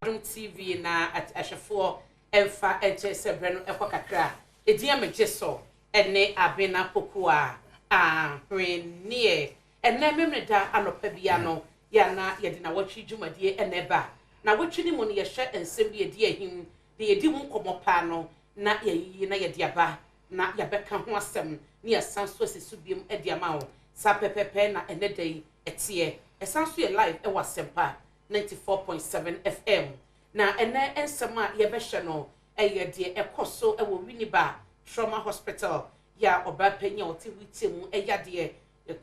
Adom TV na ahwɛfoɔ mfa nkyɛ sɛ berɛ no ɛkɔ kakra. Edin a megye so ne Abena Pokuaa Ahweneɛ. Ɛnnɛ Memeneda anɔpa biara no, yɛ a na yɛde nawɔtwe dwumadie na ɛba. Nawɔtwe no mu no, yɛhwɛ nsɛm bi a ɛdi ahim, deɛ yɛdi ho nkɔmmɔ paa no na yɛayiyi na yɛde aba na yɛabɛka ho asɛm na yɛasan nso asi so biom de ama wo. Saa pɛpɛɛpɛ na ɛnnɛ da yi ɛteɛ. Ɛsan nso yɛ live wɔ Asɛmpa 94.7 FM. Na ɛnnɛ nsɛm a yɛbɛhwɛ no yɛ deɛ ɛkɔ so wɔ Winneba Trauma Hospital yɛ a ɔbaa panyin a ɔte wheelchair mu yadeɛ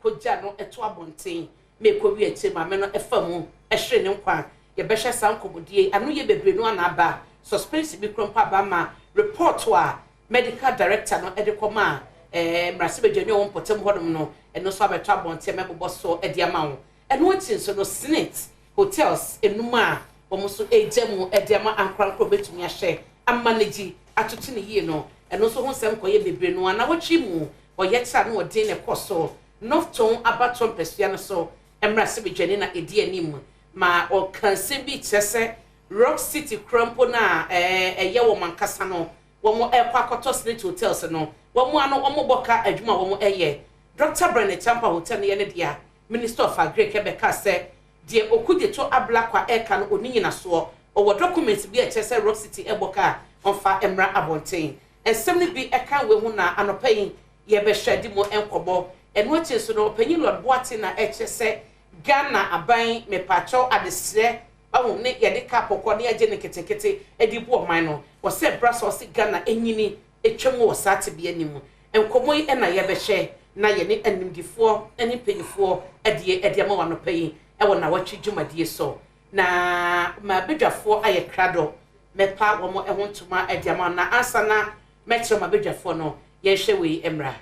kɔgya no to abɔnten ma ɛkɔwie akyire maame no fa mu hwere ne nkwa. Yɛbɛhwɛ saa nkɔmmɔdie yi, ano yɛ bebree no ara na aba, suspense bi koraa mpo aba ma report a medical director no de kɔmaa mmarahyɛbadwani a ɔwɔ mpɔtam hɔnom no, ɛno nso abɛtɔ abɔnten a mɛbobɔ so de ama wo. Ɛno akyi nso no, Senate hotels nnum a wɔn nso regya mu de ama ankorankoro a wɔbɛtumi ahwɛ amanegyi atoto no yie no, ɛno nso ho nsɛm kɔyɛ bebree no ara. Nnawɔtwe mu ɔyɛkyerɛ a ano ɔden na ɛkɔ so North Tong abatoɔ mpasua no so mmarahyɛbadwani na ɛdi anim ma ɔka nsɛm bi kyerɛ sɛ Rock City kura mpo no a ɛyɛ wɔn ankasa no wɔrekɔ akɔtɔ Senate hotels no wɔn ano wɔbɔ ka adwuma a wɔyɛ. Dɔkta Brian Acheampong hotel no yɛ ne dea. Minister of Agric bɛkaa sɛ deɛ Okudzeto Ablakwa reka no ɔnni nyinasoɔ, ɔwɔ documents bi a ɛkyerɛ sɛ Rock City rebɔ ka a ɔmfa mmra abɔnten. Nsɛm no bi ka wei ho na anɔpa yi yɛrebɛhwɛ adi mu nkɔmmɔ. Ɛno akyi nso no Ɔpanyin Lord Boateng na ɛkyerɛ sɛ Ghana aban mepaakyɛw adesrɛ wahu ne yɛde ka kɔkɔɔ na yɛagye no nketenkete de bu ɔman no. Wɔsɛ bra sɛ ɔse Ghana nyini atwam wɔ saa tebea no mu. Nkɔmmɔ yi na yɛbɛhwɛ na yɛne animdefoɔ ne mpanimfoɔ adie de ama wo anɔpa yi wɔ nnawɔtwe dwumadie so. Na m'abadwafoɔ ayɛ krado, mɛpa wɔn ho ntoma de ama wo. Na ansa na mɛkyerɛ m'abadwafoɔ no, yɛnhwɛ wei mmra.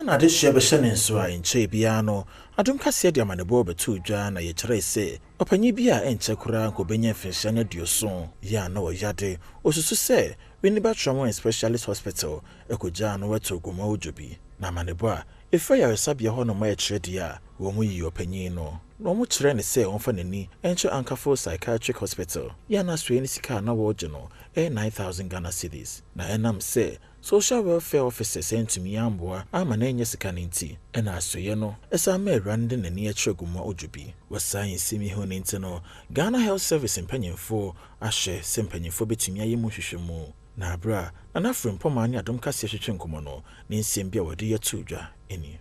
Na n'adehyeɛ bɛhyɛ ne nso a ɛnkyɛe biara no, Adom Kaseɛ de amanebɔ bɛtoo dwa na yɛkyerɛe sɛ ɔpanyin bi a ɛnkyɛ koraa anka ɔbɛnya mfinhyia no aduoson yi a na ɔyade, ɔsusu sɛ Winneba Trauma and Specialist Hospital kɔgyaa no too Gomoa Odwobi. Na amanebɔ a ɛfiri ayaresabea hɔnom a ɛkyerɛ deɛ a wɔyii ɔpanyin no, na wɔkyerɛɛ no sɛ ɔmfa n'ani nkyerɛ Ankaful Psychiatric Hospital yi a na asoɛe no sika a na wɔregye no yɛ 9,000 Ghana cedis, na ɛnam sɛ Social Welfare Officers antumi amboa amma no annya sika no nti, ɛna asoeɛ no san maa awuraa no de n'ani kyerɛ Gomoa Odwobi. Wɔ saa nsɛm yi ho no nti no, Ghana Health Service mpanyimfoɔ ahyɛ sɛ mpanyimfoɔ bɛtumi ayɛ mu nhwehwɛmu. Na berɛ a Nana Frimpong ne Adom Kaseɛ twetwe nkɔmmɔ no, ne nsɛm bi a wɔde yɛ too dwa nie.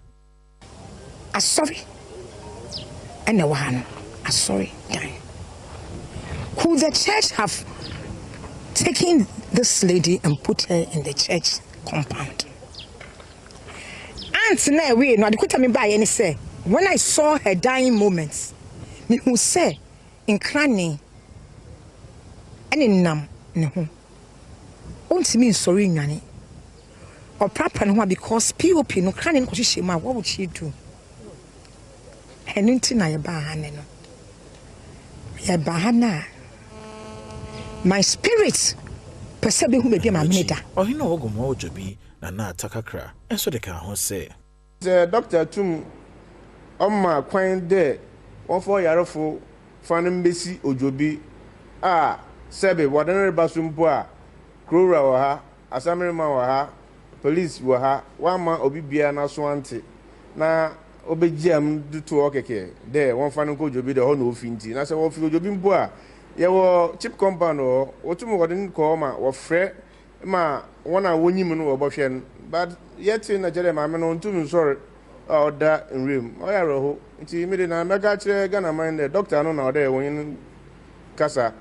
Asɔre na ɛwɔ ha no, asɔre dan. Could the church have taken this lady and put her in the church compound? Aunt na ɛwee no, adekuta mi baayɛ ne sɛ, when I saw her dying moments, mehu sɛ nkrane ɛnenam ne ho. Ontumi nsɔre nnwane. Ɔprapra ne ho a because POP no krane no kɔhyehyɛ mu a what would she do? Ɛno nti na yɛbaa ha nnɛ no. Yɛbaa ha no a my spirit pɛ sɛ bɛhu baabi a maame no da. Ɔhene a ɔwɔ Gomoa Odwobi, Nana Atta Kakra nso de kaa ho sɛ. Sɛ dɔkta tum ɔma kwan dɛ wɔmfa ɔyarfo fa no mbesi odwobi a, sɛbe wɔdze no reba so mpo a, kurowura wɔ ha, asamberman wɔ ha, police wɔ ha, wɔamma obi biara n'aso anntse na obegyaa mu dze too hɔ kɛkɛ dɛ wɔmfa no nkɔ odwobi dɛ hɔ na ofi ntsi. Na sɛ wɔfi odwobi mpo a, yɛwɔ chip compound wɔ hɔ, wotum wɔdze no kɔ hɔ ma wɔfrɛ ma hɔn a wonyim no wɔbɔhwɛ no but yɛtse na kyerɛ dɛ maame no onntum nnsoɛr a ɔda nwura mu. Ɔyɛ awerɛhow. Ntsi me de na mɛka akyerɛ Ghanaman dɛ doctor no na ɔwɔ dɛ wɔnye no kasa.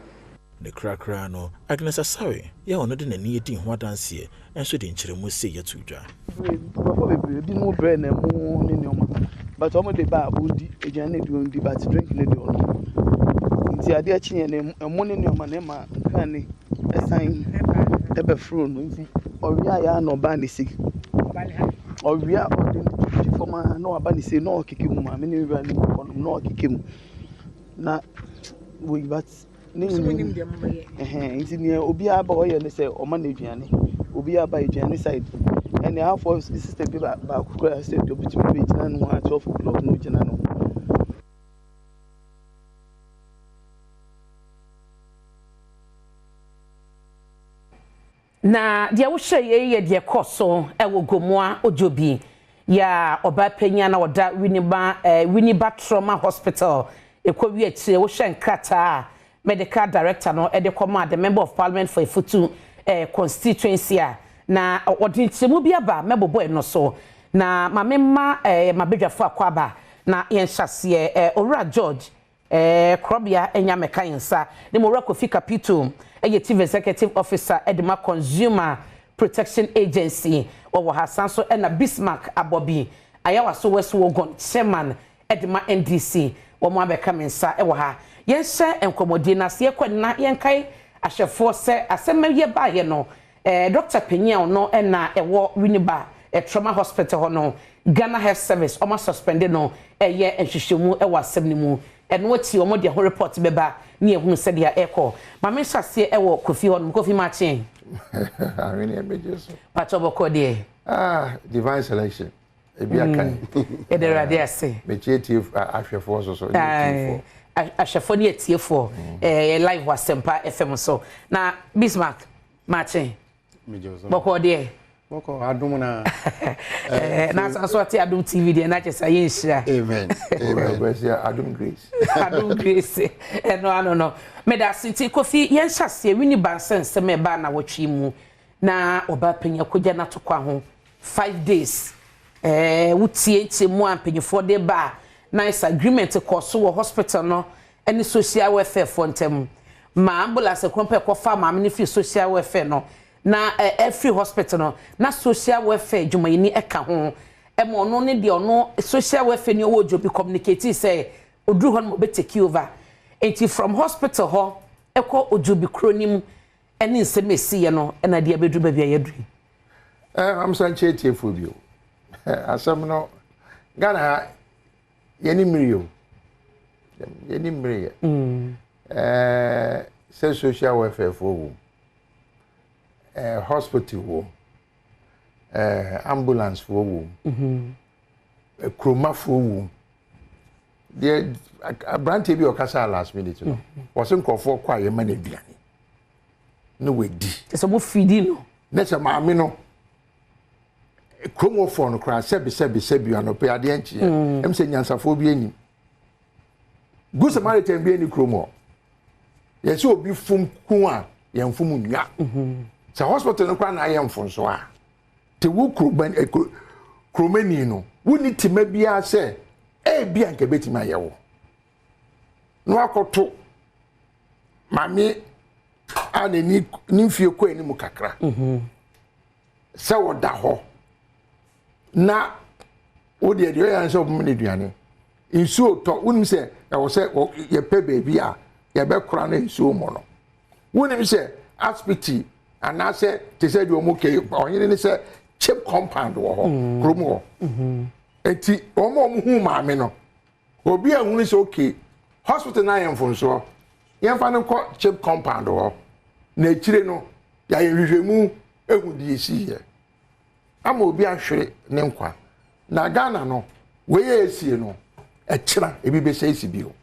Ne korakora no, Agnes Asare yi a ɔno de n'ani dii ho adanseɛ nso de nkyerɛmu sei ato dwa. Nkurɔfoɔ bebree ebinom brɛ na ɛmo ne nneɛma but wɔn de ba a ɔndi aduane no deɛ ɔndi but drink no deɛ ɔnom nti adeɛ kyeeɛ no ɛmo ne nneɛma no ɛma nkran ɛsan ɛbɛforo no nti ɔwia yɛ a na ɔba ne se ɔwia ɔde ne ti fam a na waba ne se na ɔkeka mu maame ne wura ne mu kɔ nom na ɔkeka mu na wei but ne nyinaa nti nea obiara ba ɔyɛ ne sɛ ɔma no aduane obiara ba aduane side ɛnna afɔ sister bi baako koraa sɛ obitumi bɛgyina ne ho a 12 o'clock na ogyina ne ho. Na deɛ wohwɛ yei yɛ deɛ ɛkɔɔ so wɔ Gomoa Odwobi yɛ a ɔbaa panyin a na ɔda Winneba eh, Winneba Trauma Hospital ɛkɔwie akyire. Wohwɛ nkrataa a Medical Director no de kɔmaa the Member of Parliament for Efutu eh, Constituency a, na ɔde nkyerɛmu bi aba mɛbobɔ ɛno so. Na ma memma eh, m'abadwafoɔ akwaaba na yɛnhyɛ aseɛ. Eh, Owura George Eh, Korɔbea anya mmɛka yɛn nsa. Ne Mowura Kofi Kapito yɛ Chief Executive Officer de ma Consumer Protection Agency wɔwɔ ha. San nso na Bismarck Abɔbi, Ayawaso West Wuogon Chairman de ma NDC wɔn abɛka me nsa wɔ ha. Yɛnhyɛ nkɔmmɔdie no ase. Yɛkɔ anim na yɛnkae ahwɛfoɔ sɛ asɛm yi baeɛ no, Eh, doctor panyin a ɔno na ɛwɔ Winneba Trauma Hospital hɔ no, Ghana Health Service wɔn asuspɛnde no ɛyɛ nhwehwɛmu wɔ asɛm no mu. Ɛno akyi wɔn de ɛho report bɛba ne yɛhunu sɛdeɛ ɛrekɔ. Ma me nhyɛ aseɛ ɛwɔ Kofi hɔ nom. Kofi makye. Ahweneɛ bɛgye so. Pakyɛ bɔkɔ deɛ. Ah, divine selection. Ebi aka yi. Yɛda Awurade ase. Mekyia tie ahwɛfoɔ nso so ne atiefoɔ. Ahwɛfoɔ ne atiefoɔ. Ɛyɛ live wɔ Asɛmpa FM so. Na Bismarck. Makye. Bɔkɔɔ deɛ. Bɔkɔɔ adom na. Eh, na asan so ate Adom TV deɛ na kyɛ sɛ ayɛ nhyira. Amen. Amen. Adom Grace. Adom Grace. Ɛno ano no. Meda ase nti Kofi yɛn hyɛ aseɛ Winnie Bansɛ nsɛm a ɛbaa nawɔtwe mu na ɔbaa panyin akogya n'atokwa ho 5 days. Ɛɛ wotie nkyɛmu a mpanyinfoɔ de ba a nice agreement kɔɔ so wɔ hospital no ne social welfare foɔ ntam ma ambulance koro pɛ kɔfa maame no firi social welfare no na ɛfiri hospital no na social welfare dwumayɛni ɛka ho ɛma ɔno ne deɛ ɔno social welfare ni ɔwɔ Odwobi communicate sɛ oduru hɔ no ma ɔbɛ take over. Nti from hospital hɔ ɛkɔ Odwobi kuro nim ɛne nsɛm esiiɛ no ɛna deɛ abɛduru baabi a yɛduru yi. Amsa nkyɛn tiefoɔ bio, asɛm no Ghana ha yɛne mmiri o, yɛne mmiri yɛ sɛ social welfare foɔ wɔ mu, hospital wɔ mu, ambulance foɔ wɔ mu, kuromafoɔ wɔ mu. Deɛ aberanteɛ bi a ɔkasa last minute no, wɔsɛ nkurɔfoɔ kɔ a yɛma no aduane na wadi. Sɛ mo fidi no. Ne sɛ maame no, kurom wɔfoɔ no koraa, sɛbi sɛbi sɛbi, anɔpɛ adeɛ nkyeɛ sɛ nyansafoɔ bi anim, Good Samaritan bi ani kurom hɔ. Yɛsɛ obi fom kun a yɛn fom nwa sɛ hospital no koraa na ayɛ mfonso a te wo kuromani no wonni tema biara sɛ ebi a nka ebetumi ayɛ wo na wakɔto maame a n'ani ne mfie kɔ anim kakra sɛ ɔda hɔ na wo deɛ ɔyɛ sɛ ɔbɛma no aduane, nsuo tɔ, wonim sɛ ɛwɔ sɛ yɛpɛ baabi a yɛbɛkora no nsuo mu no, wonim sɛ asipiti anaasɛ te sɛ deɛ ɔmo ke ɔhene ne sɛ CHPS compound wɔ hɔ kurom hɔ. Eti wɔn a wɔn hu maame no, obi a ehunu sɛ okay, hospital na ayɛ mfonsoɔ, yɛmfa no nkɔ CHPS compound hɔ na akyire no yɛayɛ nhwehwɛmu ehu deɛ esi yɛ ama obi ahwere ne nkwa. Na Ghana no, wei yɛ esie no, ɛkyerɛ ebi bɛsɛ esi bio.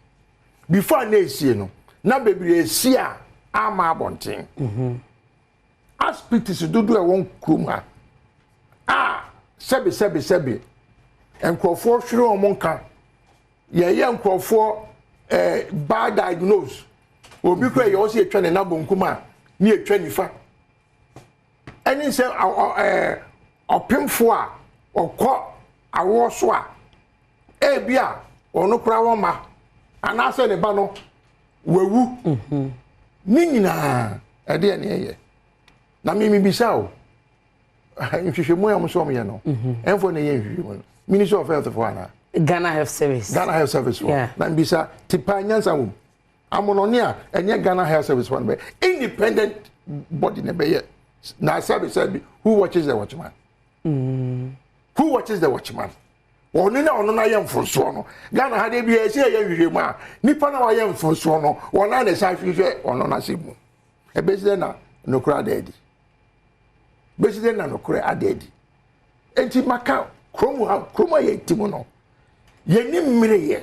Before na esie no na bebree esi a ama abɔnten. Hospitals dodo a ɛwɔ kurom ha a sɛbi sɛbi sɛbi nkurɔfoɔ hwere wɔn nka, yɛyɛ nkurɔfoɔ bad diagnose. Obi kura yɛ ɔsi etwa ne nan bonkum a ne etwa nifa, ɛne sɛ ɔpemfoɔ a ɔkɔ awoɔ so a ebi a ɔno kora wɔn ma anaasɛ ne ba no wawu ne nyinaa, ɛdeɛ ne ɛyɛ na mímí bisa o. Nhwehwɛmu a wɔn nso wɔn yɛ no, ɛnfo na ɛyɛ nhwehwɛmu no, Ministry of Health fo ana? Ghana Health Service. Ghana Health Service fo. Na mbisa tipa nyansa wɔm amonɔne a ɛnyɛ Ghana Health Service fo no bɛ independent body na ɛbɛyɛ na sɛbi sɛbi, who watches the watchman? Who watches the watchman? Ɔno na ɔno na yɛ mfonsoɔ no. Ghana ha de bi ɛsɛ ɛyɛ nhwehwɛmu a nipa na wayɛ mfonsoɔ no, wɔn a na ɛsɛ ahwehwɛ ɔno n'ase mu. Ɛbɛsi dɛ na nokora ada adi? Bɛsi dɛ na nokora ada adi? Eti maka kurom ha, kurom a yɛte mu no, yɛni mmiri yɛ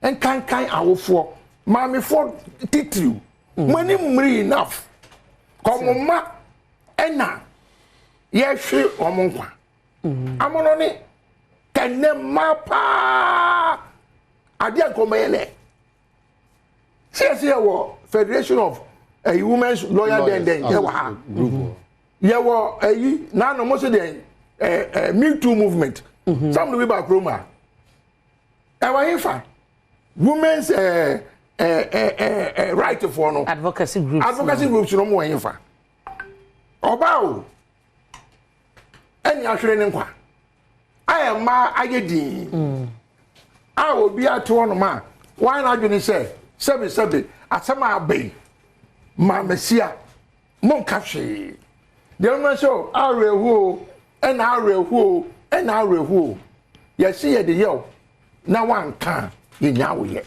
nkankan awofoɔ, maamefoɔ titiriw mo ani mmiri enough kɔn mo mma. Ɛna yɛhwe wɔn nkwa. Amono ne kɛnɛ mmaa paa adeɛ nka wɔn yɛ nɛ. Sɛ yɛsɛ yɛwɔ Federation of uh, Women's Lawyer den den yɛwɔ ha. Yɛwɔ ɛyi naanu mo so deɛ ɛɛ ɛɛ Me Too movement. Sam no bi ba kurom a. Ɛwɔ hefa women's ɛɛ ɛɛ ɛɛ right foɔ no. Advocacy groups. Advocacy groups no mo wɔ hefa. Ɔbaa o ɛne ahwere ne nkwa a mmaa ayɛ din mm. a obi ato hɔnom a wɔayɛ n'adwene sɛ sɛbesɛbe asɛm a aba yi maamesia monka hwee deɛ ɔno sɛ o awerɛhoɔ ɛna awerɛhoɔ ɛna awerɛhoɔ yɛsi yɛde yɛ o na wanka a yɛnya wo yɛ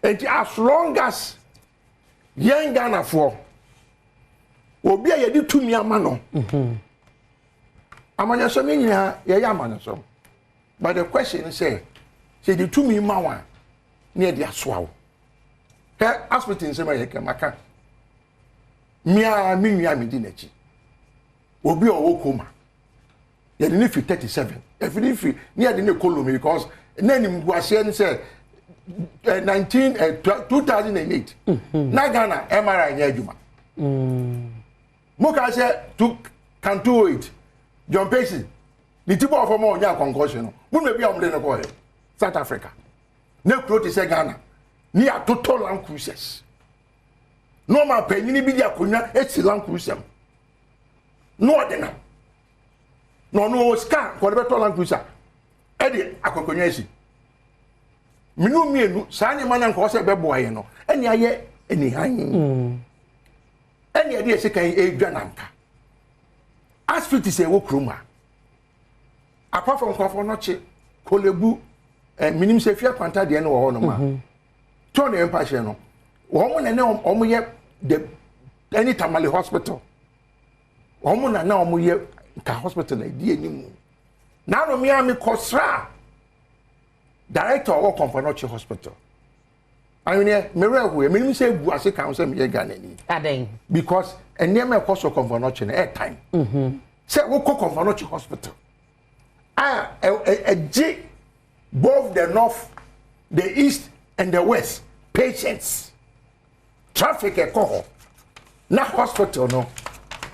nti as long as yɛn Ghanafoɔ obi a yɛde tumi ama no mhm. amanyɔsɛm yɛn nyinaa yɛyɛ amanyɔsɛm but the question is sɛ sɛ yɛde tumi ma wo a ne yɛde asoa wo hɛ asopiti nsɛm a yɛka maka mmea me nua medi n'akyi obi a ɔwɔ koma yɛde ne fi 37 yɛde ne fi ne yɛde ne kɔ lomi because na animguaseɛ ne sɛ 19 2008 na Ghana MRI nyɛ adwuma mm. mo ka sɛ to kan 208 John Pacey ne ti bɔɔ fam a ɔnya concussion no mo na bi a wɔde no kɔɛ South Africa ne kuro te sɛ Ghana ne yɛatotɔ Land Cruisers na ɔma panyini bi de akonnwa esi Land Cruiser mu na ɔde nam na ɔno ɔwɔ sika a ɔde bɛtɔ land cruiser ɛde akɔkɔnwa asi menu mmienu saa nneɛma no nkɔɔ sɛ ɛbɛboa yɛn no ɛne ayɛ anihan mm. ɛne ɛde ɛsika yi ɛredwa nanka asfiti sɛ ɛwɔ kurom a apart from nkurɔfoɔ no kye kolebu eh, menim sɛ fia kwanta deɛ no wɔ hɔ nom a mhm. tɔn ne mpahyɛ no wɔn na ne wɔn yɛ the ɛne tamale hospital wɔn na na wɔn yɛ nka hospital na edi anim naanu mi a mi kɔ sra director ɔwɔ kɔnfɔnɔkye hospital ahweneɛ mmerɛ ɛho yɛ menim sɛ egu ase kan sɛ meyɛ Ghana ni adan because nneɛma ɛkɔ so kɔnfɔnɔkye no ɛɛtan mhm. sɛ wokɔ kɔnfɔnɔkye hospital a ɛgye both the north the east and the west patients traffic ɛkɔ hɔ na hospital no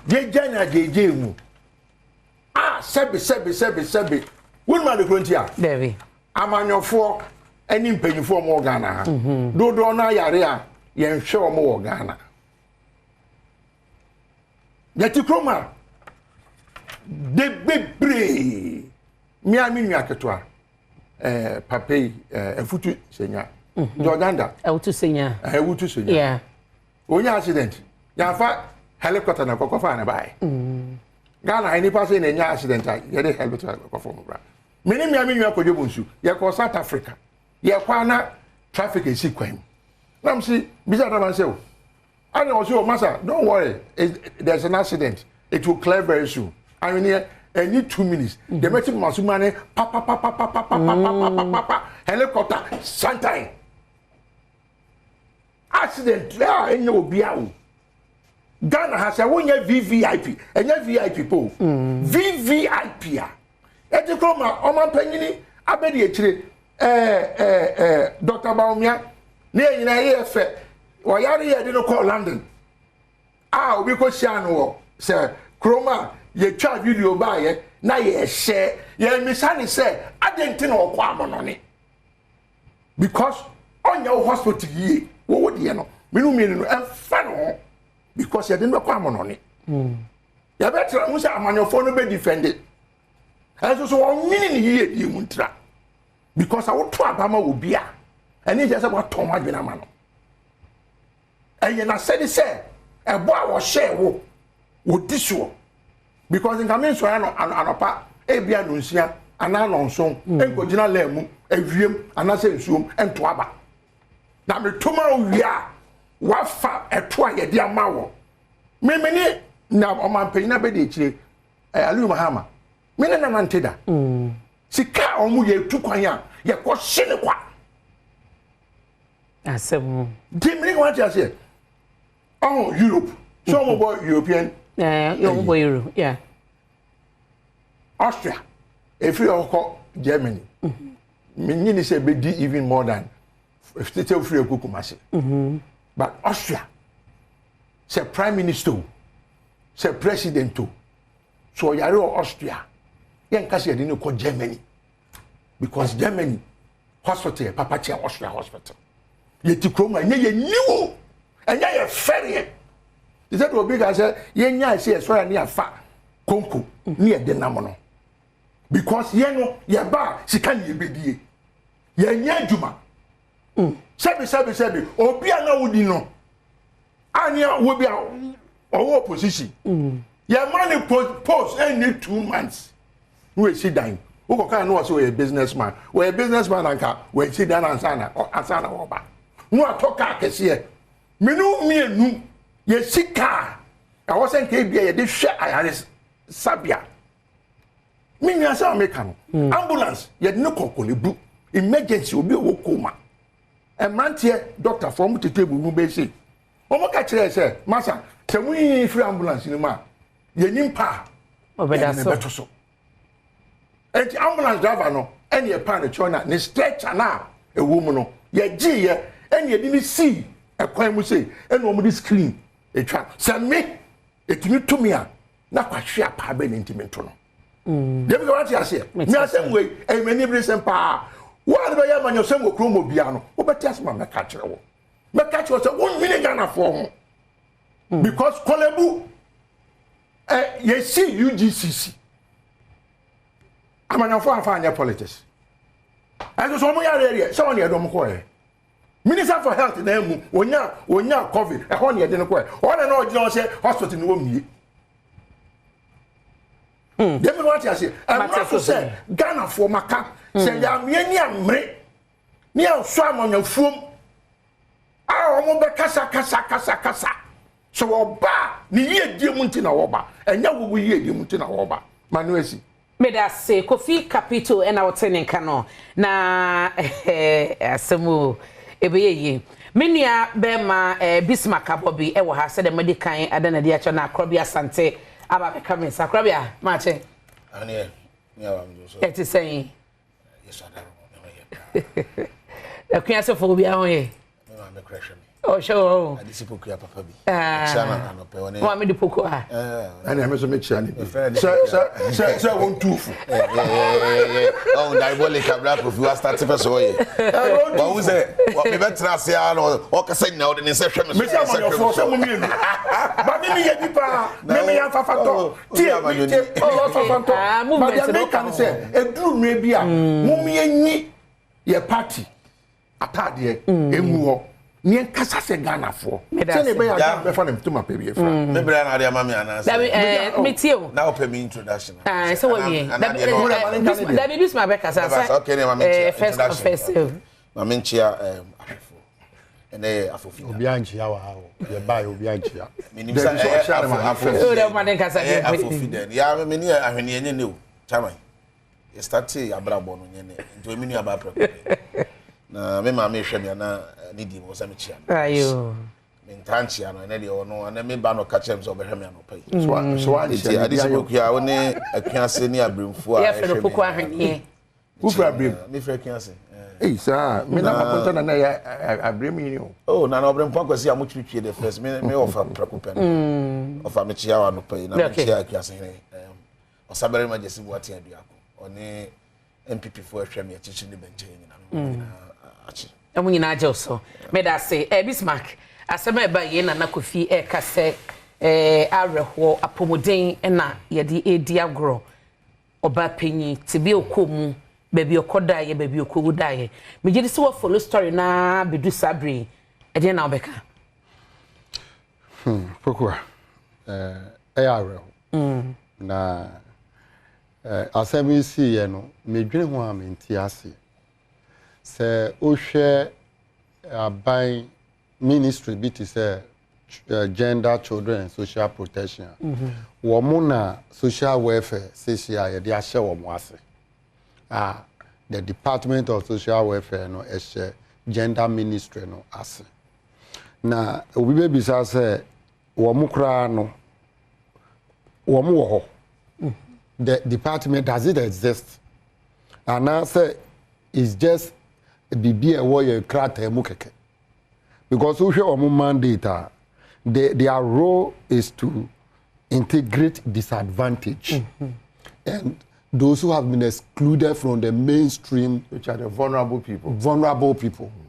yɛgya no agyegye mu a sɛbe sɛbe sɛbe sɛbe wonim ade koro nti a Dabi. amanyɔfoɔ ne mpanyinfoɔ wɔn wɔ Ghana ha mhm. dodoɔ no ayare a yɛnhwɛ wɔn wɔ Ghana yɛte kurom a de bebree mmea me nua ketewa ɛɛ eh, papa yi ɛɛ eh, afutu senya mhm. Jordan ɛwutu senya ɛwutu senya onya accident yanfa helicopter na kɔkɔ fa ne ba yɛ mm. Ghana nipa sɛ na enya accident a yɛde helicopter kɔkɔ fɔ mo bra me ne mmea me nua kɔdwo mu nsu yɛkɔ South Africa yɛkɔ ana traffic esi kwan mu nam si bisa dama sɛ o. Ɛna ɔsi o masa don't worry it, there's an accident it will clear very soon. Ahweneɛ ɛni 2 minutes deɛ mɛti ma so ma ne papapapapapapapapa helicopter santan accident a ɛnyɛ obi a o Ghana ha sɛ wonyɛ VVIP ɛnyɛ VIP po VVIP a ɛti kuro ma ɔmampanyini abɛdi akyire ɛɛ ɛɛ ɛɛ Dr. Bawumia ne yɛn nyinaa yɛ fɛ ɔyare yɛ de no kɔɔ London a obi kɔ hyia no wɔ sɛ kurom a yɛtwa video baayɛ na yɛhyɛ yɛmmisa ne sɛ adɛn nti na ɔkɔ amɔnɔne because ɔnyɛ wo hospital yie wɔwɔ deɛ no menu mmienu no ɛmfa ne ho because yɛde no bɛkɔ amɔnɔne yɛbɛtena ho sɛ amanyɔfoɔ no bɛ defend ɛnso so wɔnwene ne yie die mu ntira because awoto aba ma obi a ɛne kyerɛ sɛ watɔn adwene ama no ɛyɛ n'asɛde sɛ ɛbɔ a wɔhyɛɛ wo wɔdi soɔ because nka me nsɔre ano anɔpa ebia no nsia anaa nɔnson nkɔgyina lɛn mu awiem anaasɛ nsuom nto aba na meto ma wo wie a wafa ɛto a yɛde ama wɔ meme ne na ɔmanpanyin abɛdi akyire ɛyɛ Aliyu Mahama me ne nanante da sika a wɔn yɛ tu kwan a yɛkɔ hye ne kwa asɛm nti mene ka wate aseɛ ɔho Europe sɛ wɔn bɔ European Ɛɛ yɛ ɔmo bɔ euro yeah. Austria efiri hɔ kɔ Germany. Menye ni sɛ ebedi even more than sɛ ofiri ekɔ Kumasi. But Austria sɛ prime minister o sɛ president o sɛ ɔyare wɔ Austria yɛn nka sɛ yɛde no kɔ Germany because Germany hospital yɛ papa kyɛn Austria hospital. Yɛte kurom a ɛnyɛ yɛ niwo ɛnyɛ yɛ fɛreɛ te sɛ deɛ obi ka sɛ yɛnya ɛsɛ yɛsɔre a ne yɛafa konko ne yɛde nam no because yɛn no yɛba a sika ne yɛbɛdie yɛnyɛ adwuma sɛbi sɛbi sɛbi obi a na wodi no a ne wo bi a ɔwɔ opposition yɛma ne post ɛnni 2 months na wɔasi dan wokɔkaa ne wɔ sɛ wɔyɛ business man, wɔyɛ business man anka wɔasi dan ansa na wɔba na watɔ kaa kɛseɛ. Mene mmienu yɛsi kaa ɛwɔ sɛ nka ebia yɛde hwɛ ayaresabea. Me nua sɛ ameka no, ambulance yɛde ne kɔ Korle Bu emergency, obi a ɔwɔ coma, mmeranteɛ doctorfoɔ mo tete mu bɛsi wɔn ka kyerɛ sɛ masa sɛ mo yiyi firi ambulance no mu a yɛni mpa a ɔbɛda yɛde ne so bɛto so. Eti ambulance driver no ɛne ɛpa ne kyɛw na ne stretcher na ɛwɔ mu no yɛgye yɛ ɛne yɛde ne sii ɛkwan mu sei ɛna wɔn de screen etwa sɛ me etumi tumi a na kwahwe apaa bɛ ne ntumi nto no deɛ bi ka wate aseɛ. Mete Me asɛm wei ɛyɛ m'ani bere sɛm paa. Wo a ne bɛyɛ amanyɔsɛm wɔ kurom wɔ bia no wobɛte asɛm a mɛka kyerɛ wo, mɛka kyerɛ wo sɛ wonwene Ghanafoɔ ho because Korle Bu ɛ yɛsi UGCC amanyɔfoɔ afa anyɛ politics ɛnso so ɔmo yɛ adeɛ deɛ sɛ ɔne yɛde ɔmo kɔɛ Minister for Health na emu onya COVID ɛhɔ ne yɛde no kɔɛ ɔna na ɔgyina hɔ sɛ hospital ni wɔ mie deɛ mi wate aseɛ. Ɛmuna so sɛ Ghanafoɔ maka sɛ yàmìɛ ni amere ne yɛnsɔ amanyɔfuom a wɔn bɛ kasa kasa kasa kasa sɛ wɔba a ne yie die mu nti na wɔba, ɛnyɛ wo yie die mu nti na wɔba ma no asi. Meda se Kofi Capito ɛna wɔte ne nka no na asɛm o ɛbɛyɛ yie. Me nua bɛrima Bismarck Abɔbi ɛwɔ ha sɛdeɛ madi kan ada na adi akyerɛ na Akorɔbi Asante aba abɛka me nsa. Akorɔbia maakye. Aneɛ, ne awa mi so. Ɛte sɛn? Yesu adaro me ho yɛ paa. Akuasefo obiara ho yɛ? Me maame kora hwɛ me. Ɔhwɛ wɔ o. Adesi Pokua papa bi. Ah. Kyia na anɔpɛ ɔne. Maame de Pokua. Ɛna ɛmɛ sɛ mekyia ne bi sɛ wɔntu fo. Ɔn diabolic abira Kofi wa start pɛ sɛ ɔyɛ. Wɔn sɛ mebɛtena ase ara na ɔkasa nyinaa ɔde ne nsa hwɛ me so. Mesi amanyɔfoɔ sɛ mo mmienu ba me meyɛ bi paa, me meyɛ afafatɔ tie me tie ɔyɛ afafatɔ Ah, ba movement deɛ no meka ka ne ho. sɛ ɛduru mmerɛ bi a mommyɛnyi yɛ party ataadeɛ ɛngu hɔ ne yɛnkasa sɛ Ghanafoɔ Meda sɛne ase. ɛbɛyɛ a Ya. Ghana bɛfa ne ntoma pɛ bi afira. Me brɛ na ade ama me anaasɛ. Dabi metie o. Na wopɛ me introduction. Ah, sɛ wawie. Ana deɛ no. Dabi dabi Bismarck bɛkasa Ɛba sɛ, okay, ne ma me sɛ nkyia first come introduction. first serve. Ma me nkyia ahwɛfoɔ. Ɛnɛ yɛ afofida. Obi ankyia wɔ ha o, yɛbaeɛ obi ankyia. Menim sɛ Dabi, sɛ ɛyɛ ɔkyia ne maame afo first. Oh, dɛ ɔma ne nkasa ɛyɛ deɛ. afofida ni. Ya me ne ahweneɛ nyɛ ne o. Chairman. Yɛ start abrabɔ no nyɛ ne. Nti ɔmi nua ba prɛko pɛ. Na me maame hwɛ me ana ne di mu sɛ mekyia no. Ayo. Mentaa nkyia no ɛnɛ deɛ ɔno ɛnɛ me ba no ka kyerɛ me sɛ ɔbɛhwɛ me anɔpa yi. So Nti wanhyia ne Adesi bi ayɛ Pokua wo ne Akuase ne Abiremfoɔ a Yɛfrɛ no ɛhwɛ me Pokua nyinaa. ahweneɛ. Wofiri Abirem? Mefiri Akuase. Ei saa me na makonta na na ɛyɛ Abirem yi o. Oh, na na ɔbrɛmpɔ akwasi a motwitwie the first me ɔfa prɛko pɛ no. Ɔfa mekyia wɔ anɔpa yi na Okay. mekyia Akuase hene. Ɔsabarima Gyesi Boateng Aduako. Ɔne NPP foɔ ahwɛ me akyikyi ne bɛnkyɛn nyinaa. Me nyinaa akye. Ɛmo nyinaa gye wo so. Meda ase. Bismarck, asɛm a ɛba yie Nana Kofi ɛreka sɛ awerɛhoɔ apɔmuden na yɛde redi agorɔ. Ɔbaa panyin te bi a ɔkɔɔ mu, baabi ɔkɔ daeɛ, baabi ɔkɔwu daeɛ. Megye di sɛ wɔfollow story naa bɛdu saa bere yi. Ɛdeɛn na wobɛka? Pokua, ɛyɛ awerɛho. Na asɛm yi siiɛ no, medwene ho a mente aseɛ. Sɛ wohwɛ aban ministry bi te sɛ Gender, Children and Social Protection a, wɔn na social welfare seesei a yɛde ahyɛ wɔn ase. A the Department of Social Welfare no ɛhyɛ Gender Ministry no ase. Na obi bɛbisa sɛ wɔn koraa no Wɔn wɔ hɔ. The department does it exist? Anaasɛ it's just biribi a ɛwɔ yɛn krataa mu kɛkɛ? Because wohwɛ wɔn mandate a, they, their role is to integrate disadvantage mm -hmm. and those who have been excluded from the mainstream. Which are the vulnerable people. Vulnerable people. Mm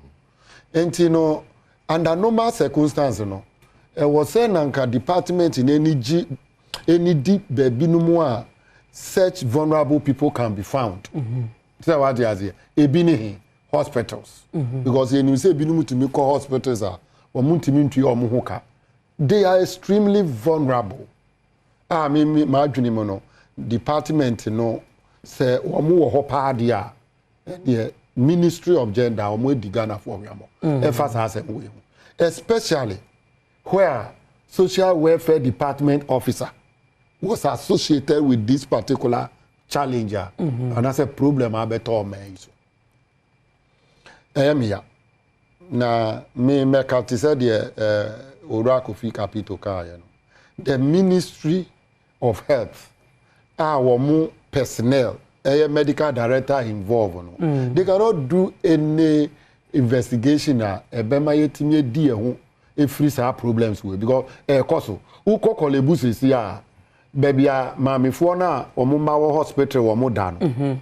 -hmm. Nti no, under normal circumstance no, ɛwɔ sɛ nanka department n'ani gye ani di baabi no mu a such vulnerable people can be found. Mm -hmm. Sɛ wate aseɛ, ebi ne he hospitals. Mm -hmm. Because yɛnim sɛ ebinom tumi kɔ hospitals a wɔn ntumi ntua wɔn ho ka. They are extremely vulnerable. A me me m'adwene mu no, department no sɛ wɔn wɔ hɔ paa deɛ a, ɛdeɛ Ministry of Gender wɔn adi Ghanafoɔ hwamɔ. Ɛfa saa asɛm wei ho. Especially where social welfare department officer was associated with this particular challenge a mm -hmm. anaasɛ problem abɛtɔ ɔman yi so. Ɛyɛ me ya. Na me mɛka te sɛ deɛ eh, Owura Kofi Kapito kaeɛ no. The Ministry of Health a wɔn personnel ɛyɛ medical director involved no, mm. they cannot do any investigation a ɛbɛma yɛtumi adi yɛn ho efiri saa problems wei because ɛɛkɔ so. Wokɔ Korle Bu sisi a baabi a maamefoɔ no a wɔn mma wɔ hospital wɔn da no, mm -hmm.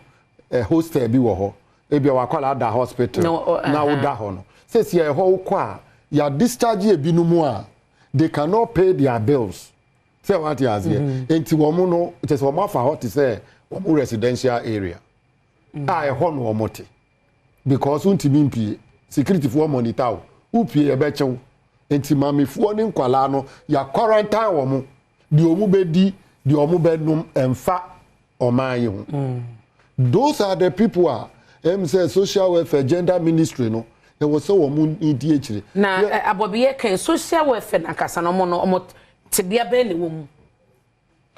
eh, hostel bi wɔ hɔ ebia wakwadaa da hospital na woda hɔ no sɛsi ɛhɔ wokɔ a yɛ discharge ebinom a they cannot pay their bills sɛ wate aseɛ mm-hmm. nti wɔn no kyɛ sɛ wɔn afa hɔ te sɛ wɔn residential area mm. a ɛhɔ no wɔn te because ntumi mpie security foɔ monitor o wopie yɛbɛkyew nti maamefoɔ ne nkwalaa no yɛ quarantine wɔn deɛ wɔn bɛdi deɛ wɔn bɛnom ɛnfa ɔman yi ho. Those are the people a ɛm sɛ social welfare gender ministry no ɛwɔ sɛ wɔn di akyire. Na abɔbeyɛ kan social welfare nankasa no wɔn no wɔn tebea bɛn na ɛwɔ mu.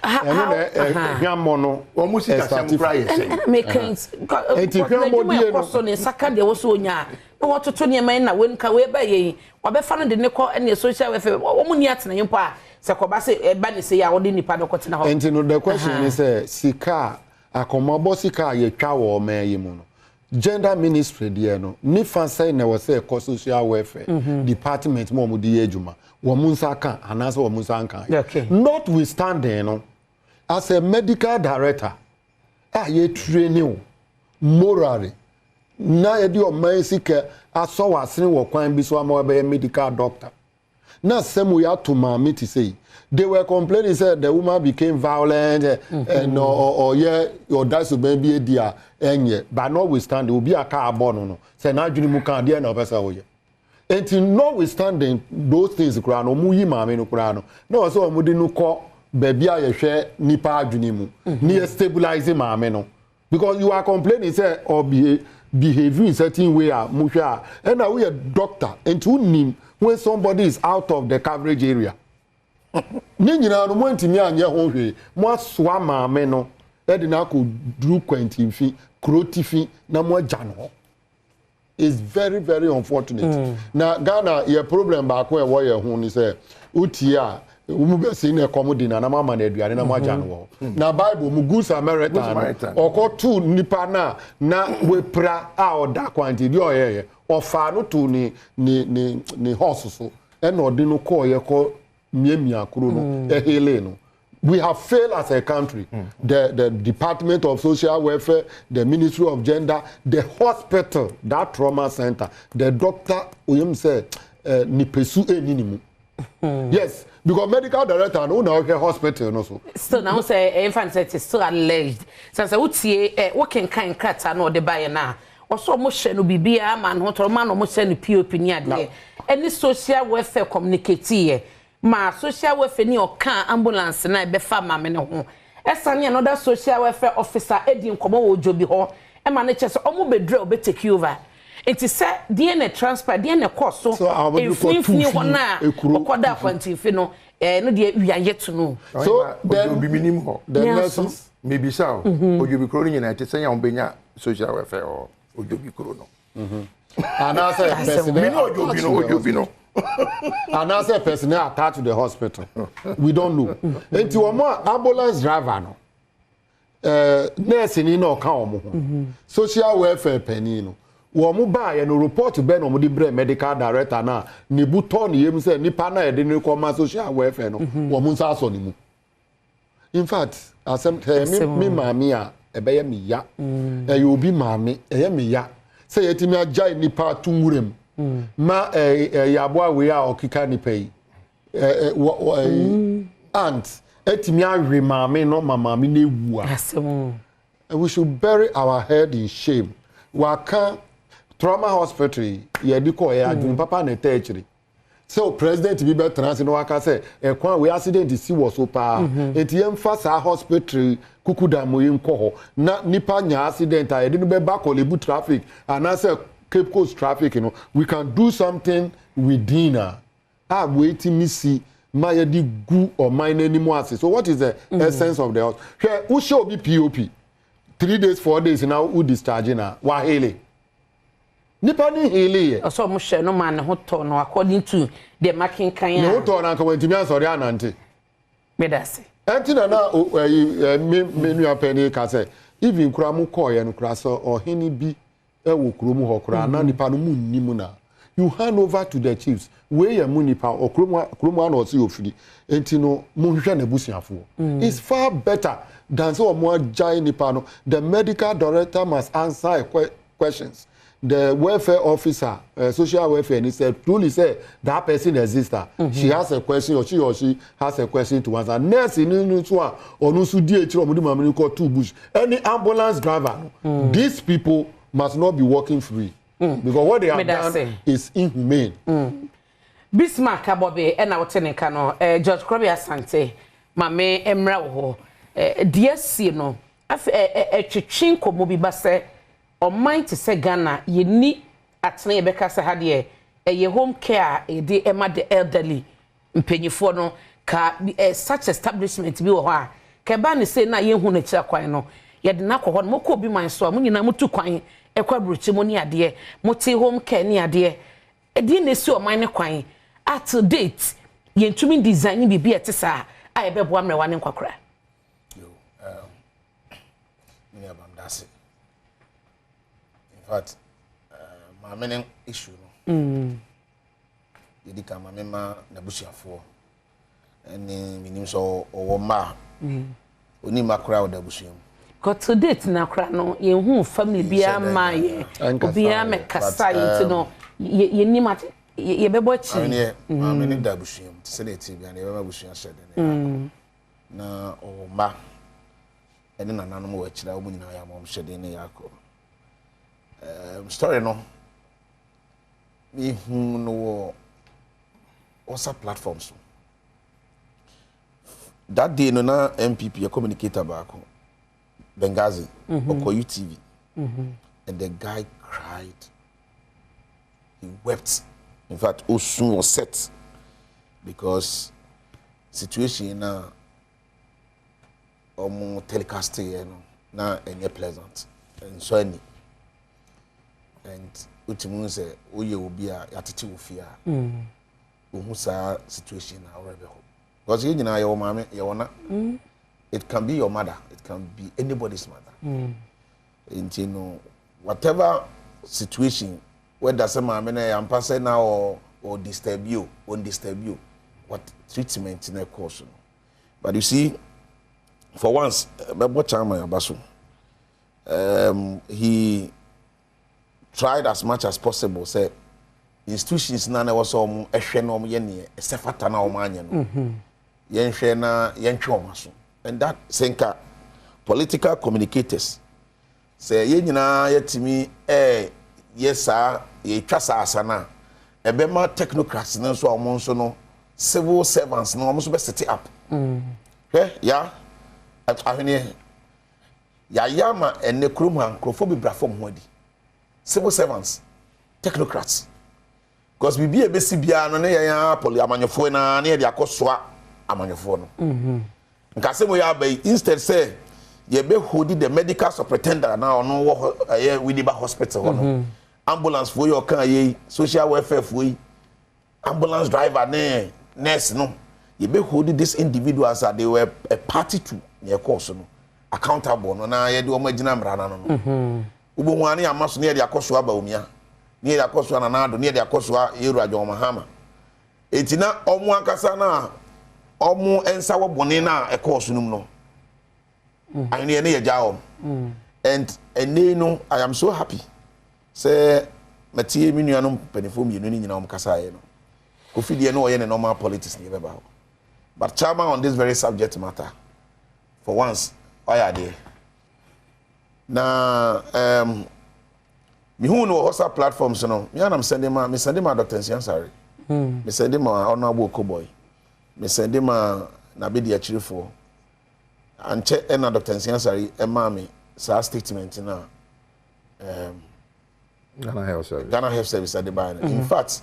Ɛno na hwammɔ no. Wɔn sikasɛm kura yɛ sɛn. Ɛna meka nti hwammɔ die no. Ɛkɔ so ne nsa ka deɛ wɔ so onya na wɔtoto nneɛma yi na wɔn nka wɔn ɛbɛ yɛ yi wɔbɛfa no de ne kɔ ɛne social welfare wɔn ni atena yi mpo a Sɛ kɔba sɛ ɛba ne sei a wode nipa no kɔtena hɔ. Nti no the question ne sɛ sika a akɔmmabɔ sika a yɛtwa wɔ ɔman yi mu no gender ministry deɛ no ne fa sɛn na ɛwɔ sɛ ɛkɔ social welfare department mu a wɔde yɛ adwuma wɔn nsa ka anaasɛ wɔn nsa nka notwithstanding no as a medical director a yɛtraini wo morally na yɛde ɔman sika asɔ w'asene wɔ kwan bi so ama wabɛyɛ medical doctor na asɛm wei ato maame te sɛ yi they were complaining sɛ the woman became violent eh, mm -hmm. and ɔyɛ ɔda suban bi adi a ɛnyɛ but notwithstanding obi a kaa abɔ no no sɛ n'adwene mu ka adeɛ na ɔpɛ sɛ ɔyɛ nti notwithstanding those things koraa no wɔn yi maame no koraa no na ɔsɛ wɔn de no kɔ baabi a yɛhwɛ nipa adwene mu ne yɛ stabilize maame no. Because you are complaining sɛ ɔ behave behave in certain way a mo hwɛ a ɛna woyɛ doctor nti wonim when somebody is out of the coverage area. Ne nyinaa no mo antumi anyɛ ho hwee mo asoa maame no ɛde no akɔ duru kwantinfi kuro tifi na mo agya no hɔ. It's very very unfortunate. Mm. Na Ghana yɛ problem baako a ɛwɔ yɛn ho ni sɛ wotie a wɔn bɛ na ɛkɔm di na na ama no aduane na mo agya no wɔ hɔ. Mm. Na Bible mu Good Samaritan no ɔkɔto nipa na na wapira a ɔda kwanti deɛ ɔyɛyɛ ɔfaa no to ne ne ne ne horse so ɛna ɔde no kɔɔ yɛ kɔ miamia kuro no mm. ɛhelee no we have failed as a country. Mm. The, the Department of Social Welfare, the Ministry of Gender, the hospital, that trauma center, the doctor, oyem say, eh, nipesu eni ni mu. Yes, because medical director no na ɔhwɛ hospital no so. Still na sɛ ɛyɛ fa sɛ it still alleged. Sɛ sɛ wotie ɛ wokenkan nkrataa na ɔde baeɛ no a ɔsɛ ɔmo hyɛ no biribiara ma ne ho tɔrɔ ma na ɔmo hyɛ no POP ne adeɛ ɛne social welfare communicate yɛ ma social welfare ni ɔkaa ambulance na ɛbɛfa maame ne ho ɛsane another social welfare officer edi nkɔmɔ wɔ odwobi hɔ ɛma ne kyɛ sɛ ɔmo bɛduru a ɔbɛ take over nti sɛ deɛ na transport deɛ na ɛkɔ so mfinimfini hɔ na ɔkɔda akwantinfi no ɛɛ no deɛ we are yet to know. So then obi minim hɔ. The nurses. Mebisa o. Odwobi kuro no nyinaa ɛte sɛ yɛn a wɔbɛnya social welfare hɔ odwobi kuro no. Anaasɛ president. Mene odwobi no odwobi no. Anaasɛ personnel attached to the hospital. We don't know. Nti wɔn a ambulance driver no, eh, nurse ni na ɔka wɔn ho, social welfare panyin no, wɔn baayɛ no report bɛn na wɔn de brɛ medical director na ne bu tɔ ne yam sɛ nipa na yɛde ne kɔ ma social welfare no, wɔn nsa asɔ ne mu. In fact, asɛm ɛyɛ me me maame a ɛbɛyɛ me ya. Ɛyɛ obi maame ɛyɛ me ya sɛ yɛtumi agyae nipa ato nwura mu ma ɛyɛ aboa wei a ɔkeka nipa yi ɛɛ wɔ wɔ ɛyi ant ɛtumi awe maame no ma maame no ewu a. We should bury our head in shame. Waka trauma hospital yi yɛde kɔ ɛyɛ adwene papa na ɛtɛ akyire. Sɛ president bi bɛtena ase na waka sɛ ɛkwan wei accident si wɔ so paa mhm. nti yɛmfa saa hospital kuku dan mu yi nkɔ hɔ na nipa nya accident a yɛde no bɛba Korle traffic anaasɛ Cape Coast traffic no, we can do something within a wei ti mi si ma yɛde gu ɔman n'anim ase. So what is the essence of the house? Hwɛ, wohyɛ obi POP 3 days, 4 days na wo discharge na waheal nipa ni heal yɛ. Ɔsɛ ɔmo hyɛ no ma ne ho tɔ no according to deɛ makenkan a. Ne ho tɔ no anka wantumi ansɔre anante. Meda ase. Ɛnti na na ɛyi ɛ me nua panyin ka sɛ even kura mo kɔɔyɛ no kura sɛ ɔhene bi ɛwɔ kurom hɔ koraa na nipa no mu nnim na you hand over to the chiefs. Wei yɛ mu nipa ɔkurom kurom ha na ɔsi ofiri, nti no mo hwehwɛ n'abusuafoɔ. It's far better than sɛ ɔmo agyae nipa no. The medical director must answer a questions. The welfare officer, social welfare ni sɛ truly say that person exists ah, she has a question or she has a question to answer. Nurse ni nso a ɔno nso di akyire ɔmo de maame ni kɔ to bush ɛne ambulance driver no, these people must not be working free because what they have done is inhumane. Bismarck Abɔbe ɛna wote ne nka no. George Krobi Asante, maame mmra wɔ hɔ. Deɛ sie no afei ɛtwetwe nkɔmmɔ bi ba sɛ ɔman te sɛ Ghana yɛni atena yɛbɛka sɛ ha deɛ ɛyɛ home care a yɛde ɛma the elderly, mpanyinfoɔ no ka such establishment bi wɔ hɔ a kɛba ne se na yɛnhu n'akyira kwan no yɛde n'akɔ hɔ no. Mokɔ obi man so a mo nyinaa motu kwan ɛkɔ aburokyi mu ne adeɛ, mote home care ne adeɛ. Ɛdeɛ na esi ɔman ne kwan at to date yɛntumi design biribi a ɛte saa a yɛbɛboa mmerɛwa ne nkwakora? Yo, me nua Bamdase. In fact, maame ne issue no. Yɛdi kan maame ma n'abusuafoɔ ɛne menim sɛ ɔwɔ mma a ɔni mma koraa ɔda abusua mu. Because to date na kora no yɛnhu family biara ma yɛ obiara mɛkasa yɛ nti no yɛnim ate yɛbɛbɔ akyiri. Ahweneɛ maame ne da abusua mu te sɛ deɛ ɛte bia no yɛbɛma abusua hyɛ de ne na ɔwɔ mma ɛne nananom wɔ akyire a wɔn nyinaa yɛ ama wɔn hyɛ den ne yɛ akɔ. Story no mehu no wɔ WhatsApp platform so that day no na NPP yɛ communicator baako, Benghazi, ɔkɔ UTV and the guy cried, he wept. In fact, osun was set because situation na ɔmo telecast yɛ no na ɛnyɛ pleasant nsɔ ani and wotumi hu sɛ woyɛ obi a yɛatete wo fie a wohu saa situation na aworɛ bɛ hɔ because yɛn nyinaa yɛwɔ maame, yɛwɔ na. It can be your mother, it can be anybody's mother. Nti no whatever situation, whether sɛ maame no yɛ ampa sɛ na ɔ disturb you, ɔn disturb you, what treatment na ɛkɔɔ so no. But you see, for once bɛbɔ chairman aba so, he tried as much as possible sɛ institutions na na ɛwɔ sɛ ɔmo ɛhwɛ na ɔmo yɛ neɛ ɛsɛ fata na ɔmo anyɛ no, yɛnhwɛ na yɛntwe ɔmo aso. And that sɛ nka political communicators sɛ yɛn nyinaa yɛtumi yɛ saa yɛtwa saa asa no a ɛbɛma technocrats no nso a ɔmo nso no civil servants no ɔmo nso bɛ sit up. Hwɛ ya ahweneɛ yɛayɛ ama ɛnɛ kurom ha nkurɔfoɔ bebree afɔm ho adi, civil servants, technocrats, because biribi a ebesi biara no ne yɛn ara pɔli amanyɔfoɔ naa ne yɛde akɔ soa amanyɔfoɔ no. Nka asɛm yɛ aba yi, instead sɛ yɛbɛ hold the medical superintendent na ɔno wɔ hɔ ɛyɛ Winneba Hospital hɔ no, ambulance foɔ yi ɔka yɛ yi, social welfare foɔ yi. Ambulance driver ne nurse no, yɛbɛ hold these individuals a they were a party to nea ɛkɔɔ so no accountable no na yɛde wɔn agyina mmara no ano no. Wobɛhu a ne yɛama so ne yɛde akɔ so aba Bawumia, ne yɛde akɔ so Nana Addo, ne yɛde akɔ so Yɛwura John Mahama. Enti na wɔn ankasa no a wɔn nsa wɔ bɔne no a ɛkɔɔ so no mu no, ahweneɛ ne yɛgyaa wɔn. And ɛnnɛ yi no, I am so happy sɛ matie me nuanom mpanimfoɔ mmienu no nyinaa wɔn kasaeɛ no. Kofi deɛ no ɔyɛ ne normal politics ne yɛbɛba hɔ. But chairman on this very subject matter, for once, wayɛ adeɛ. Na um, mehuu no wɔ WhatsApp platforms no, me anam sɛnde ma, me sɛnde ma Dr. Nsiansare. Me sɛnde ma Honorable Okoboy. Me sɛnde ma n'abedi akyirifoɔ. Ankyɛ ɛna Dr. Nsiansare ɛmaa me saa statement no a um, Ghana Health Service. Ghana Health Service ɛde baeɛ no. In fact,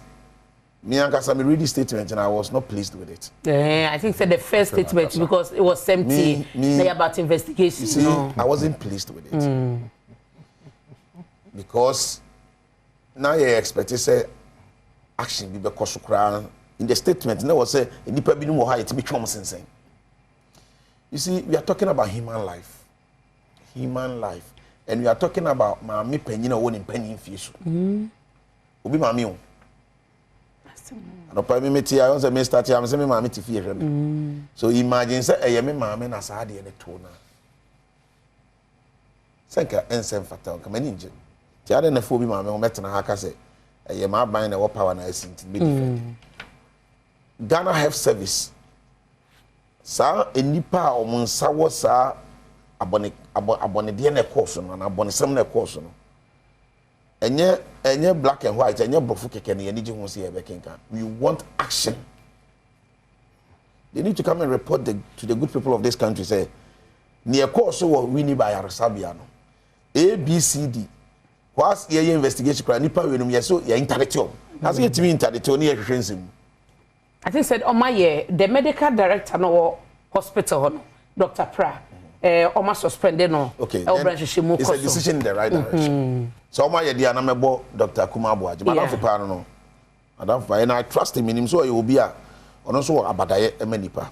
me ankasa me read statement and I was not pleased with it. I think said the first statement because it was empty. Me, about investigation. You see, no. I wasn't pleased with it. Because now you expect to say action bi bɛkɔ so koraa in the statement na wɔ sɛ nnipa binom wɔ hɔ a yɛtumi twɛn sensɛn. You see, we are talking about human life. Human life. And we are talking about maame panyin a ɔwɔ ne mpanyin fie so. Obi maame o. Anɔpa mi mi te a ɔn sɛ mi start a mi sɛ mi maame te fie hwɛ mi. So imagine sɛ ɛyɛ mi maame na saa adeɛ ne to na. Sɛ nka ɛnsɛ mfata nka m'ani ngye. Ti ade na fo obi maame ho mɛtena ha ka sɛ ɛyɛ m'aban na ɛwɔ power na asi nti mi defend. Ghana Health Service saa nnipa a wɔn nsa wɔ saa abɔne abɔ abɔnedeɛ na ɛkɔɔ so no anaa abɔnesɛm na ɛkɔɔ so no ɛnyɛ ɛnyɛ black and white, ɛnyɛ borɔfo kɛkɛ na yɛn gye ho sɛ yɛbɛkenka. We want action. They need to come and report to the good people of this country say nea ɛkɔɔ so wɔ Winneba ayaresabea no ABCD whilst yɛyɛ investigation koraa nipa wei nom yɛ so yɛ interdict wɔn na sɛ yɛtumi interdict wɔn ne yɛhwehwɛ nsɛm mu. I think said ɔma yɛ the medical director no wɔ hospital hɔ no, Dr. Pra, ɔma suspend no. Okay, ɛwɔ branch hyehyɛ mu it's a kɔ so. Decision in the right direction. So ɔmo ayɛ deɛ anam ɛbɔ Dr. Kuma Aboagye madamfo paa no madamfo paa and I trust him, nim sɛ ɔyɛ obi a ɔno nso wɔ abadaeɛ ɛma nipa.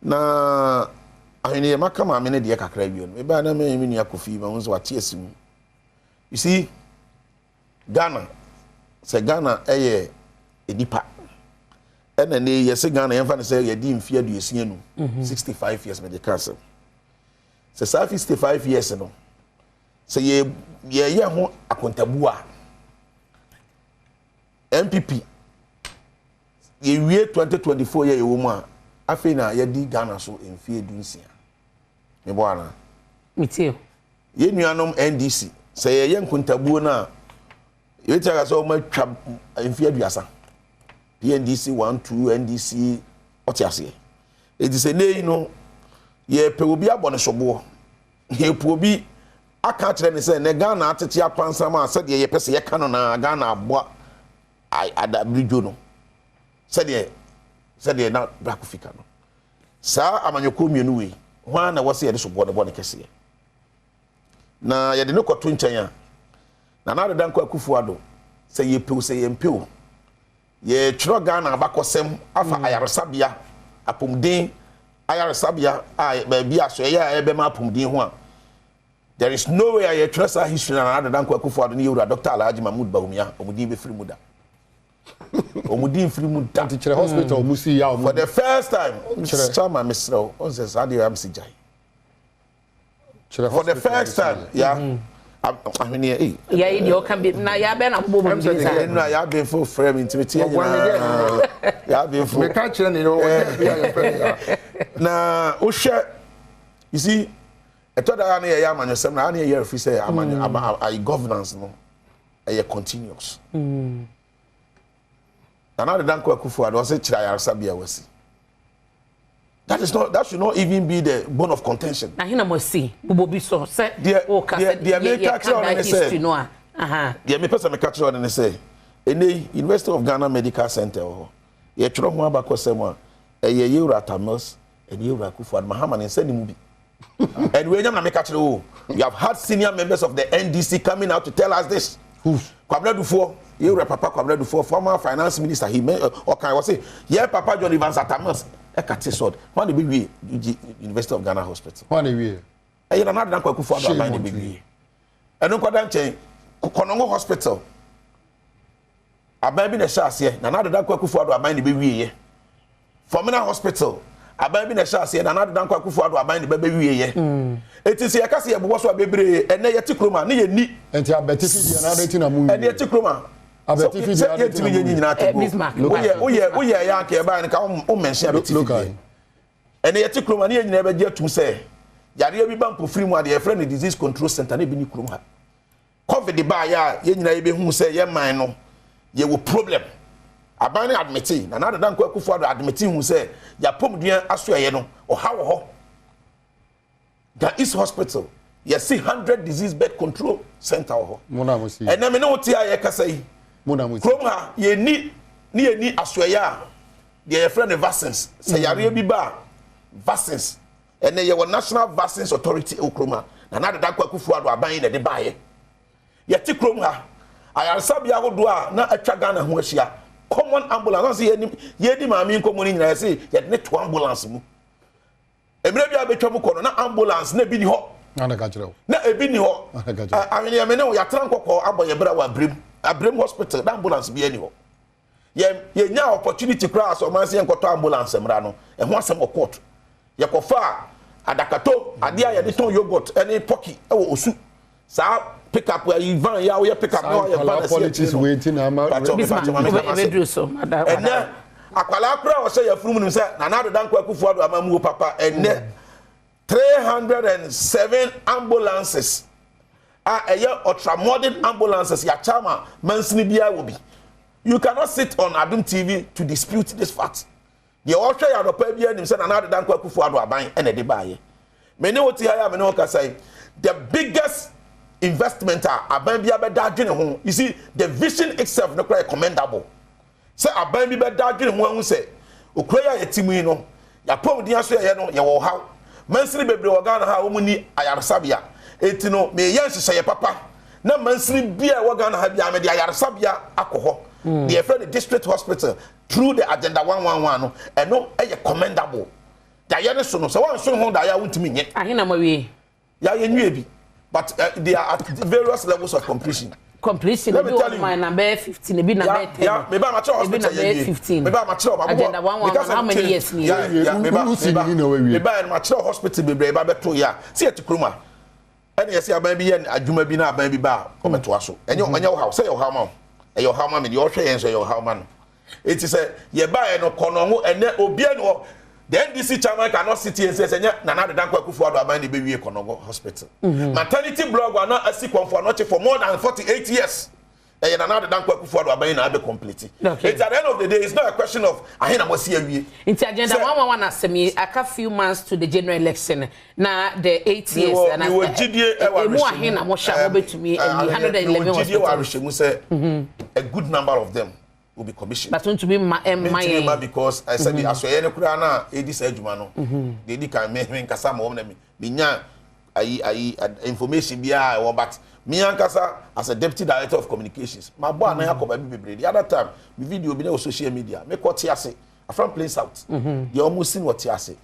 Na ahweneɛ maka maame no deɛ kakra wie no mebaa na me nua Kofi ma ho sɛ wate asi mu. You see, Ghana, sɛ Ghana ɛyɛ nipa ɛna ne yɛsɛ Ghana yɛmfa no sɛ yɛdi mfe 65, 65 years, mede ka asɛm sɛ saa 65 years no sɛ yɛ yɛyɛ ho akontabu a NPP yɛwie 2024 yɛ yɛwɔ mu a afei na yɛdi Ghana so mfe 16 mebɔ ana? Metie. Yɛn nuanom NDC sɛ yɛyɛ nkontabuo no a yɛbɛtumi aka sɛ wɔn atwa mfe 30 PNDC 1 2 NDC ɔte aseɛ eti sɛ ne yi no yɛpɛ obi abɔ ne soboɔ, yɛpɛ obi aka akyerɛ ne sɛ ne Ghana atete apansam a sɛdeɛ yɛpɛ sɛ yɛka no na Ghana aboa adabiridwo no sɛdeɛ na Brako fika no saa amanyɔkuo mmienu wei hwan na ɛwɔ sɛ yɛde soboɔ no bɔ ne kɛseɛ na yɛde ne kɔto nkyɛn a Nana Addo Dankwa Akufo Addo sɛ yɛpɛw sɛ yɛmpɛw yɛtwerɛ Ghana abakɔsɛm afa ayaresabea apɔmuden ayaresabea a baabi asɔeɛ a ɛbɛma apɔmuden ho a there is no way a yɛtwerɛ saa history na Nana Addo Dankwa Akufo Addo ne yɛwura Dr. Alhaji Mahmood Bawumia ɔmo din bɛfiri mu da, ɔmo din firi mu da. Nti kyerɛ hospital ɔmo si ya ɔmo. For the first time. Kyerɛ. Chairman, mesrɛ wo ɔn sɛ saa deɛ am si gyae. Kyerɛ For the hospital first ɔmo si time yɛ. ya ahweneɛ ei. Yɛyi deɛ ɔka bi na yɛabɛn na bobɔ mu din saa. Ɛnu a yɛabɛnfo frɛ me ntimi tie Ɔbɔ ne deɛ. nyinaa yɛabɛnfo. Meka kyerɛ ne wɔ bi a yɛfrɛ no ya. Na wohwɛ, you see, ɛtɔ da a ne yɛyɛ amanyɔsɛm na a ne yɛyɛ afi sɛ amanyɔ aba ayi governance no ɛyɛ continuous. Nana Addo Dankwa Akufo Addo ɔsɛ kyerɛ ayaresabea wasi, that is not, that should not even be the bone of contention. Na hena mo asi bobɔ bi so sɛ woka sɛ Deɛ meka yɛka kyerɛ wo that ne sɛ- history no a aha. Deɛ mepɛ sɛ meka kyerɛ wo ne sɛ ɛnɛ yi University of Ghana Medical Center wɔ hɔ yɛtwerɛ ho abakɔsɛm a ɛyɛ yɛwura Atta Mills ɛne yɛwura Akufo Addo Mahama ne nsa ne mu bi and wei nyam na meka kyerɛ wo. We have had senior members of the NDC coming out to tell us this. Kwabena Dufoɔ Yɛwura Papa Kwabena Duffuor, former finance minister, he ɔkan wɔ se yɛ Papa John Evans Atta Mills ɛka te sɔd. Hwan na ɛbɛwie UG University of Ghana Hospital? Hwan na ɛwie? Ɛyɛ Nana Addo Dankwa Akufo-Addo aban na ɛbɛwie. Ɛno nkɔda nkyɛn, Konongo Hospital. Aban bi na ɛhyɛ aseɛ, Nana Addo Dankwa Akufo-Addo aban na ɛbɛwieɛ. Fomena Hospital, aban bi na ɛhyɛ aseɛ, Nana Addo Dankwa Akufo-Addo aban na ɛbɛbɛwieɛ. Mm. Eti sɛ yɛka sɛ yɛbobɔ so a bebree, ɛnɛ yɛte kurom a ne yɛnni. Nti abɛtifi deɛ na adɛn ti na mo nwie? Ɛnɛ yɛte kurom a abɛtifi deɛ adɛn ti na mo nwie? Nyinaa te eh, go. Woyɛ woyɛ woyɛ ɛyɛ anka ɛbaa no ka wo mmɛnhyɛn abɛtifi deɛ. Ɛnɛ yɛte kurom a ne yɛn nyinaa bɛgye atum sɛ yareɛ bi ba mpofiri mu a deɛ yɛfrɛ no disease control center na ebi ni kurom ha. Covid baeɛ a yɛn nyinaa yɛbɛhuu sɛ yɛn man no yɛwɔ problem. Aban no admete, Nana Addo Dankwa Akufo Addo admete hu sɛ yɛapɔmuden asoɛeɛ no ɔha wɔ hɔ. Ga East Hospital yɛsi 100 disease bed control center wɔ hɔ. Ɛnɛ me ne wo te a yɛkasa yi, kurom ha yɛnni ne yɛnni asoɛeɛ a deɛ yɛfrɛ no vaccines. Sɛ yareɛ bi ba a vaccines Ɛnnɛ yɛwɔ National Vaccines Authority wɔ kurom ha. Nana Addo Dankwa Akufo-Addo aban yi na ɛde baeɛ. Yɛte kurom ha, ayaresabea ahodoɔ a na atwa Ghana ho ahyia, common ambulance, ɔn sɛ yɛnim, yɛredi maame yi nkɔmmɔ no nyinaa yɛse yɛde ne to ambulance mu. Mmerɛ bi a bɛtwa mu kɔ no, na ambulance na ebi ni hɔ. Na ebi ni hɔ. Ahweneɛ me ne wo yɛatra nkɔkɔɔ abɔ yɛ bra wɔ Abrem, Abrem hospital, na ambulance biara ni hɔ. Yɛ yɛnya opportunity koraa sɛ ɔman sɛ yɛnkɔtɔ ambulance mmra no, ɛho asɛm wɔ court. Yɛkɔfaa adakato, adeɛ a yɛde tɔn yogurt ne pɔki wɔ Osu. Saa pick up ayi van yi a woyɛ pick up na wɔayɛ van asi akyire no. Pakyɛ mepakyɛ ma meka m'asɛm. Ɛnɛ akwadaa koraa a ɔhyɛ yafunu mu nim sɛ Nana Addo Dankwa Akufo-Addo amammuo papa ɛnɛ 307 ambulances a ɛyɛ ultra-modern ambulances yɛakyɛ ama mansini biara wɔ bi. You cannot sit on Adom TV to dispute this fact. Deɛ ɔhwɛ yɛ anɔpa biara nim sɛ Nana Addo Dankwa Akufo-Addo aban na ɛde baayɛ. Me ne wo te ha yi a me ne wo kasa yi, the biggest investment a aban biara bɛda adwene ho, you see, the vision itself no koraa yɛ commendable. Sɛ aban bi bɛda adwene ho ahu sɛ okuro yi a yɛte mu yi no, yɛapɔmuden asoɛeɛ no, yɛwɔ ɔhaw. Mansini bebree wɔ Ghana ha a wɔn nni ayaresabea. Enti no, meyɛ nhyehyɛeɛ papa na mansini biara a ɛwɔ Ghana ha biara mede ayaresabea akɔ hɔ. Deɛ yɛfrɛ no district hospital through the agenda 111 no, ɛno yɛ commendable. Daeɛ no so no, sɛ woanso ho daeɛ a wontumi nyɛ. Ahe na moawie? Yɛayɛ nwie bi but uh, they are at various levels of completion. Completion ebi wɔ ma na bɛyɛ 15 ebi na bɛyɛ 10. Ya meba ma kyerɛ hospital yɛ wie. 15. Meba ma kyerɛ ɔba Agenda 111 how many years ni? Ya ya meba meba meba yɛ ma kyerɛ hospital bebree ba bɛto ya. Si yɛ te kurom a. Ɛna yɛsɛ aban bi yɛ adwuma bi na aban bi ba a ɔbɛtoa so. Ɛnyɛ ɛnyɛ ɔhaw sɛ yɛ ɔhaw ma wo. Ɛyɛ ɔhaw ma me deɛ ɔhwɛ yɛn nso ɛyɛ ɔhaw ma no. Eti sɛ yɛbaeɛ no kɔnɔngo ɛnɛ obiara ni hɔ. The NDC chairman cannot sit here and say sɛ nyɛ Nana Addo Dankwa Akufo-Addo aban na ɛbɛwie Kɔnɔngo hospital. Mm-hmm. Maternity blog a na asi Kɔmfo Anɔkye for more than 48 years. Ɛyɛ Nana Addo Dankwa Akufo-Addo aban na abɛ complete. Okay. Eti at the end of the day it's not a question of ahe na moasi awie. Nti agenda 111 asɛm yi aka few months to the general election na the 8 years na mewɔ gyidie ɛwɔ emu ahe na mohyɛ a mobɛtumi awie 111 mewɔ gyidie wɔ awerɛhyɛmu sɛ a good number of them will be commissioned. But ntumi mma ɛmma yɛn. Ntumi mma because ɛsɛ bi asɔyɛ no koraa na edi saa adwuma no. Deɛ edi kan me me nkasa ma wɔn na me me nya ayi ayi information biara ɛwɔ but me ankasa as a deputy director of communications ma bɔ anan akɔ baabi bebree the other time me video bi na wɔ social media me kɔ te ase Afram Plain South deɛ wɔn si no wɔ te ase.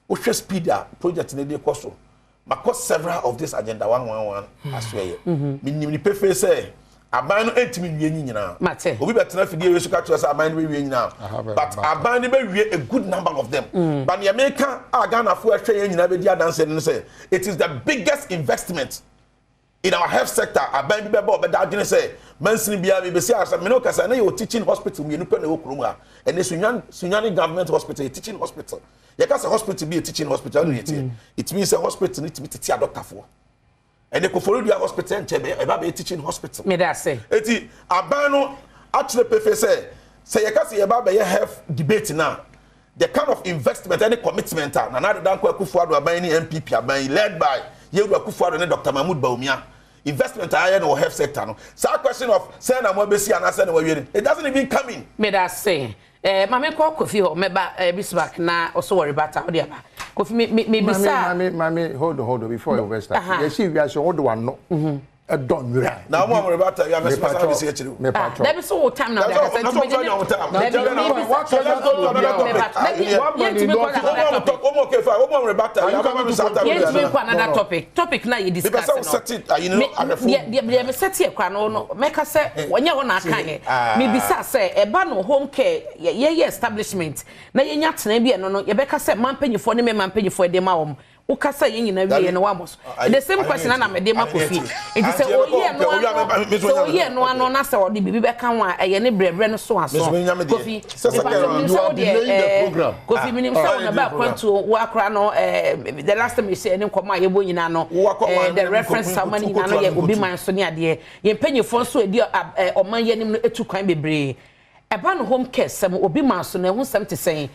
Wohwɛ speed a project no de kɔ so. Makɔ several of this agenda 111 asoɛyɛ. Menim no pefee sɛ aban no ntumi nwie ne nyinaa. Mate. Obi bɛtena afidie wei so ka kyerɛ sɛ aban no bɛwie nyinaa. But aban no bɛwie a good number of them. But nea meka a Ghanafoɔ ɛhwɛ yɛn nyinaa bɛdi adanseɛ no ne sɛ it is the biggest investment In our health sector, aban bi bɛba ɔbɛda adwene sɛ mansini biara mebɛsi ayaresa. Me ne wo kasa na yɛwɔ teaching hospital mmienu pɛ na ɛwɔ kurom ha. Ɛnɛ Sunyani, Sunyani government hospital yɛ teaching hospital. Yɛka sɛ hospital bi yɛ teaching hospital ɛno yɛ teɛ. It means sɛ hospital no tumi tete adɔktafoɔ. Ɛnɛ Koforidua hospital ɛnkyɛ bɛyɛ ɛba bɛyɛ teaching hospital. Meda ase. Eti aban no akyerɛ pefee sɛ sɛ yɛka sɛ yɛba abɛyɛ health debate no a, The kind of investment ɛne commitment a Nana Addo Dankwa Akufo-Addo aban ne NPP aban yi led by Yewura Akufo-Addo ne Doctor Mahmood Bawumia investment a ayɛ no wɔ health sector no, saa question of sɛn na moabɛsi anaa sɛn na moawie no, it doesn't even come in. Medase. Eh, ma menkɔ Kofi hɔ, mɛba eh, Bismarck na ɔso wɔ rebata, wode aba. Kofi, me, me, mebisa. Mami, mami, hold on, hold on, before you start. Aha. Yɛsi wiase, wode w'ano. ɛdɔ nwura. Na wɔn a wɔn reba ta wi amɛsɛ mɛsa bɛsi akyiri o. Ah, dabi so wo time na ɔde akasa nti mede ne dabi mi bisa dabi yɛntumi kɔ another topic. Wɔn okay fine wɔn a wɔn reba ta wi amɛsɛ mɛsa ta yɛntumi kɔ another topic topic na yɛ discuss no. Bíbɛ sɛ wosɛte ayi no ahwɛfo. Deɛ deɛ mi sɛte ɛkora no no mɛka sɛ wɔnyɛ hɔ na aka yɛ mi bisa sɛ ɛba no home care yɛyɛ establishment na yɛnya tena bi ɛno no yɛbɛka sɛ mmaa mpanyinfoɔ ne mmarima mpanyinfoɔ ɛde ma wɔn wokasa yɛn nyinaa wie no wabɔ so the same question na mede ma Kofi nti sɛ oyi ɛno ano sɛ oyi ɛno ano na sɛ ɔde biribi bɛka ho a ɛyɛ ne brɛbrɛ no so aso Kofi mepatɔ minim sɛ wo deɛ ɛɛ Kofi minim sɛ wo na ba akwantuo wo akora no ɛɛ the last time yɛhyɛ ne nkɔmɔ a yɛbɔ nyinaa no ɛɛ the reference a wɔn nyinaa no yɛ obi man so ne adeɛ yɛn mpanyinfoɔ nso edi ɔman yɛn anim no etu kwan bebree ɛba no home care sɛm obi man so na ɛho sɛm te sɛn.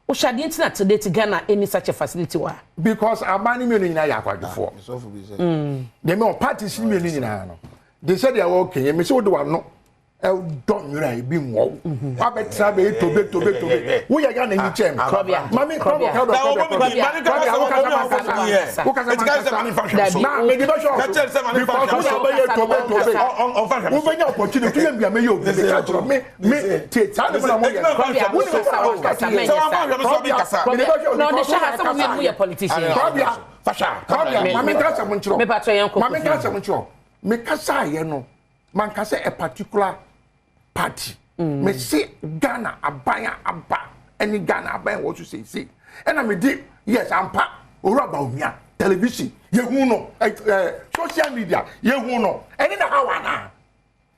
Wohwɛ adeɛ nti na till date Ghana ɛnni such a facility wɔ ha. Because aban no mmienu nyinaa yɛ akwadwofoɔ. Deɛ mɛ wɔ parties no mmienu nyinaa no de sɛ deɛ wɔka yɛ mɛ sɛ wode wano ɛdɔ nwera ebi nwɔ wo wabɛtena bɛyɛ tobe tobe tobe woyɛ Ghana yi kyɛn me mami kɔbɔ kɔbɔ kɔbɔ kɔbɔ wokasa ma nkasa wokasa ma nkasa na mede bɛhwɛ ɔso because woyɛ bɛyɛ tobe tobe wobɛnya opportunity woyɛ mbia mɛyɛ obi meka kyerɛ me me tie saa de mu na mo yɛ wo ni sɛ wo kasa mɛ nyɛ sa na ɔde hyɛ ha sɛ mo yɛ mo yɛ politician. Kwabia Kwabia maame nka asɛm nkyerɛ mepa kyɛ yɛn kɔ maame nka asɛm nkyerɛ me kasa yɛ no man ka sɛ a particular party mm. me se Ghana aban a aba ɛne Ghana aban wɔ so seesei ɛna me di yes ampa owura Bawumia television yɛhu no ɛ social media yɛhu no ɛne na hawa naa.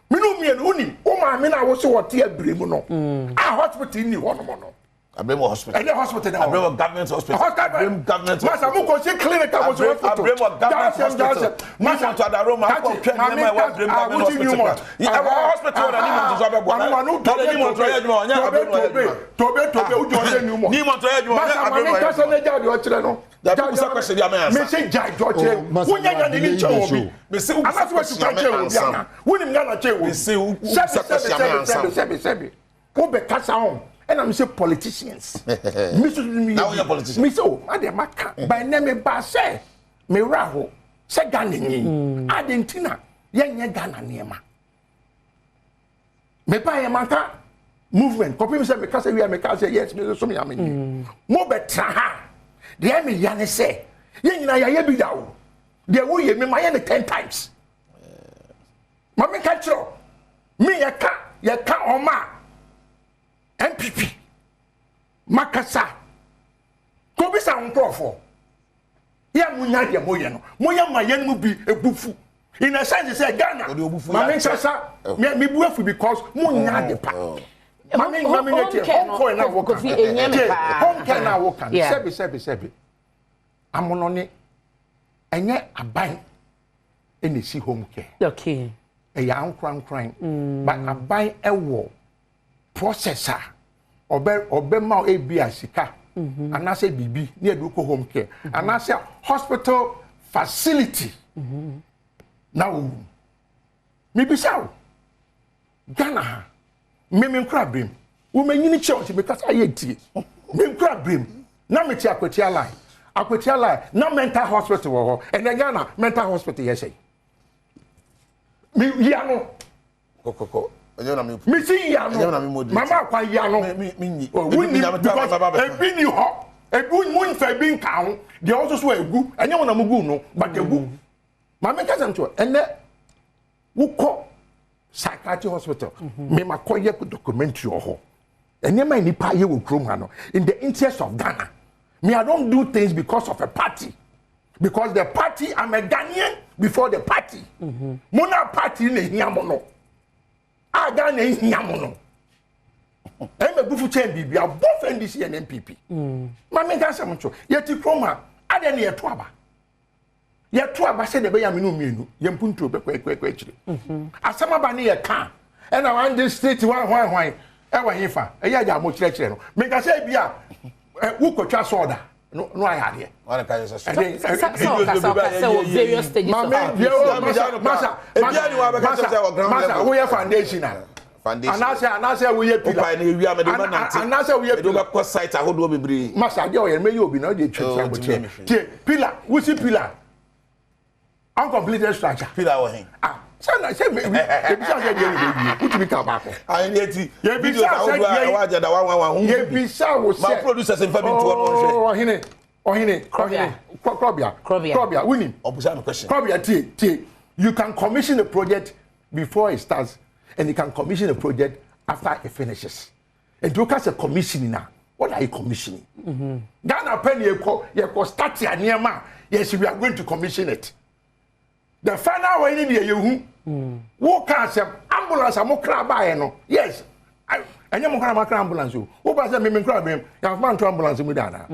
Me ne wo mmienu wonim wo maame no a wose wɔte abire mu no mm. a hospital nni hɔ nom no. Abirem wɔ hospital. Ɛnyɛ hospital na wɔ. Abirem wɔ government hospital. Abirem government hospital. Masa mo kɔ si clinic a mo si hospital. Abirem wɔ government hospital. Masa to adaro ma akɔ twɛ nneɛma ɛwɔ abirem government hospital. Ɛwɔ hospital na ni mu nso abɛbɔ. Wanu tobe tobe tobe tobe tobe tobe wujɔ ɔyɛ Newmont. Newmont ɔyɛ adwuma ɔyɛ Masa maame nkasa ne gya deɛ ɔkyerɛ no. Dabi wusa question bi ama ansa. Mese gya jɔ kyerɛ. Oh, Wonya nya ne ni nkyɛn wɔ bi. Mese wusa Anase question watu ama kyɛn wɔ bi ansa. ana. Wonim Ghana kyɛn wɔ bi. Mese wusa question ama ansa. Sɛbi sɛbi sɛbi sɛbi. Wo bɛ kasa ho. Ɛna mese politicians. Me so mi Na woyɛ politician. Mese o, ma deɛ maka. Ba ɛnɛ me ba sɛ me wura ho sɛ Ghana ni. Ade nti na yɛnyɛ Ghana nneɛma. mebaeɛ manka movement kɔpem sɛ meka sɛ wia meka sɛ yes me so meyame ni mm. mobɛtra ha deɛ meya ne sɛ yɛn nyinaa yɛayɛ bi da o deɛ woyɛ me mayɛ ne ten times ma menka kyerɛ me yɛka yɛka ɔma a npp makasa kɔbisa wo nkurɔfoɔ yɛ a monya deɛ moyɛ no moyɛ ma yɛn mu bi ebufu in a sense sɛ Ghana maame nkasa me bu afu because monya ade pa maame maame nyɛ tiɛ home care na woka tiɛ home care na woka sɛbi sɛbi sɛbi amonɔne ɛnyɛ aban ɛna esi home care ɛyɛ ankorankran mm. but aban ɛwɔ. process a ɔbɛ ɔbɛma ebi a sika mhm. anaasɛ biribi ne yɛde kɔ home care mhm. anaasɛ hospital facility mhm. na owu mibisa o Ghana ha mmemme nkura birim wɔn nyini kyɛw nti mekasa ayɛ tie me nkura birim na mete akwatia line akwatia line na mental hospital wɔ hɔ ɛnɛ Ghana mental hospital yɛ sɛ mi yia no. kɔkɔkɔ ɛnyɛ na mi. mi si yia no mama akwa yia no wuni because ebi ni hɔ ebi mu nfa ebi nka ho deɛ ɔso so egu ɛnyɛ wɔn na mo gu no but egu mm. maame kasa nto ɛnɛ wokɔ psychiatry hospital mm-hmm. mi ma kɔ yɛ documentary wɔ hɔ nneɛma nipa yɛ wɔ kurom ha no in the interest of Ghana me I don't do things because of a party because the party i'm a ghanaian before the party mm-hmm. mo na party na ehia mo no a ghana ehia mo no ɛma bufu kyɛn biribi a both ndc and npp mm. maame nka asɛm nso yɛte kurom a adeɛ na yɛto aba yɛto aba sɛ deɛ ɛbɛyɛ amene mmienu yɛn mpuntuo bɛkɔ ɛkɔ ɛkɔ akyire mm-hmm. asɛm aba ne yɛ ka ɛna one day state hwan hwan hwan ɛwɔ hefa ɛyɛ agya mo kyerɛkyerɛ no menka sɛ ebi a wokɔtwa sɔɔda no no ayɛ adeɛ. Wọn ka yɛ sɛ sɛ ɔkasa ɔkasa wɔ various stages of masa masa masa masa woyɛ foundation a anaasɛ anaasɛ woyɛ pila anaasɛ woyɛ pila kɔ site ahodoɔ bebree. Masa adeɛ ɔyɛ mɛyɛ obi na ɔde etwa ti abotire tie pila wusi pila. Uncompleted structure. Pillar wɔ he? Ah, sɛ na sɛ mi ebisa sɛ deɛ na ebi wotumi ka baako. Ayi ni eti. Yebisa sɛ deɛ ɛwɔ agenda wa wa wa ho. Yebisa wo sɛ. Ma producers nfa bi ntoɔ no nhwɛ. Ɔhene ɔhene ɔhene krɔbea krɔbea wunim. Ɔbusa mi question. Krɔbea tie tie, you can commission a project before it starts and you can commission a project after it finishes. Nti o ka sɛ commissioning na, what are you commissioning? Mm -hmm. Ghana pɛ ni yɛkɔ yɛkɔ start ya nneɛma, yes, we are going to commission it. The final one ni deɛ yɛhu. Wo ka asɛm ambulance a mo kra baayɛ no, yes, ɛnyɛ mo kra mo akra ambulance o. Wo ba sɛ mímí nkra mi yàtọ̀ nto ambulance mu dáadáa.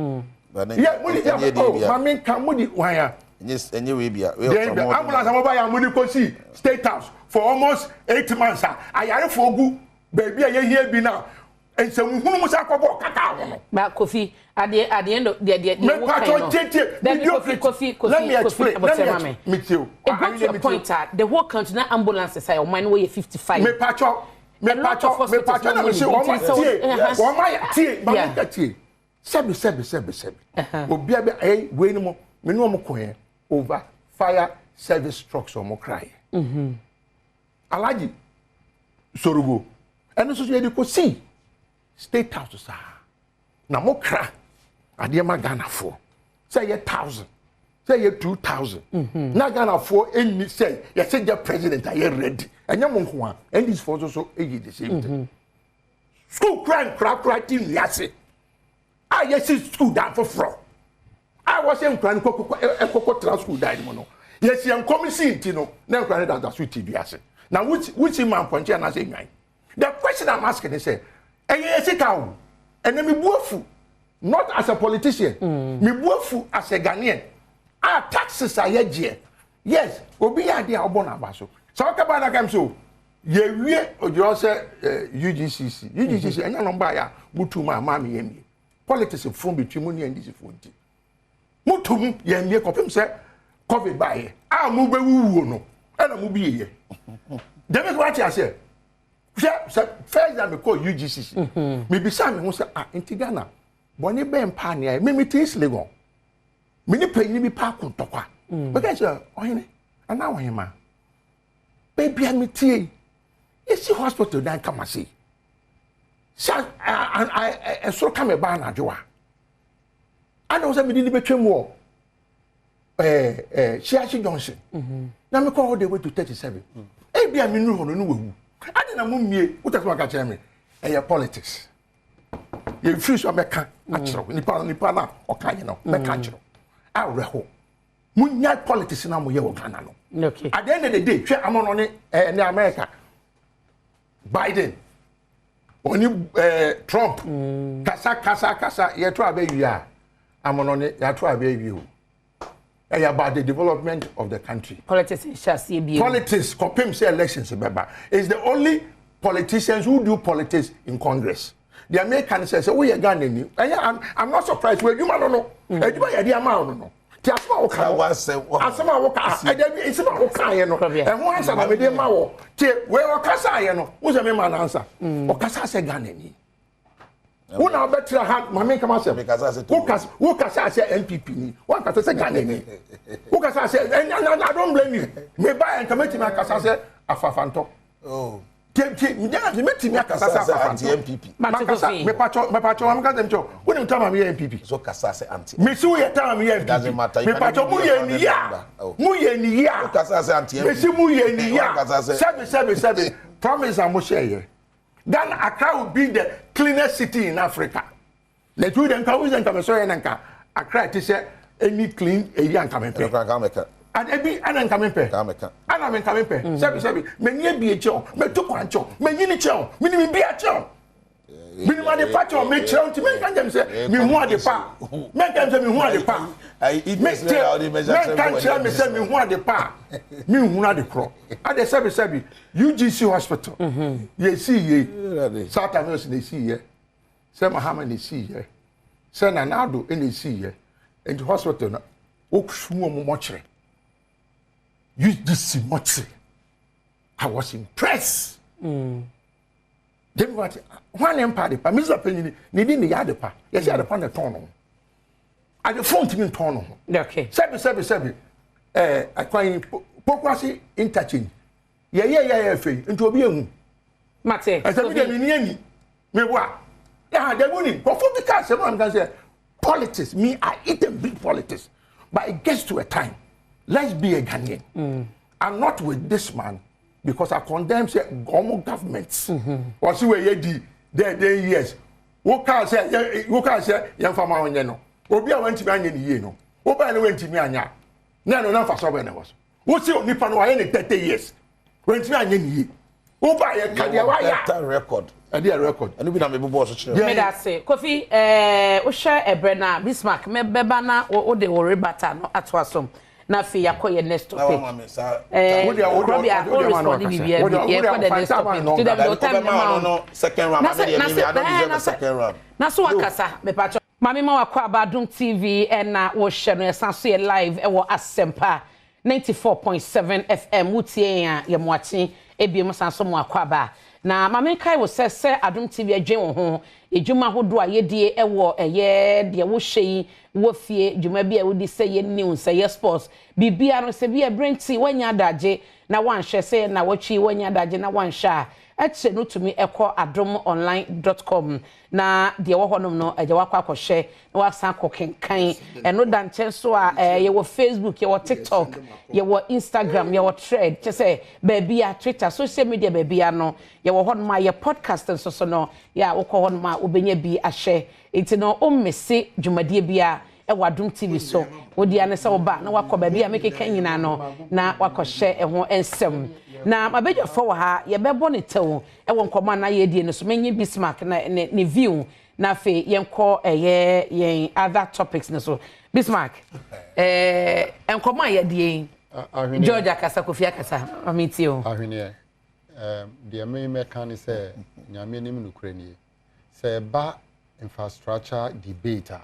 Yɛ mo di yɛ o maame nka mo di wan ya. Ɛnyɛ wei bia. Deɛ ambulance a mo ba yɛ a mo di kɔ si State House for almost 8 months a ayarefoɔ gu baabi a yɛhia bi na nsɛmuhunu mu sa akɔbɔ kaka ho no. Ba Kofi, at the end of deɛ wo kan no. Tietie. Dabi, Kofi, Kofi, Kofi. Let me explain. Kofi, let me explain. It got to a point ah, the whole country na ambulance say ɔman no wɔyɛ 55. Mepatwɔ, mepatwɔ, mepatwɔ, na mesi wɔn tie, wɔn ayɛ tie, maame ka tie, sɛbi sɛbi sɛbi sɛbi, obi a bɛ ɛyɛ wei ni mo, me ne wɔn kɔ yɛ over fire service trucks wɔn kra yɛ. Alhaji Sorogo ɛno nso so yɛde kɔ si State House saa na mo kra adeɛ ma Ghanafoɔ sɛ yɛ 1,000, sɛ yɛ 2,000 na Ghanafoɔ ɛnni sɛ yɛsɛ gya president a yɛ ready. Ɛnyɛ mo nko a, NDC foɔ nso so ɛyi the same thing. School kura nkorakora ti nwiase a yɛsi school dan foforɔ a wɔsɛ nkura no kɔkɔ ɛkɔkɔ tena school dan mu no, yɛsi nkɔm si nti no na nkura no dada so ti wiase na wusi wusi ma mpɔnkye anaasɛ nwan. The question I'm asking is sɛ ɛyɛ yɛ sika o. Ɛnna mi bu afu, not as a politician, mi bu afu as a Ghanaian a taxes a yɛgyeɛ. Yes, obi yɛ adeɛ a ɔbɔ n'aba so sɛ ɔka ba n'aka mi so yɛwie ogyina hɔ sɛ UGCC UGCC ɛnyɛ nɔmba yɛ a mutu mu a maa mi yɛ mie politics fun between mu ne NDC fo nti mutu mu yɛn mie kɔpem sɛ COVID baayɛ a mo bɛ wuwuo no ɛna mo bi yɛ dɛm ɛkò ate aseɛ. Hwɛ sɛ first time mekɔ UGCC, mebisa me ho sɛ, ah, nti Ghana bɔne bɛn paa nea me mete East Legon, me ne panyin bi paa ko ntɔkwa, meka sɛ ɔhene anaa ɔhema, baabi a metie yi yɛsi hospital dan kama sei sɛ ɛsoro ka me ba anadwo a ana wo sɛ mede ne bɛtwam wɔ ɛɛ ɛɛ Shiashi Junction na mekɔ all the way to 37, ebi a menuru hɔ no ne wawu ade na mo mmie wotɛ sɛ waka kyerɛ me ɛyɛ politics. Yɛmfiri so a mɛka akyerɛw nipa no a ɔka yɛ no, mɛka akyerɛw awerɛho. Munya politics na moyɛ wɔ Ghana no. At the end of the day, hwɛ amɔnɔ ne ɛɛ ne America Biden ɔne Trump kasa kasa kasa, yɛto abɛwie a amɔnɔ ne yɛato abɛwie o. Ɛyɛ about the development of the country. Politics nhyɛ aseɛ bio. Politics kɔpem sɛ elections bɛba is the only politicians who do politics in Congress. Deɛ meka ne sɛ woyɛ Ghana ni, ɛyɛ I'm not surprised. Wɔ adwuma no, adwuma yɛde ama wo no, ti asɛm a woka no, asɛm a woka ɛdɛ bi, asɛm a woka yɛ no, ɛho ansa na mede ma wɔ tie. Wei ɔkasa yɛ no, wo sɛ me ma no ansa. Ɔkasa sɛ Ghana ni, wo na wobɛtena ha ma menka m'asɛm. Wokasa sɛ NPP ni, woankasa sɛ Ghana ni, wokasa sɛ I don't blame you. Meba yɛ nka mɛtumi akasa sɛ afafantɔ tie nyɛ mɛtumi akasa sɛ afafantɔ makasa. Mepatwɔ, mepatwɔ, mameka sɛ mkyɛ wonim time a meyɛ NPP. So kasa sɛ anti. Mesi woyɛ time a meyɛ NPP. Mepatwɔ, moyɛ ni a moyɛ ni a mesi moyɛ ni a sɛbi sɛbi sɛbi promise a mohyɛɛyɛ Ghana, Accra will be the cleanest city in Africa. Na etu de nka wo sɛ nka mesɔ yɛ na nka Accra ti sɛ any clean eyi anka mepɛ. Ade bi ana nka mepɛ. Ana me nka mepɛ. Sɛbi sɛbi m'ani abie kyɛw, metu kwan kyɛw, m'anyini kyɛw, menim bi akyɛw. Menim ade pa kyɛw, mekyerɛw nti menka nkyɛm sɛ mehu ade pa. Menka nkyɛm sɛ mehu ade pa. Menka nkyerɛ me sɛ mehu ade pa a, menhunu ade korɔ. Ade sɛbi sɛbi UGC hospital yɛsi yie, South America na esi yɛ, sɛ Mahama na esi yɛ, sɛ Nana Addo na esi yɛ. Nti hospital no wosu wɔn mɔkyerɛ UGC mɔkyerɛ, I was impressed. Democrat hwan ne mpa ade pa? Mr Panyini ne di ne yɛ ade pa, yɛsɛ ade pa na ɛtɔn no ho, ade fo ntumi ntɔn no ho. Sɛbi sɛbi sɛbi. ɛɛ akwan Pokuase interchange yɛyɛ yɛ yɛ fɛ nti obi ehu. Mate. Ɛsɛ mi deɛ mi ni ani mi wa ɛha deɛ mu ni nkurɔfoɔ bi ka asɛm a mi ka sɛ politics me I eat and breathe politics but it gets to a time let's be a Ghanaian. Mm. I'm not with this man because I condemn say ɔmo government. Wɔsi wɔ yɛ di dɛ den years wo kaa sɛ yɛ wo kaa sɛ yɛn fa ma ɔnyɛ no obi a wɔntumi anyɛ ne yie no wo bɛyɛ no wɔntumi anya na ɛno na nfa so bɛyɛ na wɔ so wosi onipa no wayɛ ne 30 years wɔntumi anyɛ ne yie wo ba yɛ ka deɛ wayɛ better record ɛde yɛ record ɛno bi na mebobɔɔ so kyerɛ meda ase Kofi ɛɛ wohwɛ ɛbrɛ na Bismarck mɛbɛba na wode wo rebata no atoa so na afei yɛakɔ yɛ next topic ɛɛ kurɔbea o respond biribiara bi yɛkɔ the next topic to them the time ne ma wo second round na sɛ na so wakasa mepatwɔ Maame ma wakɔ aba Adom TV ɛna wohyɛ no yɛsan so yɛ live ɛwɔ Asɛmpa 94.7 FM wotie yɛn a yɛ moakye ebiem san so mo akɔ aba na maame nkae wo sɛ sɛ Adom TV adwen wo ho edwuma ahodoɔ a yɛdie ɛwɔ ɛyɛ deɛ wohyɛ yi wɔ fie dwuma bi a wodi sɛ yɛ news sɛ yɛ sports biribiara no sɛ bi ɛberɛ nti woanya adagye na woanhwɛ sɛ na wɔtwi woanya adagye na woanhwɛ a ɛkyerɛ no tumi ɛkɔ adomonline.com na deɛ ɛwɔ hɔnom no agya wakɔ akɔhwɛ na wasan akɔ kenkan ɛno da nkyɛn so a ɛɛ yɛwɔ Facebook, yɛwɔ TikTok, yɛwɔ Instagram, yɛwɔ Thread, kyɛ sɛ baabi a Twitter, social media baabi a no yɛwɔ hɔnom a yɛ podcast nso so no yɛ a wokɔ hɔnom a wobɛnya bi ahwɛ. Nti no wommese dwumadie bi a ɛwɔ Adom TV so. Wodi ane sɛ woba na wakɔ baabi a mekeka nyinaa no na wakɔhyɛ ɛho nsɛm. Na mabadwafoɔ wɔ ha, yɛbɛbɔ ne tɛw ɛwɔ nkɔmmɔ a na yɛdie no so. Menye Bismarck na ne view na afei yɛnkɔ ɛyɛ yɛn other topics no so. Bismarck, ɛɛ nkɔmmɔ a yɛdie yi, George akasa, Kofi akasa, mame tie o. Ahweneɛ, deɛ me mɛka ne sɛ Nyame anim nokorɛ nie. Sɛ ɛba infrastructure debate a,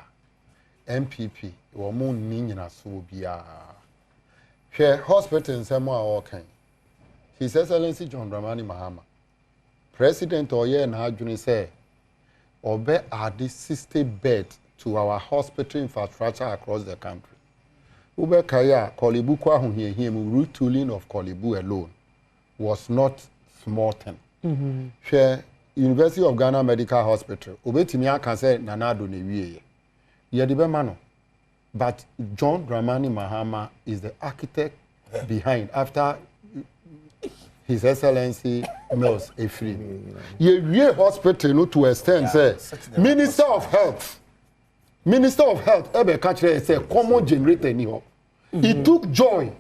NPP wɔn nni nyinasoɔ biara. Hwɛ hospital nsɛm a ɔreka yi. His Excellency John Dramani Mahama, president a ɔyɛɛ n'adwene sɛ ɔbɛ add 60 bed to our hospital infrastructure across the country. Wobɛkae a Korle Bu kɔ ahohiahia mu, retooling of Korle Bu alone was not small thing. Hwɛ University of Ghana Medical Hospital, obetumi aka sɛ Nana Addo na ewieɛ. Yɛde bɛma no. But John Dramani Mahama is the architect behind after His Excellency Mills efiri. Yɛwie hospital no to extend sɛ Minister of Health, Minister of Health ɛbɛka kyerɛ yɛ sɛ common generator ni hɔ. It took Joy,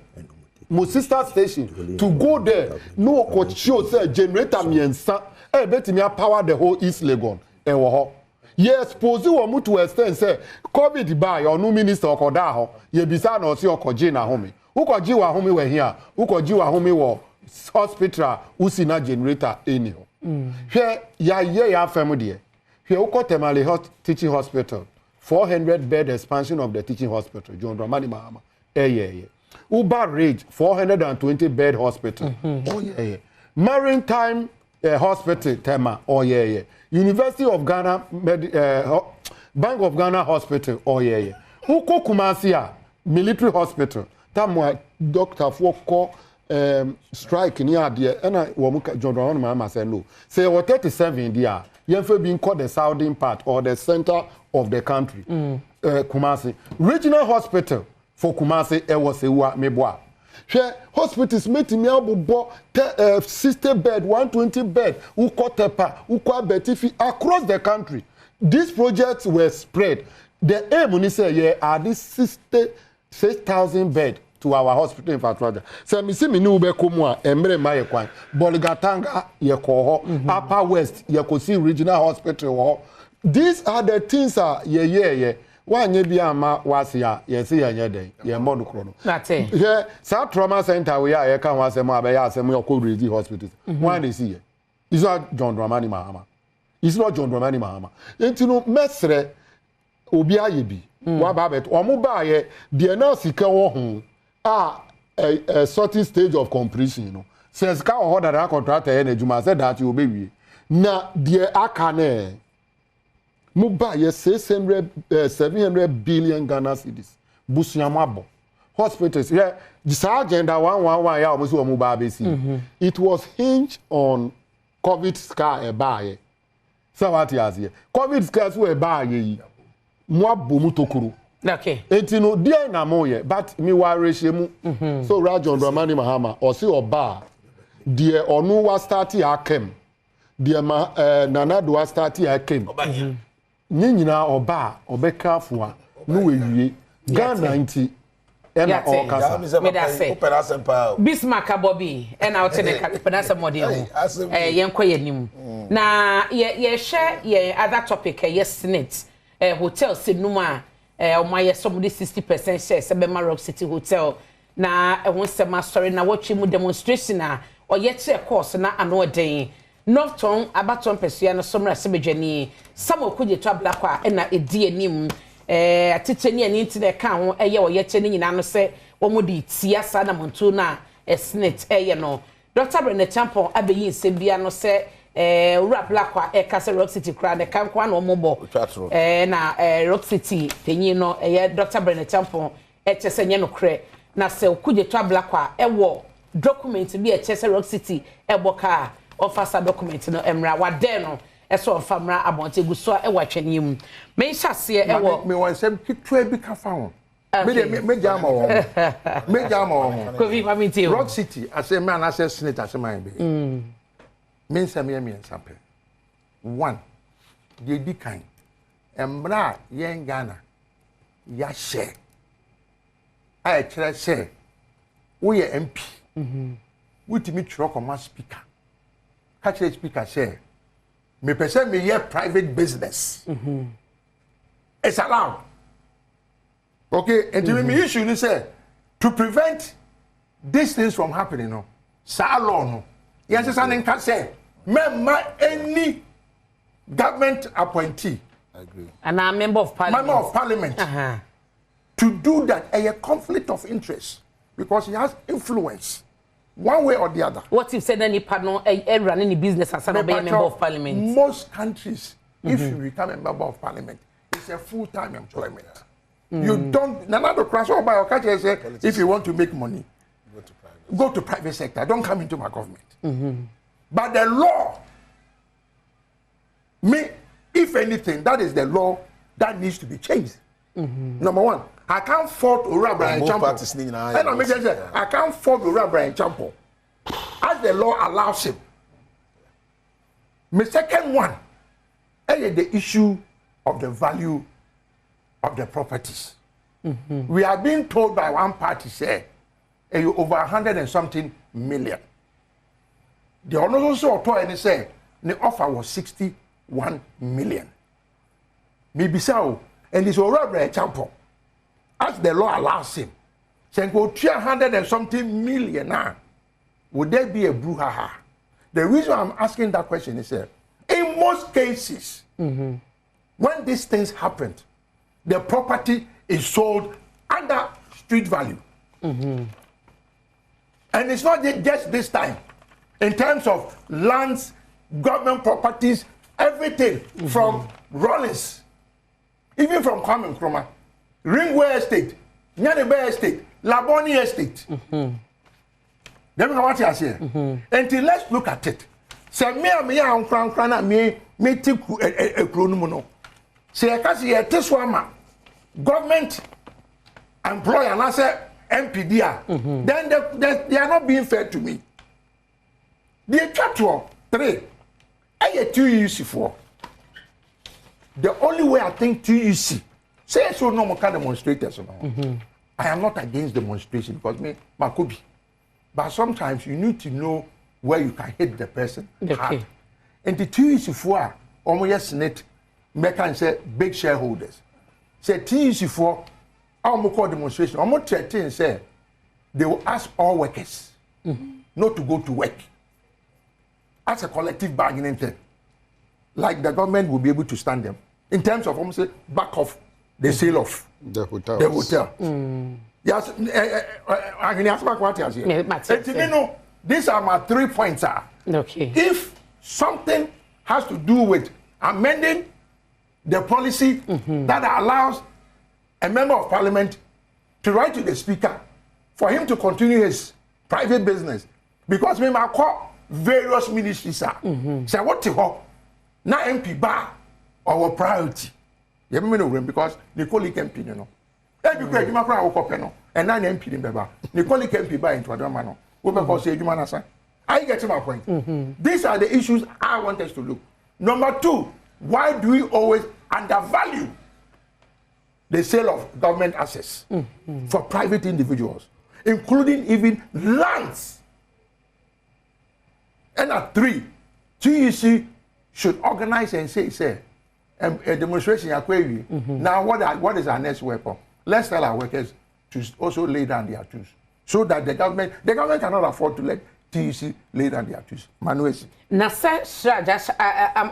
mo sister station, to go there na ɔkɔ show sɛ generator mmiɛnsa a ɛbɛtumi apower the whole East Legon ɛwɔ hɔ. Yɛ expose wɔn to extend sɛ COVID baa yɛ ɔno minister ɔkɔdaa hɔ, yɛbisa na ɔse ɔkɔgye n'ahome. Wokɔgye w'ahome wɔ he a? Wokɔgye w'ahome wɔ hospital a wosi na generator ɛnni hɔ. Hwɛ, yɛayɛ yɛ afam deɛ. Hwɛ, wokɔ Tamale Teaching Hospital, 400 bed expansion of the teaching hospital, John Dramani Mahama ɛyɛɛyɛ. Uber Ridge 420 bed hospital ɔyɛɛyɛ. Maritime Hospital Tema ɔyɛɛyɛ. University of Ghana Med Bank of Ghana Hospital ɔyɛɛyɛ. Wokɔ Kumasi a military hospital tamu a doctorfoɔ kɔ strike ne adeɛ ɛna wɔn ka John Dramani Mahama sɛ no sɛ yɛwɔ 37 deɛ a yɛmfa bi nkɔ the southern part or the center of the country. Kumasi regional hospital for Kumasi ɛwɔ Sewua Meboa. Hwɛ hospitals mɛtumi abobɔ 60 bed, 120 bed, wokɔ Tepa, wokɔ Abetifi across the country. These projects were spread. The aim ni sɛ yɛ add 66,000 bed to our hospital infrastructure. Sɛ mesi mi ni wo bɛkɔ mu a mmerɛ mma yɛ kwan. Bolgatanga yɛ kɔ hɔ, Upper West yɛ kɔ si regional hospital wɔ hɔ. These are the things a yɛyɛɛyɛ. Wanyɛ bi ama wase a yɛse yɛnyɛ dɛn, yɛmmɔ no korɔ no. Hwɛ saa trauma center wei a yɛka ho asɛm a bɛyɛ asɛm yɛ ɔkɔ Ridge hospital. Wɔn na esi yɛ. It's not John Dramani Mahama. It's not John Dramani Mahama. Nti no mɛsrɛ obi ayɛ bi. Waba abɛto. Wɔn baayɛ deɛ na sika wɔ ho a ɛ certain stage of completion no. Sɛ sika wɔ hɔ dada contractor yɛ n'adwuma sɛ daakye obewie. Na deɛ aka no ɛ mo baayɛ 600 700 billion Ghana cedis. Busua mo abɔ. Hospitals, hwɛ saa Agenda 111 yɛ a wɔn sɛ wɔn ba abɛsi. It was hinged on COVID sika a ɛbaayɛ. Sɛ wate aseɛ, COVID sika so ɛbaayɛ yi, mo abɔ mu tokuro. Eti no deɛ na mo yɛ, but mi wɔ awerɛhyɛ mu. So Owura John Dramani Mahama ɔsi ɔbaa deɛ ɔno wa start akɛm deɛ ma ɛɛ Nana do wa start akɛm. Ne nyinaa ɔba a ɔbɛka afoa na wawie. Ghana nti ɛna ɔɔkasa. Medase. Bismarck Abɔbi ɛna ɔte ne ka pɛ n'asɛm ɔde ho. Ɛɛ yɛn kɔ yɛn nim. Na yɛ yɛhwɛ yɛn other topic, ɛyɛ SSNIT hotel si num a ɔmo ayɛ sɛ ɔmo de 60% shares ɛbɛma Rock City Hotel, na ɛho nsɛm asɔre na wɔtwe mu demonstration a ɔyɛ kyerɛ course na ano ɔden. North Tongu abatoɔ mpɛsua no so mmarahyɛbadwani Samuel Okudzeto Ablakwa a ɛna edi anim atete ne ani nti na ɛka ho ɛyɛ ɔyɛkyɛ no nyinaa no sɛ wɔn de tia saa namontuo no a SSNIT ɛyɛ no. Dr Brenda Champon abɛyi nsɛm bia no sɛ Owura Ablakwa ɛka sɛ Rock City koraa ne ka nko ana wɔn bɔ na Rock City panyin no, ɛyɛ Dr Brenda Champon, ɛkyɛ sɛ nyɛ nokorɛ, na sɛ Okudzeto Ablakwa ɛwɔ document bi a ɛkyɛ sɛ Rock City ɛbɔ kaa, ɔfa sa document no mmra. Wadɛn no ɛsɛ ɔmfa mmra abɔnten gu so a ɛwɔ atwɛneɛ mu. Menhyɛ aseɛ ɛwɔ Mewɔ nsɛm ketewa bi ka fa ho. Me de, megya ama wɔn ho, megya ama wɔn ho. Kofi, ma mentie o. Rock City asɛm anaasɛ SSNIT asɛm ayɛ bɛyɛ me nsɛm yɛ mmiɛnsa pɛ. One, deɛ di kan, mmerɛ a yɛn Ghana yɛahyɛ a ɛkyerɛ sɛ woyɛ MP, wotumi twerɛ kɔma Speaker, ka kyerɛ Speaker sɛ mepɛ sɛ meyɛ private business, it's allowed, okay? Nti mm -hmm. issue ni sɛ to prevent these things from happening no, saa law no yɛn sisa ne nka sɛ mɛmma any government appointee and member of parliament, member of parliament to do that. Ɛyɛ conflict of interest because he has influence one way or the other. What if sɛ na nipa no ɛwura ne business asa na ɔbɛyɛ member of parliament? Most countries, if you become a member of parliament, it's a full-time employment. You don't. Nana do crash all by or say if you want to make money, go to private sector. Don't come into my government. But the law, me, if anything, that is the law that needs to be changed. Number one, I can't fault Owura Bryan Acheampong. And I say, I can't fault Owura Bryan Acheampong, as the law allows him. My second one, the issue of the value of the properties. We are being told by one party say, over 100 and something million. The ɔno nso ɔtɔ ɛni sɛ ne offer was 61 million. Mibisa o, and it's Owura Bryan Acheampong, as the law allows him, sɛ nka otua 100 and something million ah, would there be a brouhaha? The reason I'm asking that question is in most cases, when these things happened, the property is sold under street value. And it's not just this time. In terms of lands, government properties, everything from Rawlings, even from Kwame Nkrumah, Ringway Estate, Nyaniba Estate, Labone Estate. Then we what you say. Until let's look at it. Sɛ me a meyɛ ankorankora na me me te ekuro no mu no, sɛ yɛka sɛ yɛte so ama government employer anaasɛ MP di a, then they are not being fair to me. Deɛ twa toɔ three, ɛyɛ TUC foɔ. The only way I think TUC say so no mo ka demonstrators no, I am not against demonstration because me makobi, but sometimes you need to know where you can hit the person hard. Nti TUC foɔ a wɔn yɛ SSNIT, mbɛka n sɛ big shareholders, sɛ TUC foɔ a wɔn kɔ demonstration, wɔn threaten sɛ they will ask all workers not to go to work as a collective bargaining thing, like the government will be able to stand them in terms of wɔn say back off the sale of the hotel. The hotel. Yes, ahene asoma ko ate aseɛ. Eti mi no, these are my three points ah. If something has to do with amending the policy that allows a member of parliament to write to the speaker for him to continue his private business because me ma kɔ various ministries a sɛ wote hɔ na MP ba a ɔwɔ priority yɛ mímí na owuram because ne colleague MP no no ebi kura adwuma kora a wokɔ pɛ no ɛna na MP no bɛba ne colleague MP ba yɛ ntoadoa ma no wobɛkɔ sɛ adwuma no asa. Are you getting my point? These are the issues I want us to look. Number two, why do we always undervalue the sale of government assets for private individuals, including even lands? And at three, TUC should organize and say, say, a demonstration. Mm -hmm. Now, what, are, what is our next weapon? Let's tell our workers to also lay down their tools so that the government, the government cannot afford to let TUC lay down their tools. Manuesi. Na sɛ CHRAJ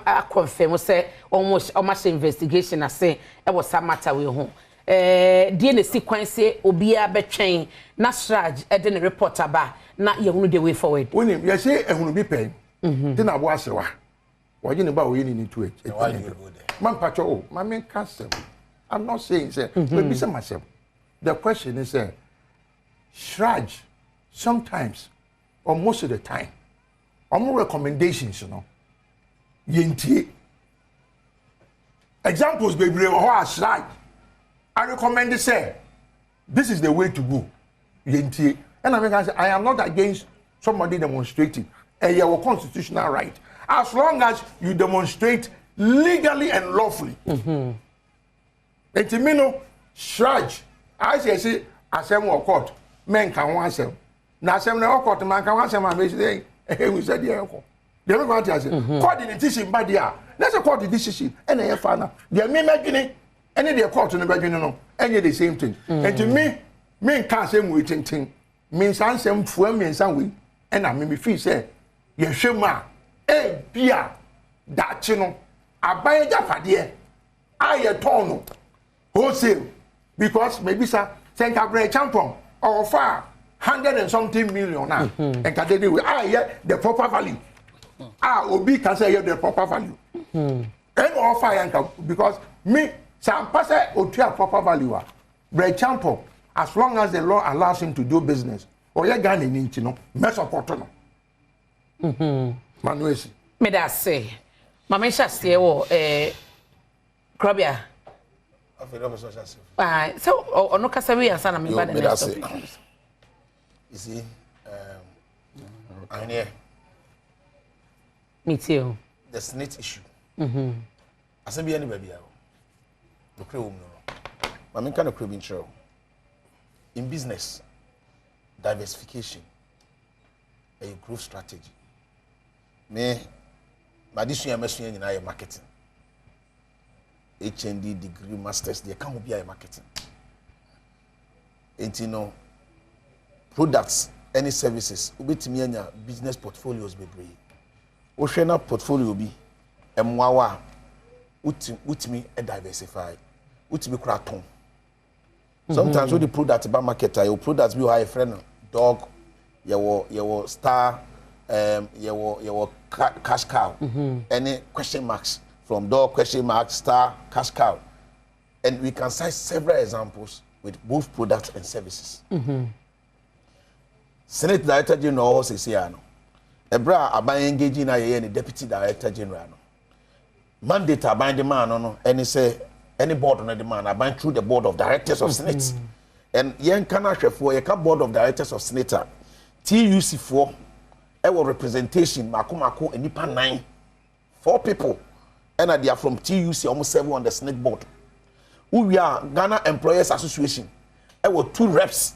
aconfirm sɛ ɔmo ahyɛ investigation ase ɛwɔ saa matter wei ho deɛ na esi kwan sɛ obiara bɛtwɛn na CHRAJ ɛde ne report aba na yɛhunu the way forward? Wonim, yɛsɛ ehunu bi pɛn te na abo asewa wɔgye ne ba a ɔyɛ ne ne tu akyi ma mpakyɛ o ma menka asɛm. I'm not saying sɛ mebisa masɛm. The question is sɛ CHRAJ sometimes or most of the time ɔmo recommendations no yɛntie. Examples bebree wɔ hɔ a CHRAJ I recommend sɛ this is the way to go, yɛntie. Ɛna meka sɛ I am not against somebody demonstrating. Ɛyɛ wɔ constitutional right as long as you demonstrate legally and lawfully. Nti mi no CHRAJ ayɛ sɛ ɛsi asɛm wɔ court, mɛnka ho asɛm na asɛm na ɛwɔ court ma nka ho asɛm a mɛsi dɛ ɛhu sɛ deɛ ɛkɔ deɛ mɛkɔ ate ase. Court ne decision ba deɛ a na sɛ court decision ɛna ɛyɛ fa na deɛ mi mɛdwene ɛne deɛ court no bɛdwene no ɛnyɛ the same thing. Nti mi mi nka asɛm wei tenten mi nsa nsɛm fua mmiɛnsa wei ɛna mi mi fi sɛ yɛhwɛ mu a ebia daakye no aban agyapadeɛ a yɛtɔn no wholesale because maybe sa sɛ nka Bryan Acheampong ɔwɔ fa hundred and something million a nka dede wei a yɛ the proper value a obi ka sɛ yɛ the proper value ɛna ɔfa yɛ nka because me sɛ ampa sɛ otua proper value a Bryan Acheampong, as long as the law allows him to do business, ɔyɛ Ghana ni nti no mɛ support no. Manuesi. Meda ase. Maame nhyɛ aseɛ wɔ Krɔbea. Sɛ ɔno kasa wi ansa na meba the next topic. You see, Ahene. Me too. The SSNIT issue. Asɛm bi ɛne baabi a nokorɛ wɔ mu no, ma menka nokorɛ bi nkyerɛ wo. In business, diversification ɛyɛ growth strategy. Me madesua a masua nyinaa yɛ marketing. HND degree, masters deɛ ka ho bi ayɛ marketing. Nti no products ɛne services wobɛtumi anya business portfolios bebree. Wohwɛ na portfolio bi mmoa wo a wotumi diversify, wotumi kora tɔn. Sometimes wode product ba market a, yɛwɔ product bi wɔ ha yɛfrɛ no dog, yɛwɔ star, yɛwɔ cash cow ɛne question marks, from dog, question mark, star, cash cow, and we can cite several examples with both products and services. SSNIT Director General ɔwɔ sese ano ɛbrɛ a aban engage na yɛyɛ ne Deputy Director General no, mandate aban de maa no no ɛne sɛ ɛne board no de maa no, aban through the board of directors of SSNIT. And yɛn ka no ahwɛfoɔ, yɛka board of directors of SSNIT a, TUC foɔ ɛwɔ representation mako mako nipa nine, four people ɛna they are from TUC a wɔn serve on the SSNIT board. Wowia a, Ghana Employers Association ɛwɔ two reps.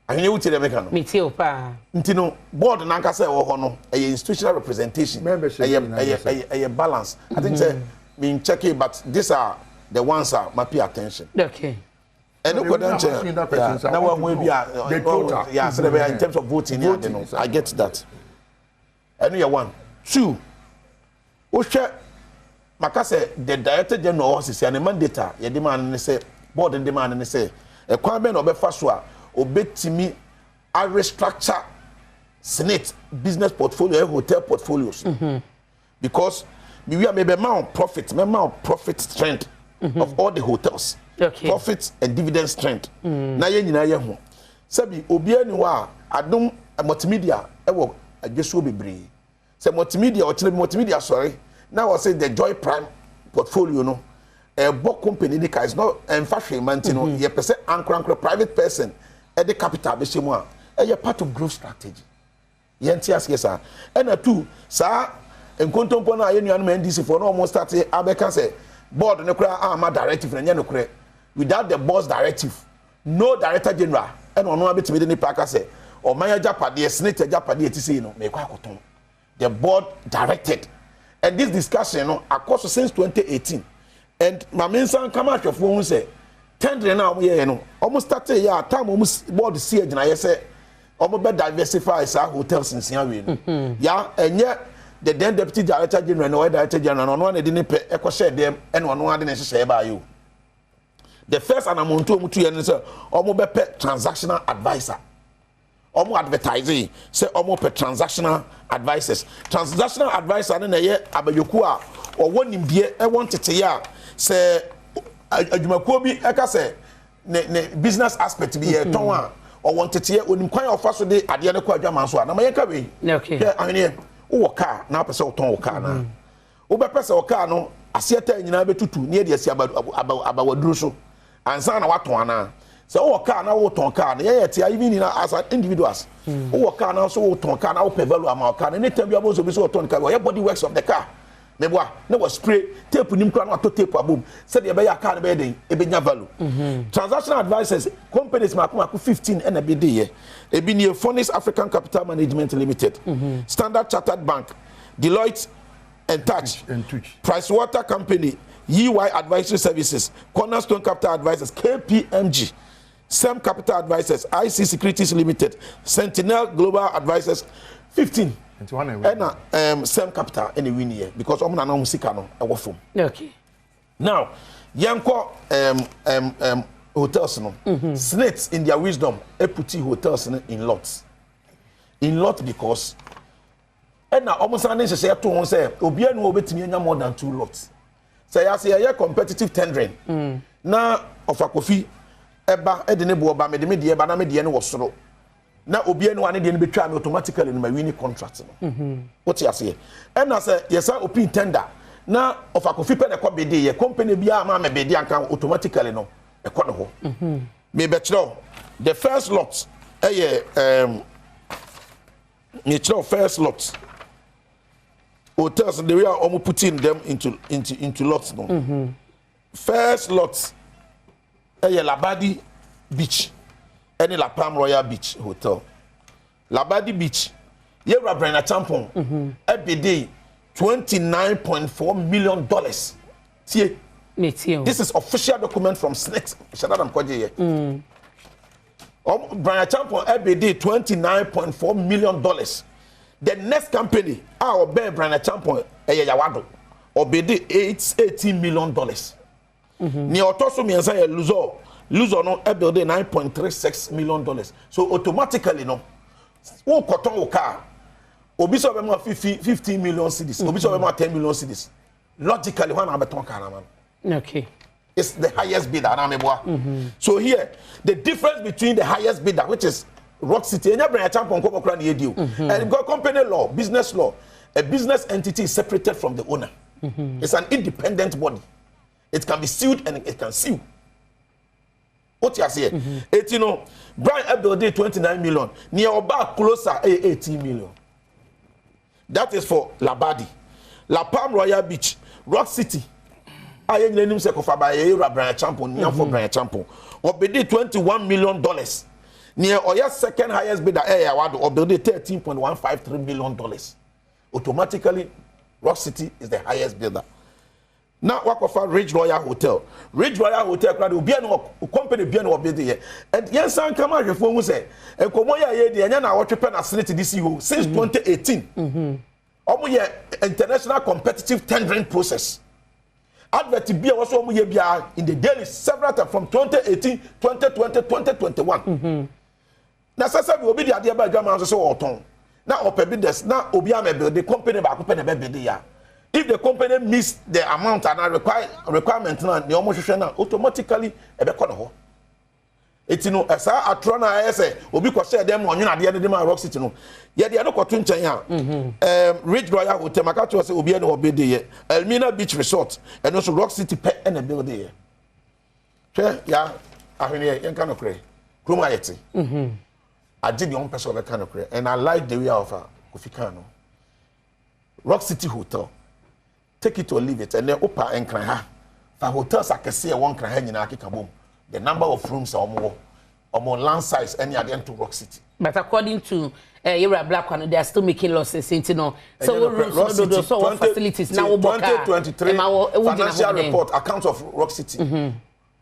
Ahene, wutie dɛ meka no? Metie o paa. Nti no board nankasa ɛwɔ hɔ no ɛyɛ institutional representation. Membership ɛyɛ nyinaa ɛyɛ yɛ sɛ. Ɛyɛ balance. I think sɛ me check it, but these are the ones a ma pay attention. Ɛno kɔ da nkyɛn na wɔn ho ebi a The total. Yeah, sɛ ɛbɛyɛ in terms of voting ni ade no, I get that. Ɛno yɛ one. Two, wohwɛ maka sɛ the Director General ɔwɔ sisi a ne mandate a yɛde maa no ne sɛ board de maa no ne sɛ ɛkwan bɛn na ɔbɛfa so a obetumi a restructure SSNIT business portfolio, ɛyɛ hotel portfolios, because miwi a mebɛ ma wo profit, mɛ ma wo profit trend of all the hotels. Profit and dividends trend. Na yɛn nyinaa yɛ ho. Sɛbi obiara ni hɔ a Adom Multimedia ɛwɔ adwesuo bebree. Sɛ Multimedia ɔkyerɛ bi Multimedia sɔre na wɔsɛ the Joy Prime portfolio no ɛbɔ company ni ka, it's not, ɛnfa hwee ma nti no yɛpɛ sɛ ankorankora, private person, ɛde capital bɛhyɛ mu a, ɛyɛ part of growth strategy. Yɛn ti aseɛ saa. Ɛna two, saa nkontompo no a yɛn nuanom NDC foɔ na wɔn start abɛka sɛ board no koraa ama directive na nyɛ no korɛ. Without the board's directive, no director general ɛna ɔno abɛtumi de nipa aka sɛ ɔman agyapadeɛ, SSNIT agyapadeɛ ti sei no mɛkɔ akɔtɔn. The board directed, and this discussion no akɔ so since 2018. And maame nsa nkama ahwɛfoɔ ho sɛ tendering na wɔn yɛɛ no, wɔn start yɛ a time wɔn board si agyinaeɛ sɛ wɔn bɛ diversify saa hotels nsia wei no ya, ɛnyɛ the then deputy director general na ɔyɛ director general na ɔno ana de ne pɛ ɛkɔhyɛ dɛm ɛna ɔno ade ne nhyehyɛeɛ baayɛ o. The first anamonto a wɔn tu yɛ no sɛ wɔn bɛpɛ transactional adviser. Wɔn advertise sɛ wɔn pɛ transactional advisers. Transactional adviser no na ɛyɛ abadwokuo a ɔwɔ nimdeɛ, ɛwɔ nteteyɛ a sɛ adwumakuo bi ɛka sɛ ne business aspect bi yɛ tɔn a, ɔwɔ nteteyɛ, onim kwan a ɔfa so de adeɛ no kɔ adwaman so a. Na ma yɛn ka wei hwɛ, ahweneɛ, wowɔ kaa na apɛ sɛ wotɔn wo kaa na wobɛpɛ sɛ ɔkaa no aseɛ taa nyinaa bɛtutu ne yɛde asi abawaduro so ansa na watɔn, anaa sɛ wowɔ kaa na wotɔn kaa no, yɛyɛ tia even in as an individuals, wowɔ kaa na so wotɔn kaa na wopɛ value ama kaa no, ne tam bi abɔ nso bi so wɔtɔn kaa, wɔyɛ body works of the car, meboa na wɔ spray tape nim kora na watɔ tape abom sɛdeɛ ɛbɛyɛ a kaa no bɛyɛ den, ɛbɛnya value. Transactional advisers companies mako mako 15 ɛna bi de yɛ. Ebi nie: Phoenix African Capital Management Limited, Standard Chartered Bank, Deloitte and Touch, Price Water Company, EY Advisory Services, Cornerstone Capital Advisors, KPMG, Sem Capital Advisors, IC Securities Limited, Sentinel Global Advisors, 15. Ɛna Sem Capital ɛna win yɛ because ɔmo nana ɔmo sika no ɛwɔ fam. Now yɛnkɔ hotels no. SSNIT in their wisdom eput hotels no in lots, in lot, because ɛna ɔmo san ne nhyehyɛ to ho sɛ obiara ni obetumi anya more than two lots. Sɛ yɛase yɛyɛ competitive tendering na ɔfa Kofi ɛba ɛde ne boɔ ba, mede me deɛ ba na me deɛ no wɔ soro na obiara ni wa ne deɛ no betwa mi, automatically no ma win contract no. Wote aseɛ? Ɛna sɛ yɛsa open tender na ɔfa Kofi pɛ na ɛkɔ bid yɛ, company biara ama mɛ bid anka, automatically no ɛkɔ ne hɔ. Mebɛkyerɛw the first lot ɛyɛ mekyerɛw first lot hotels, the way a wɔn putting them into lots no. First lot ɛyɛ Labadi Beach ɛne La Palm Royal Beach Hotel. Labadi Beach, yɛwura Bryan Acheampong ɛbid $29.4 million. Tie, this is official document from SSNIT hyɛdadam kɔgye yɛ. Bryan Acheampong ɛbid $29.4 million. The next company a ɔbɛn Bryan Acheampong ɛyɛ Yaw Addo, ɔbid eight $18 million. Nea ɔtɔ so mmiɛnsa yɛ Luzor. Luzor no ɛbid $9.36 million. So automatically no, wokɔtɔn wo car, obi sɛ ɔbɛma 15 million cedis, obi sɛ ɔbɛma 10 million cedis, logically hwan na abɛtɔn car na ma no? It's the highest bidder. Anaa meboa? So here the difference between the highest bidder, which is Rock City, ɛnyɛ Bryan Acheampong nkɔmɔ kora na yɛ di o, and because company law, business law, a business entity is separated from the owner. It's an independent body. It can be sued and it can sue. O ti aseɛ? Eti no Brian ɛbid 29 million, nea ɔbaa closer ɛyɛ 18 million. That is for Labadi. La Palm Royal Beach, Rock City a yɛn nyinaa nim sɛ kɔfa ba yɛ yɛwura Bryan Acheampong, niafo Bryan Acheampong, ɔbid $21 million. Nea ɔyɛ second highest bidder ɛyɛ Yaw Addo, ɔbid $13.153 million. Automatically Rock City is the highest bidder. Na wakɔfa Ridge Royal Hotel. Ridge Royal Hotel kora de, obiara ne wɔ company biara ne wɔ bid yɛ. And yɛn san kama ahwɛfoɔ ho sɛ nkɔmɔ yɛ a yɛ di, ɛnyɛ na awɔtwe pɛ na SSNIT de si hɔ. Since 2018 wɔn yɛ international competitive tendering process. Advert bi a wɔsɔ wɔn yɛ biara in the daily several times from 2018, 2020, 2021. Na sɛ sɛ bi obi de adeɛ ba adwama nso sɛ ɔtɔn na ɔpɛ bidders na obi ama build, company baako pɛ na ɛbɛ build ya. If the company meets the amount anaa require requirement no a nea wɔhwehwɛ no a automatically ɛbɛkɔ ne hɔ. Eti no ɛsaa atorɔ no a ɛyɛ sɛ obi kɔhyɛɛ dɛm na ɔnwene adeɛ no de maa Rock City no yɛde ɛno kɔto nkyɛn a ɛɛm Ridge Royal Hotel maka kyerɛ sɛ obi ɛne hɔ building yɛ Elmina Beach Resort ɛno nso Rock City pɛ ɛna building yɛ. Hwɛ ya ahweneɛ yɛnka nokorɛ kurom ayɛ te agye deɛ ɔmpɛ sɛ ɔbɛka nokorɛ and I like the way a ɔfa Kofi kan no. Rock City Hotel, take it or leave it, ɛnɛ wopa Nkran ha, fa hotels akɛse a ɛwɔ Nkran ha nyinaa keka bom, the number of rooms a wɔn wɔ, wɔn land size ɛne adeɛ nto Rock City. But according to eh, Yewura Blakwa no, they are still making losses. Nti no, sɛ wo rooms no dodo, sɛ wɔ facilities na wobɔ kaa, 2023 ɛma wɔ wogyina financial ho dɛn? report account of Rock City. Sɛdeɛ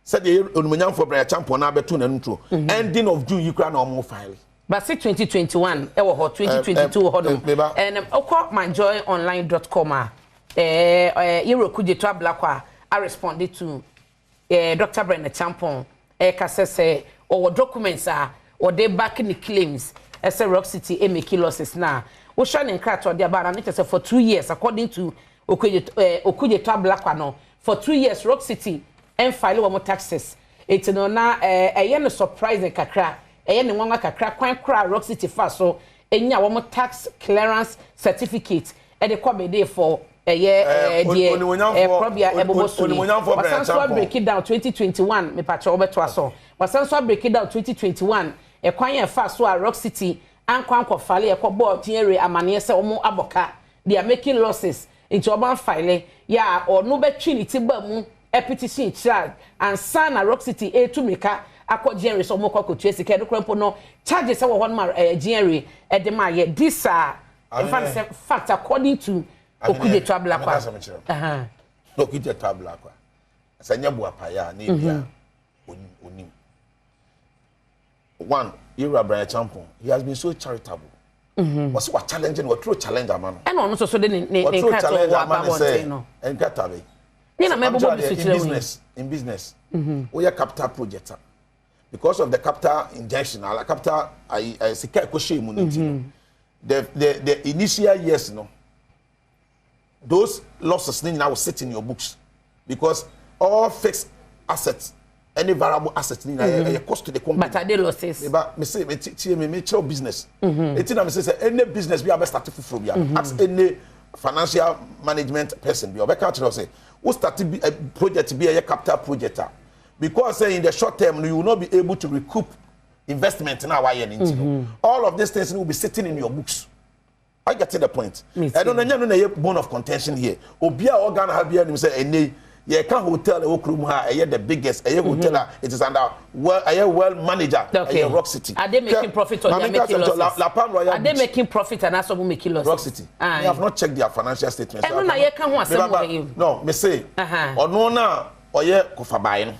yɛ onimonyamfoɔ Brian Acheampong no abɛto n'anum turo, ending of June yi koraa na wɔn file. Base 2021 wɔ hɔ, 2022 wɔ hɔnom. And wokɔ myjoyonline dot com a, eh, eh, Yewura Okudzeto Ablakwa a respond to eh, Dr. Brenda Acheampong ɛka sɛ sɛ ɔwɔ documents a ɔde back ne claims ɛsɛ Rock City emeki losses na wohwɛ ne nkrataa ɔde aba na ne kyerɛ sɛ for 2 years, according to Okudzeto, eh, Okudzeto Ablakwa no, for 2 years Rock City ɛnfile wɔn taxes. Eti no na eh, ɛyɛ no surprising kakra, ɛyɛ ne nwanwa kakra kwan koraa Rock City fa so enya wɔn tax clearance certificate ɛde kɔ bede for ɛyɛ ɛɛ deɛ ɛɛ korɔbea ɛbobɔ so yi. Wasan so abreak it down 2021, mipakyɛ wɔbɛto aso, wasan so abreak it down 2021, ɛkwan yɛn fa so a Rock City ankɔ ankɔ file, ɛkɔ bɔɔ GRA amaneɛ sɛ wɔn abɔ ka, they are making losses, nti wɔn afile yɛ a ɔno bɛtwi ne ti ba mu petition kyerɛ ansa na Rock City etu mirika akɔ GRA sɛ wɔn kɔ akɔtua sika. Ɛno kora mpo no, charges ɛwɔ hɔ nom a ɛyɛ GRA ɛde ma yɛ. These are nfa ne sɛ fact according to Okudzeto Ablakwa. Okudzeto Ablakwa sɛ nyɛ boapayɛ a na ebi a onim one. Yewura Brian Acheampong, he has been so charitable. Wɔsi wa challenge no, wɔturo challenge ama no. Ɛna ɔno nso so de ne nkrataa wɔ aba abɔnten no. Nkrataa bɛ. Ne na mɛbobɔ bi so kyerɛ wo. In business, woyɛ capital project a, because of the capital injection ala capital ayi ayi sika ɛkɔ hyɛ mu ne ti no, the initial years no, those losses ne nyinaa will sit in your books because all fixed assets, any variable assets ne nyinaa ɛyɛ cost to the company. But are they losses? Meba me se me tie me me kyerɛw business. Eti na me se sɛ any business bi a bɛ start foforɔ bi a, ask any financial management person bi a ɔbɛka kyerɛ sɛ wo start bi project bi a ɛyɛ capital project a, because say in the short term you will not be able to recoup investment na wayɛ ne nti no, all of these things will be sitting in your books. I get to the point. Ɛno na nyɛ no na ɛyɛ bone of contention here. Obi a ɔwɔ Ghana ha bi anim sɛ ɛnɛ yɛka hotel ɛwɔ kurom ha, ɛyɛ the biggest, ɛyɛ hotel a it is under well, ɛyɛ well manager, ɛyɛ Rock City. Are they making profit or they are making losses? La Palm Royal Are they making profit and also making losses? Rock City. I have not checked their financial statements. Ɛno na yɛka ho asɛm wɔ yi. No, me se ɔno na ɔyɛ kofabae no.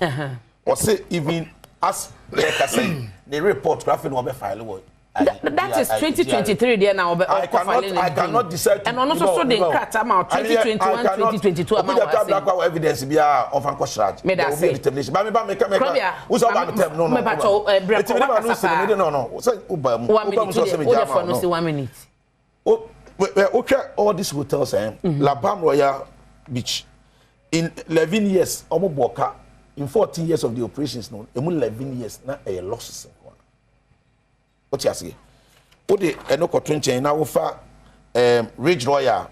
Ɔse even as yɛka sɛ ne report koraa afei na ɔbɛ file wɔ That is 2023 deɛ na ɔbɛ ɔkɔ file. I cannot decide to. Ɛna ɔno nso so de nkrataa ma 2021, 2022 ama wɔ ase. Obi wɔ evidence bi a ɔfa nkɔ shraj. Meda se. Determination. Ba mi ba mi ka mi ka. Wusa ɔba mi tɛm no no. Mɛ patɔ brɛ kɔ wakasa paa. Eti mi de ma no si mi de no no sɛ ɔba mu. One minute o de o de fɔ no si 1 minute. O wotwɛ all these hotels eh. La Palm Royal Beach, in 11 years ɔmo bɔ ɔka, in 14 years of the operations no, emu 11 years na ɛyɛ losses nko a. Wote aseɛ? Wode ɛno kɔto nkyɛn na wofa Ridge Royal,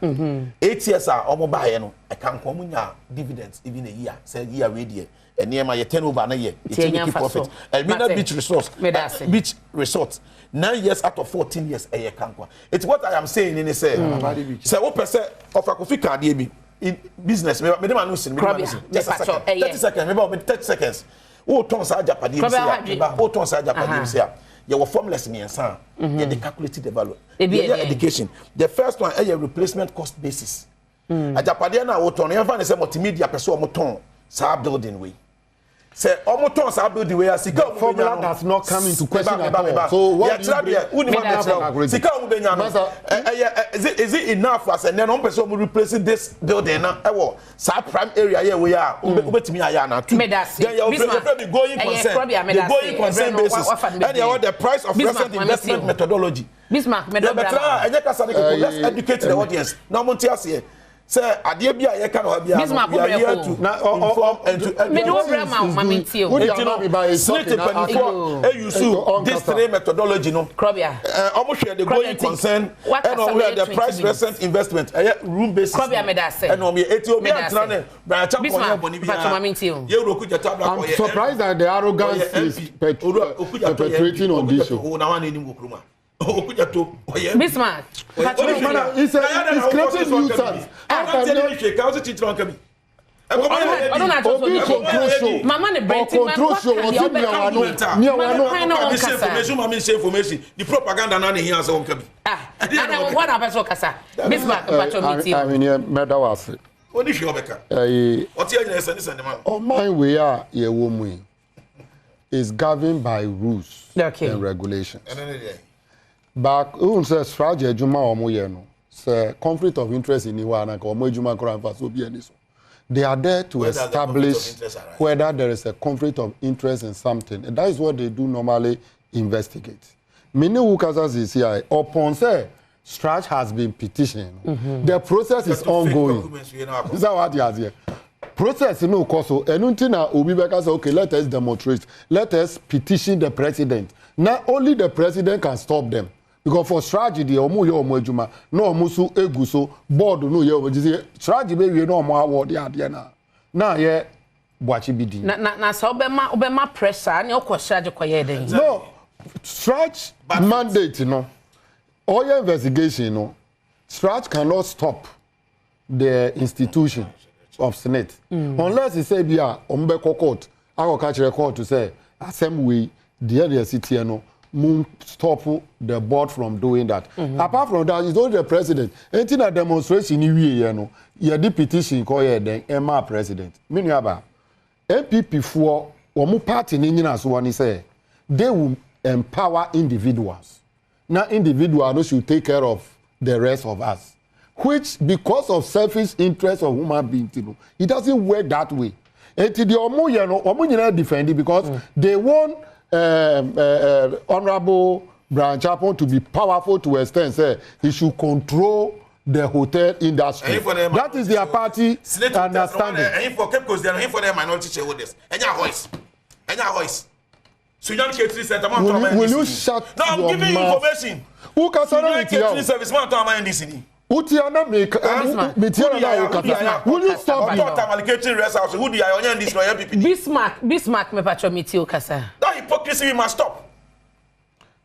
8 years a ɔmo baayɛ no, ɛka nko ɔmo nya dividends even a year sɛ year wei deɛ nneɛma yɛ turnover no yɛ yɛ make profit. Elmina Beach Resort, 9 years out of 14 years ɛyɛ kankwa. It's what I am saying ni sɛ sɛ wopɛ sɛ ɔfa Kofi kaadeɛ bi in business, me de ma no si me de ma no si just a second, 30 seconds, me ba me 30 seconds. Wotɔn saa agyapadeɛ bi se a, me ba wotɔn saa agyapadeɛ bi se a, yɛwɔ formulas mmiɛnsa a yɛde calculate the value. Yɛyɛ education. The first one ɛyɛ replacement cost basis. Agyapadeɛ no a wotɔn no, yɛmfa ne sɛ Multimedia pɛ sɛ wɔn tɔn saa building wei, sɛ ɔmo tɔn saa building wei a, sika ɔmo bɛ nya no does not come into question at all. So what do you bring? Yɛkyerɛ deɛ wuni ma mɛkyerɛ sika ɔmo bɛ nya no ɛyɛ is it enough as ɛnɛ no ɔmo pɛ sɛ ɔmo replace this building na ɛwɔ saa prime area yɛ wei a wobɛtumi ayɛ ana two. Then yɛ yɛfrɛ bi going concern, the going concern basis, ɛna yɛ wɔ the price of recent investment methodology. Bismarck mɛdɔ brama. Yɛbɛtena ɛnyɛ kasa ne koko. Let's educate the audience na ɔmo nte aseɛ. Sɛ adeɛ bi a yɛka no ha biara no, we are here to inform and to educate. Mede wo brɛ ma wo ma mentie o. Nti no, SSNIT mpanimfoɔ ɛyusu this three methodology no. Krɔbea. Ɔmo hwɛ the going concern ɛna ɔmo hwɛ the price recent investment ɛyɛ room basis. Krɔbea meda ase. Ɛna ɔmo yɛ eti obi antena ne Bryan Acheampong ɔnyɛ bɔne biara. Yɛwura Okudzeto Ablakwa ɔyɛ I'm surprised that the arrogance is perpetrating on this show. Na wɔn anim wɔ kurom a. Okudzeto ɔyɛ. Bismarck. Madam, it's a, it's creating nuisance. How can you? Obi control show. Mama ne Or control show. Ɔsi miawa no. Miawa no. Information ma mi nse information. The propaganda na ne hin ase wɔn kabi. Ah, ana wɔn na apɛ so kasa. Bismarck mpatwa mi ti o. Ahweneɛ mɛda wo ase. Oni hwɛ ɔbɛka. Ɛyi. Ɔte anyina ɛsɛne sɛne ma. Ɔman wei a yɛwɔ mu yi is governed by rules okay. and regulations. Baako ehun sɛ sraja adwuma a wɔyɛ no sɛ conflict of interest ni hɔ a na nka wɔn adwuma koraa nfa so obi ani so. They are there to whether establish the whether there is a conflict of interest in something. And that is what they do normally investigate. Mene wo kasa sisi a upon sɛ Strach has been petitioning. Mm -hmm. The process is ongoing. Sɛ wate aseɛ. Process no kɔ so. Ɛno nti na obi bɛka sɛ okay let us demonstrate let us petition the president. Na only the president can stop them. Because for Strach deɛ wɔn yɛ wɔn adwuma na wɔn nso egu so board no yɛ wɔn ti sɛ Strach bɛ wie na wɔn awɔ de adeɛ na na yɛ buakye bi din. Na na na sɛ wobɛma wobɛma pressure ne ɔkɔ Strach kɔyɛ dɛn. No Strach mandate no ɔyɛ investigation no Strach cannot stop the institution of SSNIT mm. unless sɛ bi a wɔn bɛkɔ court akɔka kyerɛ court sɛ asɛm wei deɛ deɛ si teɛ no mo stop the board from doing that mm -hmm. apart from that it's only the president eti na demonstration ni wie yɛ no yɛde petition kɔ yɛ dɛn ɛma president mi nua ba npp foɔ wɔn party ne nyina soɔ ni sɛ they will empower individuals na individual no should take care of the rest of us which because of selfish interest of human being you know, it doesn't work that way eti deɛ ɔmo yɛ no ɔmo nyinaa defend it because mm. they want honourable Bryan Acheampong to be powerful to extent say he should control the hotel industry that is their party understanding. Ɛyin for Cape Coast deɛ ɛyin for the minority shareholders ɛnyɛ ahoys ɛnyɛ ahoys. Sunyani Catering Center, man, will, will you shut no, I'm your giving you mouth? information. Who can say Sunyani Catering Service, man, to NDC ni. Uti ana me me tia na wo kasa. Will you stop me? Ɔtɔ Tamale Catering Rest House, who di ayo NDC no NPP. Bismarck, Bismarck me patro me ti o kasa. That hypocrisy we must stop.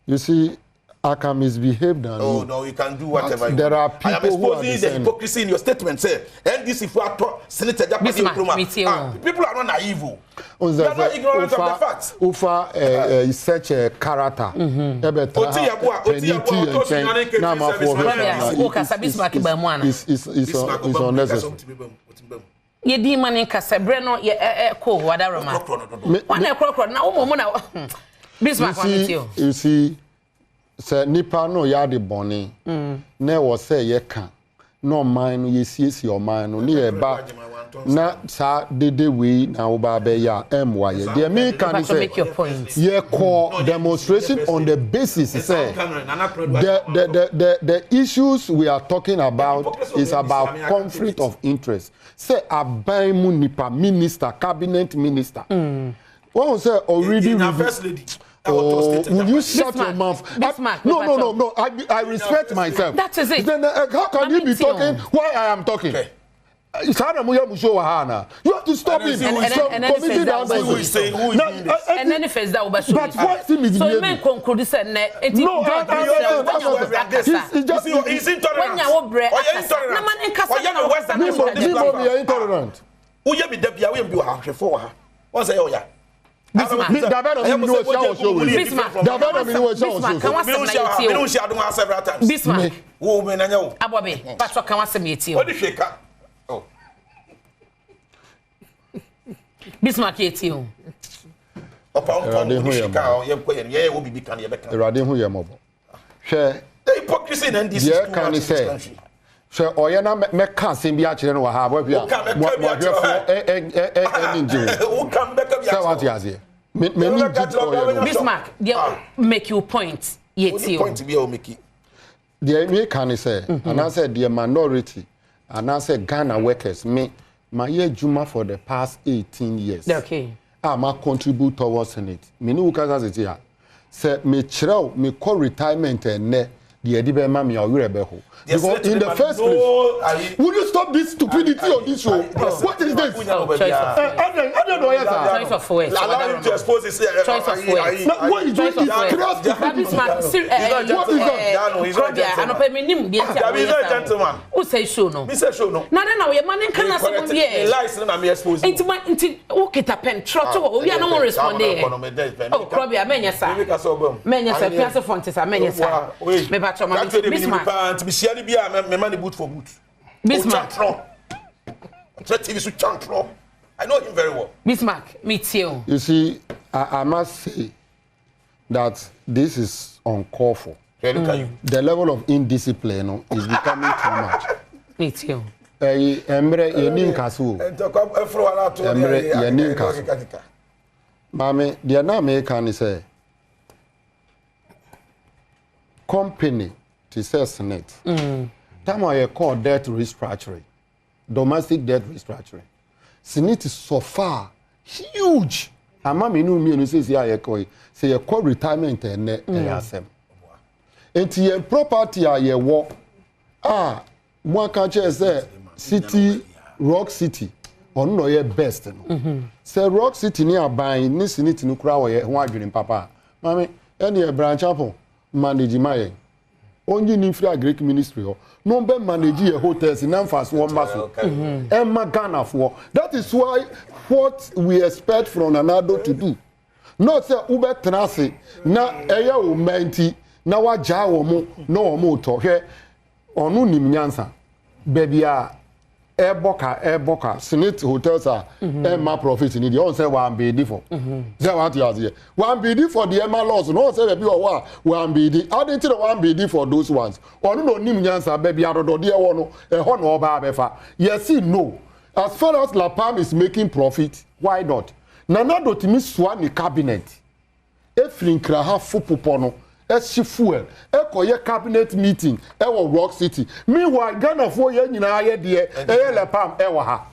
You see, I can misbehave than oh, you. no, you can do whatever you There are I am people who are exposing the the same. hypocrisy in your statement. Say, NDC for ato Senator Japan Bismarck, Nkrumah. me too. Ah, people are not naive. oh. They You are not ignorant of the facts. Ufa uh, such a character. Ebe tra Oti Yeboah, Oti Yeboah, Oto Sunyani Catering na ma Service, for Krobia, wo kasa Bismarck ba mu ana. It's it's it's Bismarck, it's Obama, unnecessary. Yɛ din ma ne nkasa brɛ no yɛ ɛ ɛ ko wadaroma. Wɔn na ɛkorɔkorɔ na wɔn mu na Bismarck wa You me see, ti o. you see, sɛ nipa no yɛ ade bɔne na ɛwɔ sɛ yɛka na ɔman no yɛsiesie ɔman no ne yɛba na saa dede wei na woba abɛyɛ a ɛmmoa yɛ deɛ meka ne Patro sɛ make your point. yɛkɔ demonstration on the basis sɛ the issues we are talking about is about conflict of interest sɛ aban mu nipa minister cabinet minister wɔn sɛ already In our first lady. Oh, will you shut your Bismarck, mouth? Bismarck, no, no, no, Bismarck. no. I respect myself. That is it. Then how can you be Mami Tio. talking while I am talking? Okay. Saa mo yɛ muso wɔ ha na. You have to stop And him then see who is- from and then committing says that that Who is saying- who is Now, doing this? And then first that wo But why is he So misbehaving? men conclude sɛ nnɛ eti No, George I- I- Russell, I- wanya wo brɛ He's- akasa. he's just- You see, he's intolerant. Wanya wo brɛ Ɔyɛ akasa. intolerant. Na ma ne nkasa Ɔyɛ na no Western Me on this mo me platform. yɛ intolerant. Woyɛ mi dabi a woyɛ mi bi wɔ ha ahwɛfo wɔ ha. Wɔn sɛ yɛ ɔya. Bismarck. Me dabɛ na mi ni wo hyia wɔ show wei. Bismarck. Dabɛ na mi ni wo hyia wɔ Bismarck, show ka so. wasɛm Mi na n hyia yɛtie mi n o. hyia adum ha several times. Bismarck. Wo mi na nyɛ wo. Abɔbe, patro ka wasɛm yɛtie o. Ɔdi hwɛ ka. Oh. Bismarck yɛtie o. Ɔpa ɔntɔn Awurade ɔdi hu hwɛ yɛ ka yɛ nkɔ yɛ yɛ wɔ bibi kan yɛ bɛ kan. Awurade hu yɛ mɔbɔ. Hwɛ The hypocrisy in NDC is deɛ too ɛka much ne in this sɛ country. hwɛ ɔyɛ na mɛka asɛm bi akyerɛ no wɔ ha abɔhwɛ Woka a mɛka bi akyerɛ mohwɛfoɔ ɛni ngye wo Wo kan bɛka bi sɛ wate akyerɛ. aseɛ m'ani Mɛka gye kyerɛ wo, ɔyɛ no bɛnya- Bismarck, deɛ make you point Oni yɛtie o. point bi a o make. deɛ meka ne sɛ anaasɛ deɛ minority anaasɛ Ghana workers me mayɛ adwuma for the past 18 years okay. a ma contribute towards it me ne wo kasa sisi a sɛ mekyerɛw mekɔ retirement ɛnnɛ deɛ ɛde bɛma me a ɔwerɛ bɛho because in the first place would you stop this stupidity on this show what is this ɛdɛn ɛdɛn na ɔyɛ saa choice of words allow him to expose his choice of words na what is doing is clear stupidity what is that krɔbea anɔpɛ mi nim deɛ ti a wɔyɛ saa o sɛ show no mi sɛ show no na de na wɔyɛ ma ne nka na asɛm wiɛ lies na mi expose nti ma nti wo kita pen trɔ to hɔ owi a na wɔn respond yɛ o krɔbea mɛnyɛ saa mɛnyɛ saa fiase fɔnte saa mɛnyɛ saa mɛba twɛ ma mi bismarck nti mi hyia ni bi a mɛ ma ni boot for boot bismarck ɔtwerɛ tv so twa ntorɔ I know him very well. Bismarck, me too. You see, I must say that this is uncalled for. Yeah, look at you. The level of indiscipline no, is becoming too much. Me too. Ẹyi ẹmrẹ yẹn ní nkaso o. Ẹmrẹ yẹn ní nkaso. Maame, deɛ náà mi ka ni sɛ, company ti sɛ SSNIT. Time a yɛ kɔɔ debt restructuring, domestic debt restructuring. SSNIT suffer huge. Ama mi nu mmienu sisi a yɛ kɔ yi, sɛ yɛ kɔ retirement ɛnɛ ɛyɛ asɛm. Nti yɛn property a yɛwɔ a mo aka kyerɛ sɛ city rock city ɔno na ɔyɛ best no. Sɛ rock city ne aban ne SSNIT no koraa wɔyɛ ho adwene papa a, maame ɛne Bryan Acheampong manage ma yɛn. Onyi ni firi agric ministry hɔ na ɔbɛ manage yɛ hotels na nfa so ɔmba so ɛma Ghanafoɔ. That is why what we expect from Nana Addo to do. Not sɛ wobɛtena ase na ɛyɛ wo mma nti na wagyaa wɔn mo na wɔn mo tɔ hwɛ ɔno nim nyansa baabi a ɛbɔ ka ɛbɔ ka SSNIT hotels a ɛma profit ni deɛ ɔn sɛ wɔn bid for sɛ wɔn ate aseɛ wɔn bid for deɛ ɛma loss na ɔn sɛ baabi wɔ hɔ a wɔn bid adi ti na wɔn bid for those ones ɔno na onim nyansa baabi adɔdɔdeɛ wɔ no ɛhɔ na ɔba abɛfa yɛsi no as far as La Palm is making profit why not Nana Addo tumi soa ne cabinet efiri nkraha fo popɔ no ɛhye fuel ɛkɔyɛ cabinet meeting ɛwɔ rock city meanwhile ghanafoɔ yɛn nyinaa yɛ deɛ ɛyɛ La Palm ɛwɔ ha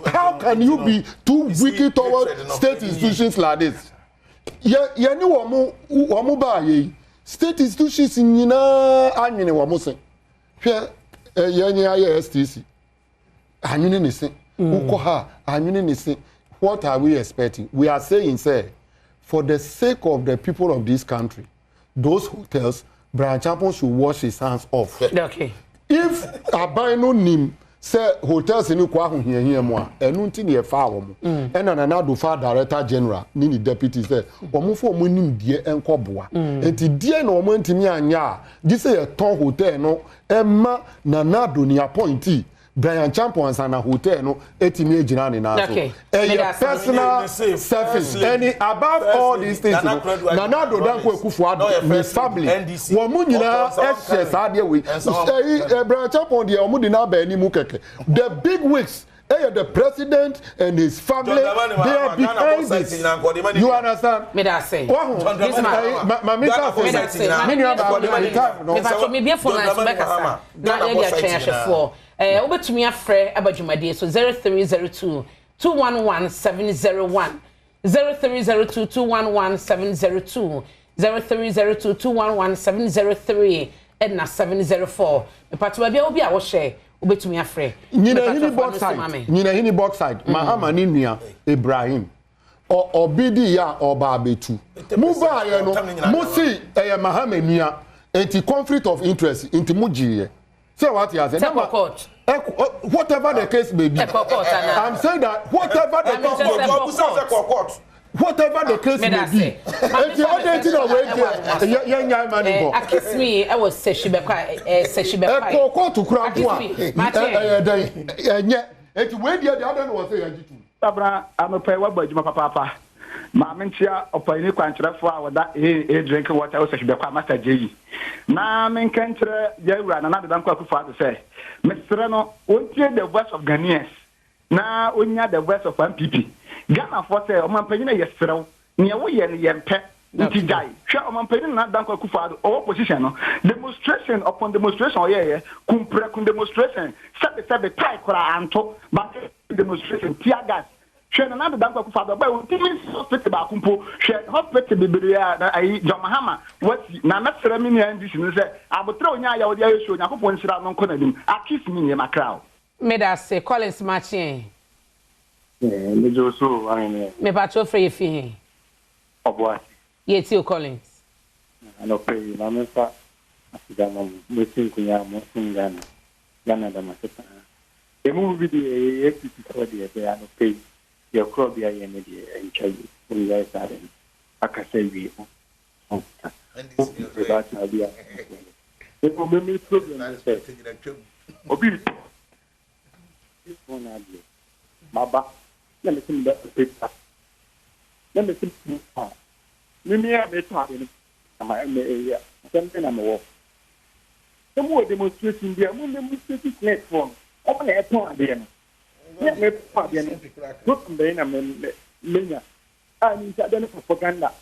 how can you be too wicked towards state institutions like this yɛ yɛ ni wɔn mo wɔn mo baa yɛ yi state institutions nyinaa anwene wɔn se hwɛ ɛ yɛn nyɛ ayɛ stc anwene ne se wokɔ ha anwene ne se what are we expecting we are saying say for the sake of the people of this country those hotels Bryan Acheampong should wash his hands off. Okay. If aban no nim sɛ hotels ni kɔ ahohiahia mu a ɛno nti ne yɛfa wɔn ɛna Nana Addo fa director general ne ne deputy sɛ wɔn fɔ wɔn nim deɛ nkɔ boa nti deɛ na wɔn ntumi anya a gye sɛ yɛtɔn hotel no ɛma Nana Addo ne appointee Bryan Acheampong ansa na hotel no etimi egyina ne nan so ɛyɛ personal service ɛni above all these things no Nana Addo Dankwa Akufo-Addo ne family wɔn mu nyinaa ɛhyɛ saa adeɛ wei ɛyi Bryan Acheampong deɛ wɔn de n'aba anim kɛkɛ the big wigs ɛyɛ the president and his family they are behind this you understand. Medase. Wahu ɛyi maame ta se mi nua ba mi time no. Mepa mi bie phone lines bɛkasa na yɛde atwɛn ahwɛfoɔ wobɛtumi afrɛ aba dwumadie so 0302 211 701 0302 211 702 0302 211 703 ɛna 704 mepatɔ baabi a wobi a wɔhyɛ wobɛtumi afrɛ. Nyinahini bauxite Nyinahini bauxite Mahama ne nua Ibrahim ɔbi di ya ɔba abetu mo baayɛ no mo si ɛyɛ Mahama nua nti conflict of interest nti mo gyiiɛ sɛ wate ase. Sɛ court. Whatever the case may be. I'm saying that whatever the case may be. Whatever the case may be. Eti ɔde ti na wei deɛ yɛn nya ma ni bɔ. Akisimi ɛwɔ sɛsi bɛkɔ sɛsi bɛkɔ. Ɛkɔ kóòtù kura ko a ɛyɛ dɛ ɛnyɛ eti wei deɛ deɛ adan na wɔ sɛ yɛn gye tu. Sabra anɔpɛ wabɔ adwuma papaapa. Maame nkyia ɔpanyini kwankyerɛfoɔ a wɔda AA drinking water wɔ sɛsi bɛkɔ a Master J na menka nkyerɛ yɛwura Nana Addo Dankwa Akufo-Addo sɛ mesrɛ no wɔntie the voice of Ghanaians na onya the voice of NPP Ghanafoɔ sɛ ɔmampanyin a yɛserɛw nea woyɛ no yɛmpɛ. Nti gyae. Hwɛ Ɔmanpanin Nana Dankwa Akufo Addo, ɔwɔ position no, demonstration upon demonstration ɔyɛɛyɛ, kum prɛko demonstration, sɛbe sɛbe tae koraa anto, but demonstration, tear gas. Hwɛ Nana Addo Dankwa Akufo Addo, ɔbae ɔntumi nsi hospital baako mpo, hwɛ hospital bebree a ayi John Mahama wasi, na mɛsrɛ me nua NDC no sɛ, aboterɛ a ɔnyaeɛ a ɔde ayɛ show, Nyankopɔn nhyira no nkɔ n'anim. Accuse me nie, makra o. Medase, Collins Makyeɛ. Megye wo so o, Ahene. Mepakyɛw frɛ yɛ fi he? Ɔboase. Yɛtie o Collins. Anɔpa yi ma menfa aseda ma mo, moasi nkonya a mosom Ghana, Ghana da mo ase paa. Yɛn mu bi deɛ yɛyɛ NPP foɔ deɛ bɛɛ anɔpa yi deɛ korɔbea yɛ no deɛ ɛntwa yie, mongyae saa ade no, akasa awie monka, mo rebuttal bi a Mmom me me problem ne sɛ obi retɔ tɔn n'adeɛ maba na mese mebɛ paper na mese me a me me a metɔ ade no na ma me ɛyɛ asɛm bɛn na mewɔ sɛ mowɔ demonstration bi a mo demonstrate snake foɔ no wɔn na ɛtɔn adeɛ no me a metɔn adeɛ no program bɛn na me me menya a ne nti adeɛ no propaganda.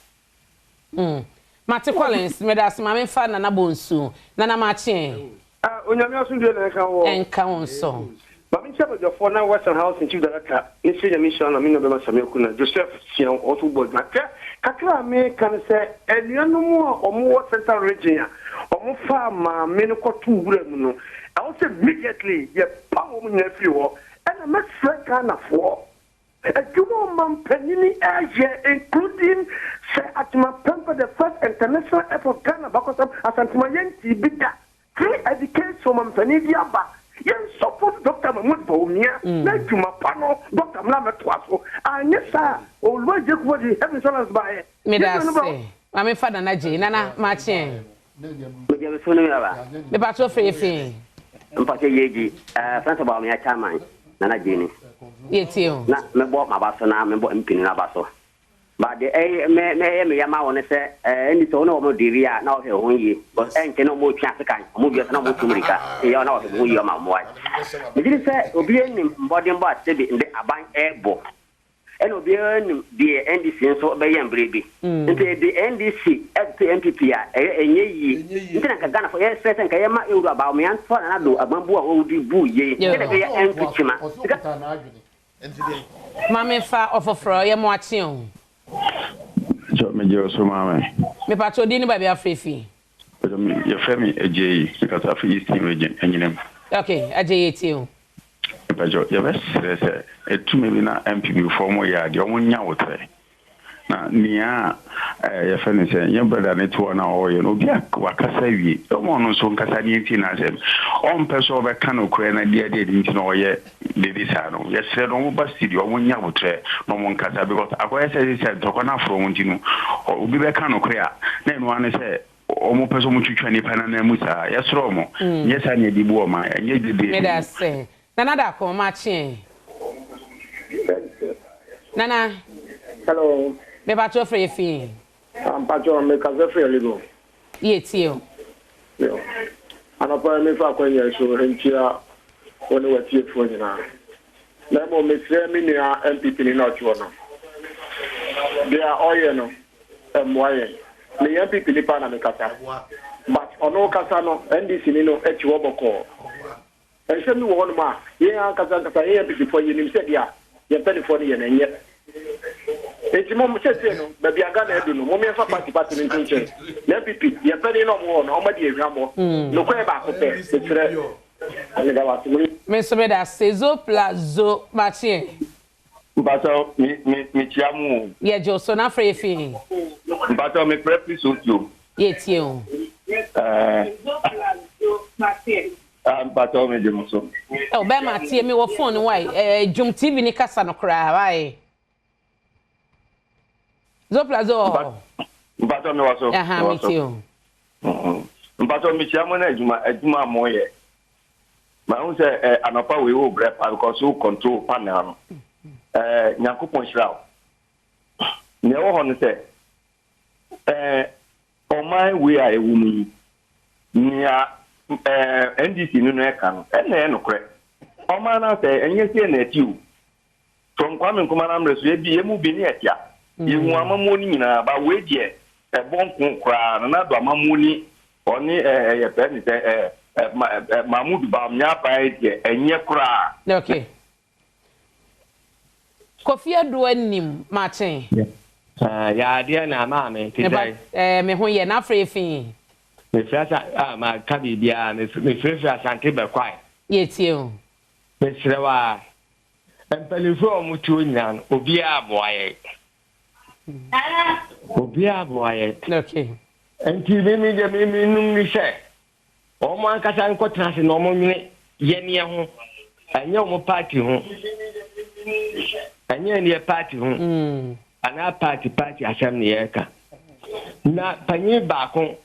Mm. Mate Collins, medase ma memfa Nana Bonsu. Nana makye ɛ. Ah Onyame asomdwoe na ɛnka woɔ. Ɛnka wo nso. Ma me nkyia badwafoɔ na Western Housing Chief Director ne sɛ Nyame nhyira no na me nua bɛma Samia Kuna Joseph Siaw ɔno nso bɔ adwuma. Hwɛ kakra a me ka ne sɛ anuanom a ɔmo wɔ Central Region a ɔmo faa maame no kɔ too wura mu no ɛwɔ sɛ immediately yɛ pam wɔn nyinaa firi hɔ ɛna mɛsrɛ Ghanafoɔ Adwuma a ɔmampanyini reyɛ including Sir Agyemang Prempeh the first international airport Ghana abakɔsɛm Asantema yɛntee bi da free education ɔmampanin de aba yɛn support Doctor Mahmood Bawumia n'adwuma pa no Doctor mmra mmɛtoa so anyɛ saa a Owura Gyekufo de health insurance baeɛ Meda yɛn nuanom ase. Maame fa Nana Gyei. Nana, makye ɛ. Megye me so ne me baba. Mepakyɛw frɛ yɛ fi. Mpakyɛw yie gyi eh Friends of Bawumia chairman Nana Gyei ni. Yɛ tie o. Na me bɔ m'aba so na me bɔ MP no n'aba so. But deɛ ɛyɛ me me ɛyɛ me ya ma wɔn ne sɛ eh ɛnni sɛ wɔn ne wɔn deal a na wɔhwɛ wɔn ho yie because ɛnkyɛ na wɔn retwe asekan wɔn wie so na wɔn tu mirika nti ɛyɛ na wɔhwɛ wɔn ho yie ɔma wɔn wae. Megye di sɛ obiara nim mbɔdenbɔ a sɛbi ndɛ aban ɛrebɔ. Ɛna obiara nim deɛ NDC nso bɛyɛ mmerɛ bi. Nti yɛde NDC toto NPP a, ɛyɛ ɛnyɛ yie. Nti na nka Ghanafoɔ yɛsrɛ sɛ nka yɛma Ewura Bawumia ntoa Nana Addo amambuo a ɔdi buu yei sɛdeɛ ɛbɛyɛ ɛnto kyema. Sika. Maame fa ɔfoforɔ yɛ mo akye o. Mpakyɛw megye wo so maame. Mepakyɛw din ne baabi afrɛ fi. Mpakyɛw me yɛfrɛ me Agyei mekasa fi Eastern region Anyinam. Ok Agyei yɛtie wo. Mpakyɛw yɛbɛsrɛ sɛ ɛtumi bi na NPP foɔ ɔmo yɛ adeɛ ɔmo nya wotrɛ na nea ɛɛ yɛfrɛ no sɛ nyɛ brother ne te hɔ na ɔyɛ no obi a wakasa awie ɔmo ɔno nso nkasa ne yɛntie n'asɛm ɔmpɛ sɛ ɔbɛka nokorɛ na deɛ deɛ nti na ɔyɛ dede saa no yɛsrɛ no ɔmo ba studio ɔmo nya abotrɛ na ɔmo nkasa because akɔyɛ sɛ sɛ ntɔkwa no aforo ɔmo nti no obi bɛka nokorɛ a na ɛno ara ne sɛ ɔmo pɛ sɛ ɔmo twitwa nipa no anan mu saa yɛsrɛ ɔmo nyɛ saa na yɛde bu ɔman ɛnyɛ dede bi Meda ase. Nana Darko, makye ɛ. Nana. Hello. Mepakyɛw frɛ yɛ fi. Mpakyɛw me kasa firi Legon. Yɛ tie o. Yo. Anɔpa yi mefa akwanya yi so nkyia wo ne w'atiefoɔ nyinaa. Na mmom mesrɛ me nua NPP ni na ɔte hɔ no, deɛ ɔyɛ no ɛmmoa yɛn. Meyɛ NPP nipa na mekasa, but ɔno kasa no NDC ni no te hɔ bɔkɔɔ. Nsɛm bi wɔ hɔnom a, yɛn ankasa ankasa, yɛn Abibifoɔ, yɛnim sɛ deɛ yɛn mpaninfoɔ no yɛ no, ɛnyɛ. Enti mom, seesei no, baabi a Ghana adu no, mom yɛmfa party party no nto nkyɛn. Na NPP, yɛn mpanin no a wɔwɔ hɔ no, wɔadi yɛn hwammɔ. Nokorɛ yɛ baako pɛ, mesrɛ. Meda wo ase. Me nso meda ase. Zo pla zo makye ɛ. Mpakyɛw me me mekyia mo o. Yɛgye wo so na frɛ yɛ fi he? Mpakyɛw me frɛ firi Sotio. Yɛtie o. Ɛɛ ah mpakyɛw me gye mo so. Oh bɛɛma tie me wɔ phone wai eh dwom TV ni kasa no koraa wai. Zopla zo wɔ hɔ. Mpakyɛw me wɔ so. Aha me tie o. Mpakyɛw mekyia mo na adwuma adwuma a mo yɛ. Mahu sɛ eh, anɔpa wei wo brɛ paa because wo control panel no. Eh, Nyankopɔn nhyira wo. Nea ɛwɔ hɔ no sɛ eh, ɔman wei a ɛwɔ mu yi, nea eh, NDC no no ɛka no, ɛna ɛyɛ nokorɛ. Ɔman no asɛ ɛnyɛ sei na ɛte o. From Kwame Nkrumah n'ammerɛ so, ebi, yɛn mu bi ne ɛtea. Yɛhu amammuo no nyinaa, but wei deɛ. Ɛbɔ nko koraa Nana Addo amammuo ni ɔne ɛɛ yɛfrɛ ne sɛ ɛɛ ɛɛ Mahmood Bawumia aban yi deɛ ɛnyɛ koraa. Okay. Kofi Adu anim makye. Yɛ adeɛ na maame te sɛn. Eh, me ho yɛ na afrɛ fi. Mefiri asa ah ma ka biribiara mefirifiri Asante Bɛkwae. Yɛtie o. Mesrɛ wo ara mpanimfoɔ a wɔte hɔ nyinaa no obiara aboa yɛn. Obiara aboa yɛn. Okay. Nti me me deɛ me me num ni sɛ wɔn ankasa nkɔtena ase na wɔn nwene yɛneɛ ho ɛnyɛ wɔn party ho ɛnyɛ yɛneɛ party ho mm. anaa party party asɛm ne yɛreka na panyin baako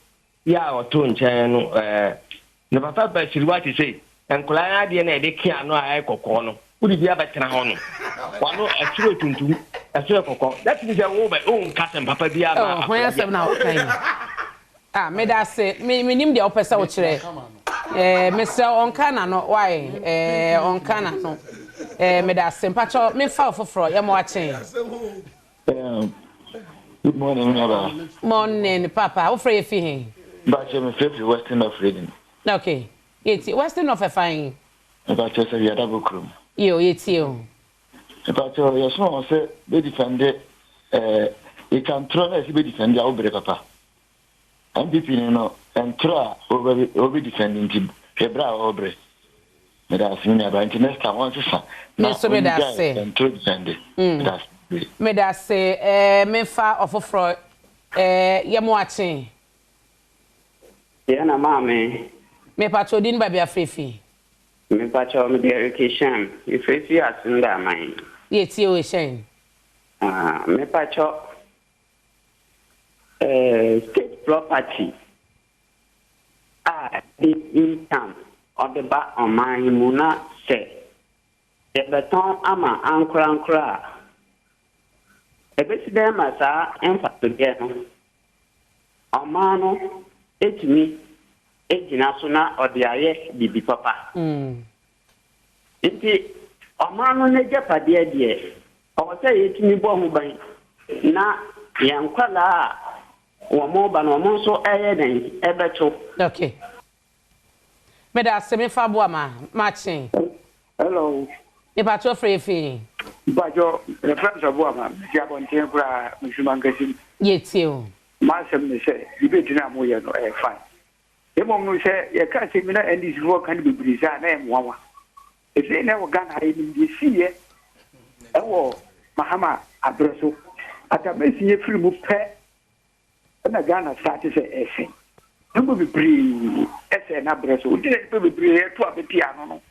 yɛ a ɔto nkyɛn no ɛɛ na papa basiriwa te sei nkwadaa no adeɛ na yɛde ke ano a ɛyɛ kɔkɔɔ no wode bi abɛtena hɔ no wano ɛsoro tuntum ɛsoro kɔkɔɔ that means sɛ wo bɛ wo nka sɛm papa bi ama oh, hwan asɛm na woka yi ah meda ase me menim deɛ wopɛ sɛ wokyerɛ eh mesrɛ ɔnka na no why eh ɔnka na no eh meda ase mpakyɛ mefa wo foforɔ yɛ mo akyen Good morning, Naba. Morning, Papa. Wo frɛ yɛ fi he? Mpakyɛ me frɛ fi Western North Region. Okay. Yɛtie. Western North ɛfa he? Mpakyɛ sɛ Wiadabo kurom. Yo, yɛtie o. Mpakyɛ yɛsoma wɔn sɛ bɛ defende ɛɛ yɛtwa ntorɔ na yɛsɛ bɛ defende a wobere papa. NPP ni no ntorɔ a wɔbɛ defende nti hwɛ berɛ a wɔbrɛ. Meda ase me nuabaa nti next time wɔnsesa na wɔngyae ntoro defende. Meda ase bebree. Meda ase eh, memfa ɔfoforɔ eh, yɛ mo akye. Deɛ na maame. Mepakyɛw din baabi afrɛ fi. Mepakyɛw mede Eric Ehyɛn mefrɛ fi Asenda aman. Yɛ tie o Ehyɛn. Ah mepakyɛw eh state property a ɛde income ɔde ba ɔman yi mu na sɛ yɛbɛtɔn ama ankorankoro a, ɛbɛsi dɛn ma saa mfasodeɛ no ɔman no atumi agyina so na ɔde ayɛ biribi papa? Nti ɔman no n'agyapadeɛ deɛ, ɔwɔ sɛ yɛtumi bɔ ho ban na yɛn nkwadaa a wɔn ba no, wɔn nso ɛyɛ dɛn ɛbɛto. Okay. Meda ase me fa boa ma makye. Hello. Mepatwo frɛ yɛ fi. Mpatwo yɛfrɛ me sɛ boa ma mesi abɔnten koraa mefi mankasi mu. Yɛtie o. M'asɛm ne sɛ debate no a moyɛ no ɛyɛ fine. Mmom no sɛ yɛka asɛm bi na NDC foɔ ka no bebree saa a na ɛyɛ nwanwa. Ɛsei na ɛwɔ Ghana ha yɛnim deɛ ɛsiiɛ ɛwɔ Mahama aberɛ so. Atamasi firi mu pɛ na Ghana starte sɛ ɛsɛe. Nnipa bebree ɛsɛe n'abrɛ so. Nti na nnipa bebree ɛto abɛpia ano no.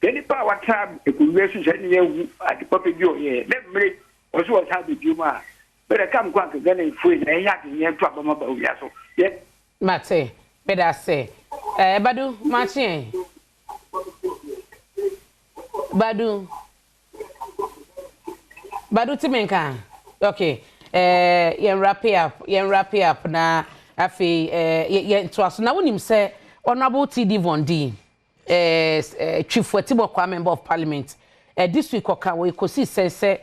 Sɛ nipa a watena akonnwa so sɛ ne yɛahu ade papa bi a ɔyɛɛ na mmere ɔso ɔsan abɛdie mu a bɛrɛ kam kɔ anka Ghana efue na ɛnyɛ ade yɛn to abama ba owia so. Yɛ. Mate. Meda ase. Eh, Badu, makye ɛ. Badu. Badu te me nka? Ok eh, yɛn wrap up, yɛn wrap up na afei eh, yɛn toa so. Na wonim sɛ Honourable TD Von D, eh, eh, Twifo Atibɔ Member of Parliament, eh, this week ɔka wɔ ekosi sɛn sɛ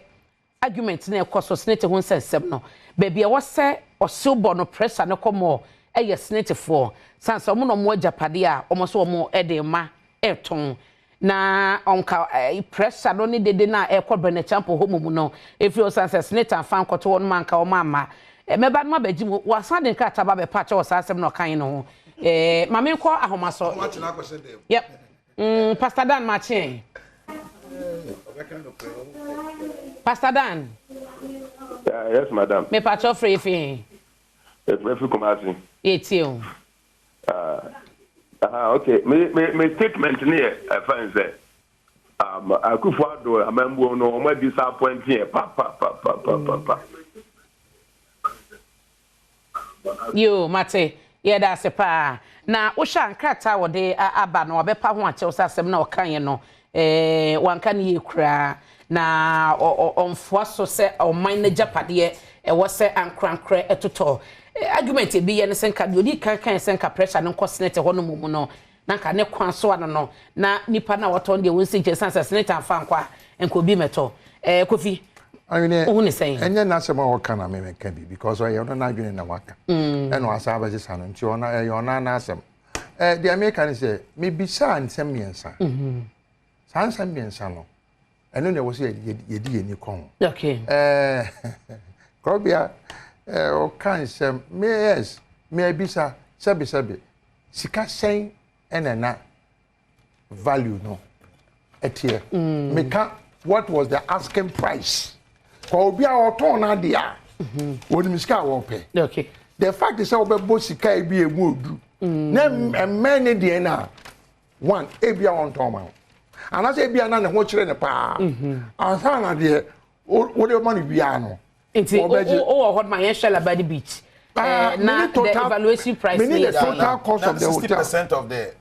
argument na ɛkɔ so senate ho nsɛnsɛm no, baabi a ɛwɔ sɛ ɔhyew bɔ no pressure no kɔ mɔɔ ɛyɛ senatefoɔ, san sɛ wɔn na wɔn agyapadeɛ a wɔn nso wɔn de ma ɛretɔn. Na ɔnka pressure no ne dede no a ɛrekɔ Brɛnɛkyampo hɔ mmom no, ɛfiri ɔsiane sɛ Senate amfa ankɔto hɔ nom anka wɔn amma. Mɛba no mabɛgye mu. Wasan de nkrataa ba abɛpa akyɛw wɔ saa asɛm no a ɔkaeɛ no ho. Ma menkɔ ahoma so. Yep. Mm, Pastor Dan makye. Pastor Dan. Yeah, yes, madam. Me patrɔ frɛ fi he? Efiri Kumasi. Yɛtie o. Ah, aha, okay. Me me me statement ne yɛ ɛfɛ n sɛ um, Akufo Addo amambuo no wɔn disappoint yɛ pa pa pa pa pa pa pa. Yoo, mate. Yɛda ase paa. Na wohwɛ a nkrataa a wɔde aba no, wabɛpa ho akyɛw sɛ asɛm no a ɔkaeɛ no, eh, wanka no yie koraa. Na ɔmfoa so sɛ ɔman no agyapadeɛ ɛwɔ sɛ ankorankorɛ totɔ. Argument ebi yɛ ne sɛ nka deɛ ɔdii kan kaeɛ sɛ nka pressure no nkɔ Senate hɔ no mmom no, na nka ne kwan so ano no, na nipa no a wɔtɔn deɛ wɔnsi nkyɛn sane sɛ Senate amfa ankɔ a, nka obi mmɛtɔ. Eh, Kofi. Ahweneɛ, Wohu ne sɛn? Ɛnyɛ n'asɛm a ɔka na memeka bi because ɔyɛ ɔno n'adwene na waka. Ɛna wasan abɛsesa no nti ɔno ɛyɛ ɔno ara n'asɛm. Ɛɛ deɛ meka ne sɛ mebisaa nsɛm mmiɛnsa. Saa nsɛm mmiɛnsa no ɛno na ɛwɔ sɛ yɛde yɛn ani kɔ ho. Okay. Ɛɛ Krɔbea ɛɛ ɔka nsɛm me yes mebisa sɛbesɛbe sika sɛn ɛna na value no ɛteɛ mm. meka what was the asking price kɔ obi a ɔtɔn n'adeɛ a mm-hmm. onim sika a wɔpɛ the fact sɛ wɔbɛbɔ sika ebi emu odu mm. na mmɛn ne deɛ na one ebi a wɔntɔn ma wo anaasɛ ebi a na ne ho kyerɛ ne paa mm-hmm. ansa na deɛ wɔde ma no biara no. Nti o wɔ hɔ ma yɛn hwɛ Labadi beach. Ah, eh, na the evaluation price. Many the total cost of the hotel. 60% of the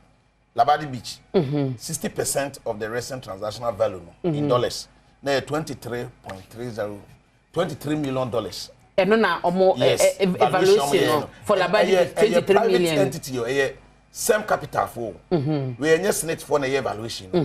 Labadi beach. 60% of the recent transactional value no, in dollars. Na yɛ 23.30 23 million dollars. Ɛno na ɔmo Yes, evaluation no for Labadi beach 23 private million. entity ɛyɛ Sem Capital fo. Wei ɛnyɛ Senate fo na ɛyɛ evaluation no.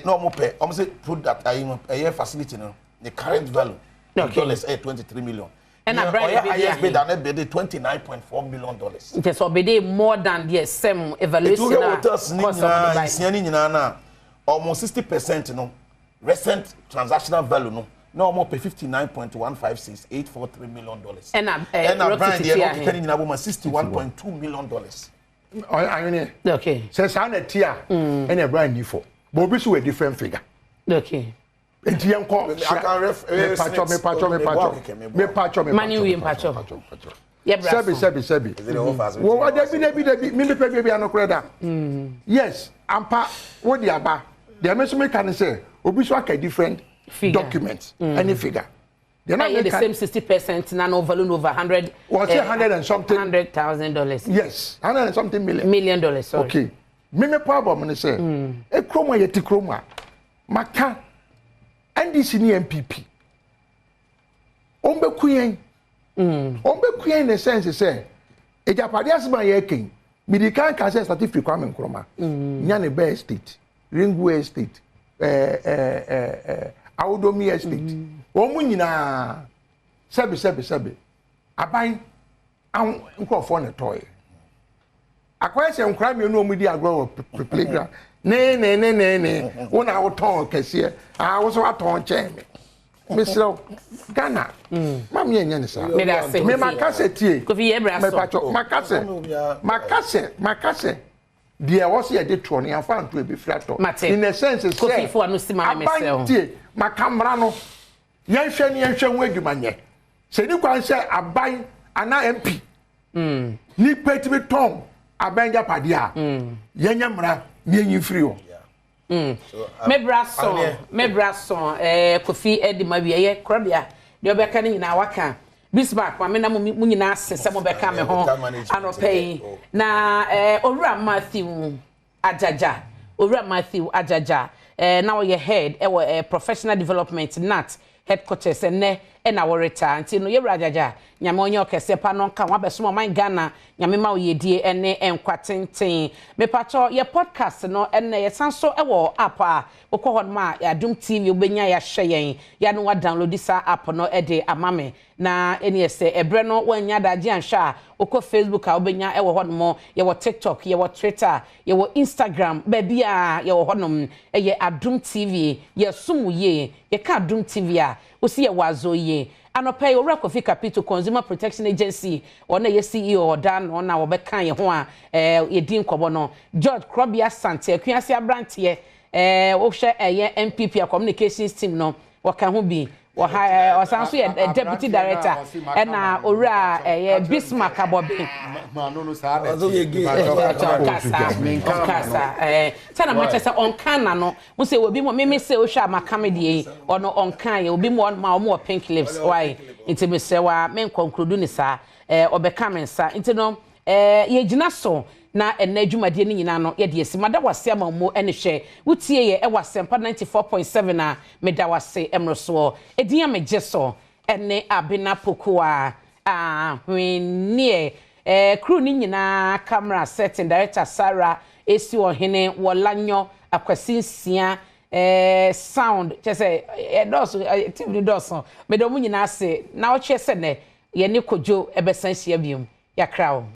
Na ɔmo pɛ ɔmo sɛ product ayi no ɛyɛ facility no ne current value in dollars ɛyɛ 23 million. Ɛna Brian ɔyɛ bedi highest ahe? bidder no bid 29.4 million dollars. Nti sɛ ɔbɛde more than deɛ sɛm evaluation Etu a hwɛ hotels ne cost ɔmo de nyinaa bae. nsia ne nyinaa na ɔmo 60% no recent transactional value no na ɔmo pɛ 59.156843 million dollars. Ɛna ɛɛ Ɛna Rock Brian City deɛ no tua ɔkeka ne ahe? nyinaa bɔ ma 61.2 million dollars. Ahweneɛ. Okay. Sɛ saa na ɛte a ɛna Brian ni fɔ but obi so wɔ different figure. Okay. Nti yɛn kɔ mepatwɔ mepatwɔ mepatwɔ mepatwɔ mepatwɔ. Mani wie mpatwɔ. Sɛbi sɛbi sɛbi. Wɔ dabi dabi dabi mi nipa bi bi anokorɛ da. Yes ampa wo de aba deɛ mi nso mi ka ne sɛ obi so aka different document ɛne figure. Deɛ na the same 60% na no value over hundred. Wọ́n ti hundred and something. $100,000. Yes, hundred and something million. Million dollars sorry. Okay mímí problem ni sɛ ekurom a yɛte kurom a maka NDC ni NPP wɔn bɛ ku yɛn wɔn bɛ ku yɛn in the sense sɛ agyapadeɛ asɛm a yɛreka yi midi kan ka sɛ sati firi Kwame Nkrumah nya ne bɛɛ estate Ringway estate ɛɛ ɛɛ ɛɛ Awodomi estate wɔn mu nyinaa sɛbi sɛbi sɛbi aban aho nkurɔfoɔ na ɛtɔɔyɛ akɔyɛ sɛ nkwadaa mmienu a wɔn di agorɔ wɔ playground nee nee nee nee nee wo na wotɔn kɛseɛ aa wo so watɔn kyɛn me mesrɛ wo Ghana ma mi ɛnyɛ ne saa me ma kasa tie mepatwɔ ma kasa ma kasa ma kasa deɛ ɛwɔ sɛ yɛde toɔ no yɛnfa nto ebi firi atɔ in the sense sɛ aban tie maka mmara no yɛnhwɛ ne yɛnhwɛ ho adwuma nyɛ sɛ ni kwan sɛ aban anaa MP nipa tumi tɔn aban gyapadeɛ a yɛnyɛ mmara ne yɛnyi mfiri hɔ. Me bra sɔn, me bra sɔn, eh, Kofi ɛdi ma wie yɛ korabea deɛ ɔbɛka ne nyinaa waka. Bismarck maame na mo mo nyinaa ase sɛ mobɛka me ho anɔpa yi. Na eh, Owura Matthew Agyagya, Owura Matthew Agyagya, eh, na ɔyɛ head ɛwɔ eh, Professional Development NAT headquarters ɛnnɛ ɛna wɔretaa nti no yɛwura Agyagya Nyame ɔnyɛ ɔkɛseɛ pa no nka ho abɛsom ɔman Ghana Nyame ma wo yiedie ɛne nkwa tenten mepakyɛw yɛ podcast no ɛnnɛ yɛsan so ɛwɔ app a wokɔ hɔ nom a Adom TV wobɛnya yɛahwɛ yɛn yɛ na wa download saa app no ɛde ama me na ɛneɛ sɛ ɛberɛ no wannya adagye anhwɛ a wokɔ Facebook a wobɛnya ɛwɔ hɔ nom yɛwɔ TikTok yɛwɔ Twitter yɛwɔ Instagram baabiara yɛwɔ hɔ nom ɛyɛ Adom TV yɛsom wo yie Yɛka Adom TV a, wosi yɛ wɔ yie. Anɔpa yi, Owura Kofi Kapito, Consumer Protection Agency, ɔno na ɛyɛ CEO a ɔda ano na wɔbɛka yɛn ho a yɛdi nkɔmmɔ no. George Krɔbea Asante, Akuase aberanteɛ, wohwɛ ɛyɛ NPP a Communications team no, wɔka ho bi. Wɔha ɔsan nso yɛ Deputy Director ɛna Owura ɛyɛ Bismarck Abɔbe. Ɔkasa, ɔkasa, sɛ na makyɛ sɛ ɔnka n'ano. Wo sɛ obi mo meme sɛ wohwɛ a maka me deɛ yi ɔno ɔnka yɛ obi mo ɔnom a ɔmo wɔ pink lips why nti mesrɛ wa me nkɔnkrodu ne saa ɛɛ ɔbɛka me nsa nti no ɛɛ yɛgyina so na ɛnɛ dwumadie no nyinaa no yɛde asi mada wase ama mo ɛne hwɛ wotie yɛ ɛwɔ asɛmpa 94.7 a meda wase ɛmorosoɔ ɛdin a megye so ɛne Abena Pokuaa Ahweneɛ ɛɛ crew no nyinaa camera setting director Sarah Esi Ɔhene Wɔlanyɔ Akwasi Nsia Eh, sound, kyerɛ sɛ ɛdɔɔso, team no dɔɔso. Meda wɔn nyinaa ase. Na ɔkyerɛ sɛ nɛ yɛne Kojo ɛbɛsan ahyia biom. Yɛakra wo.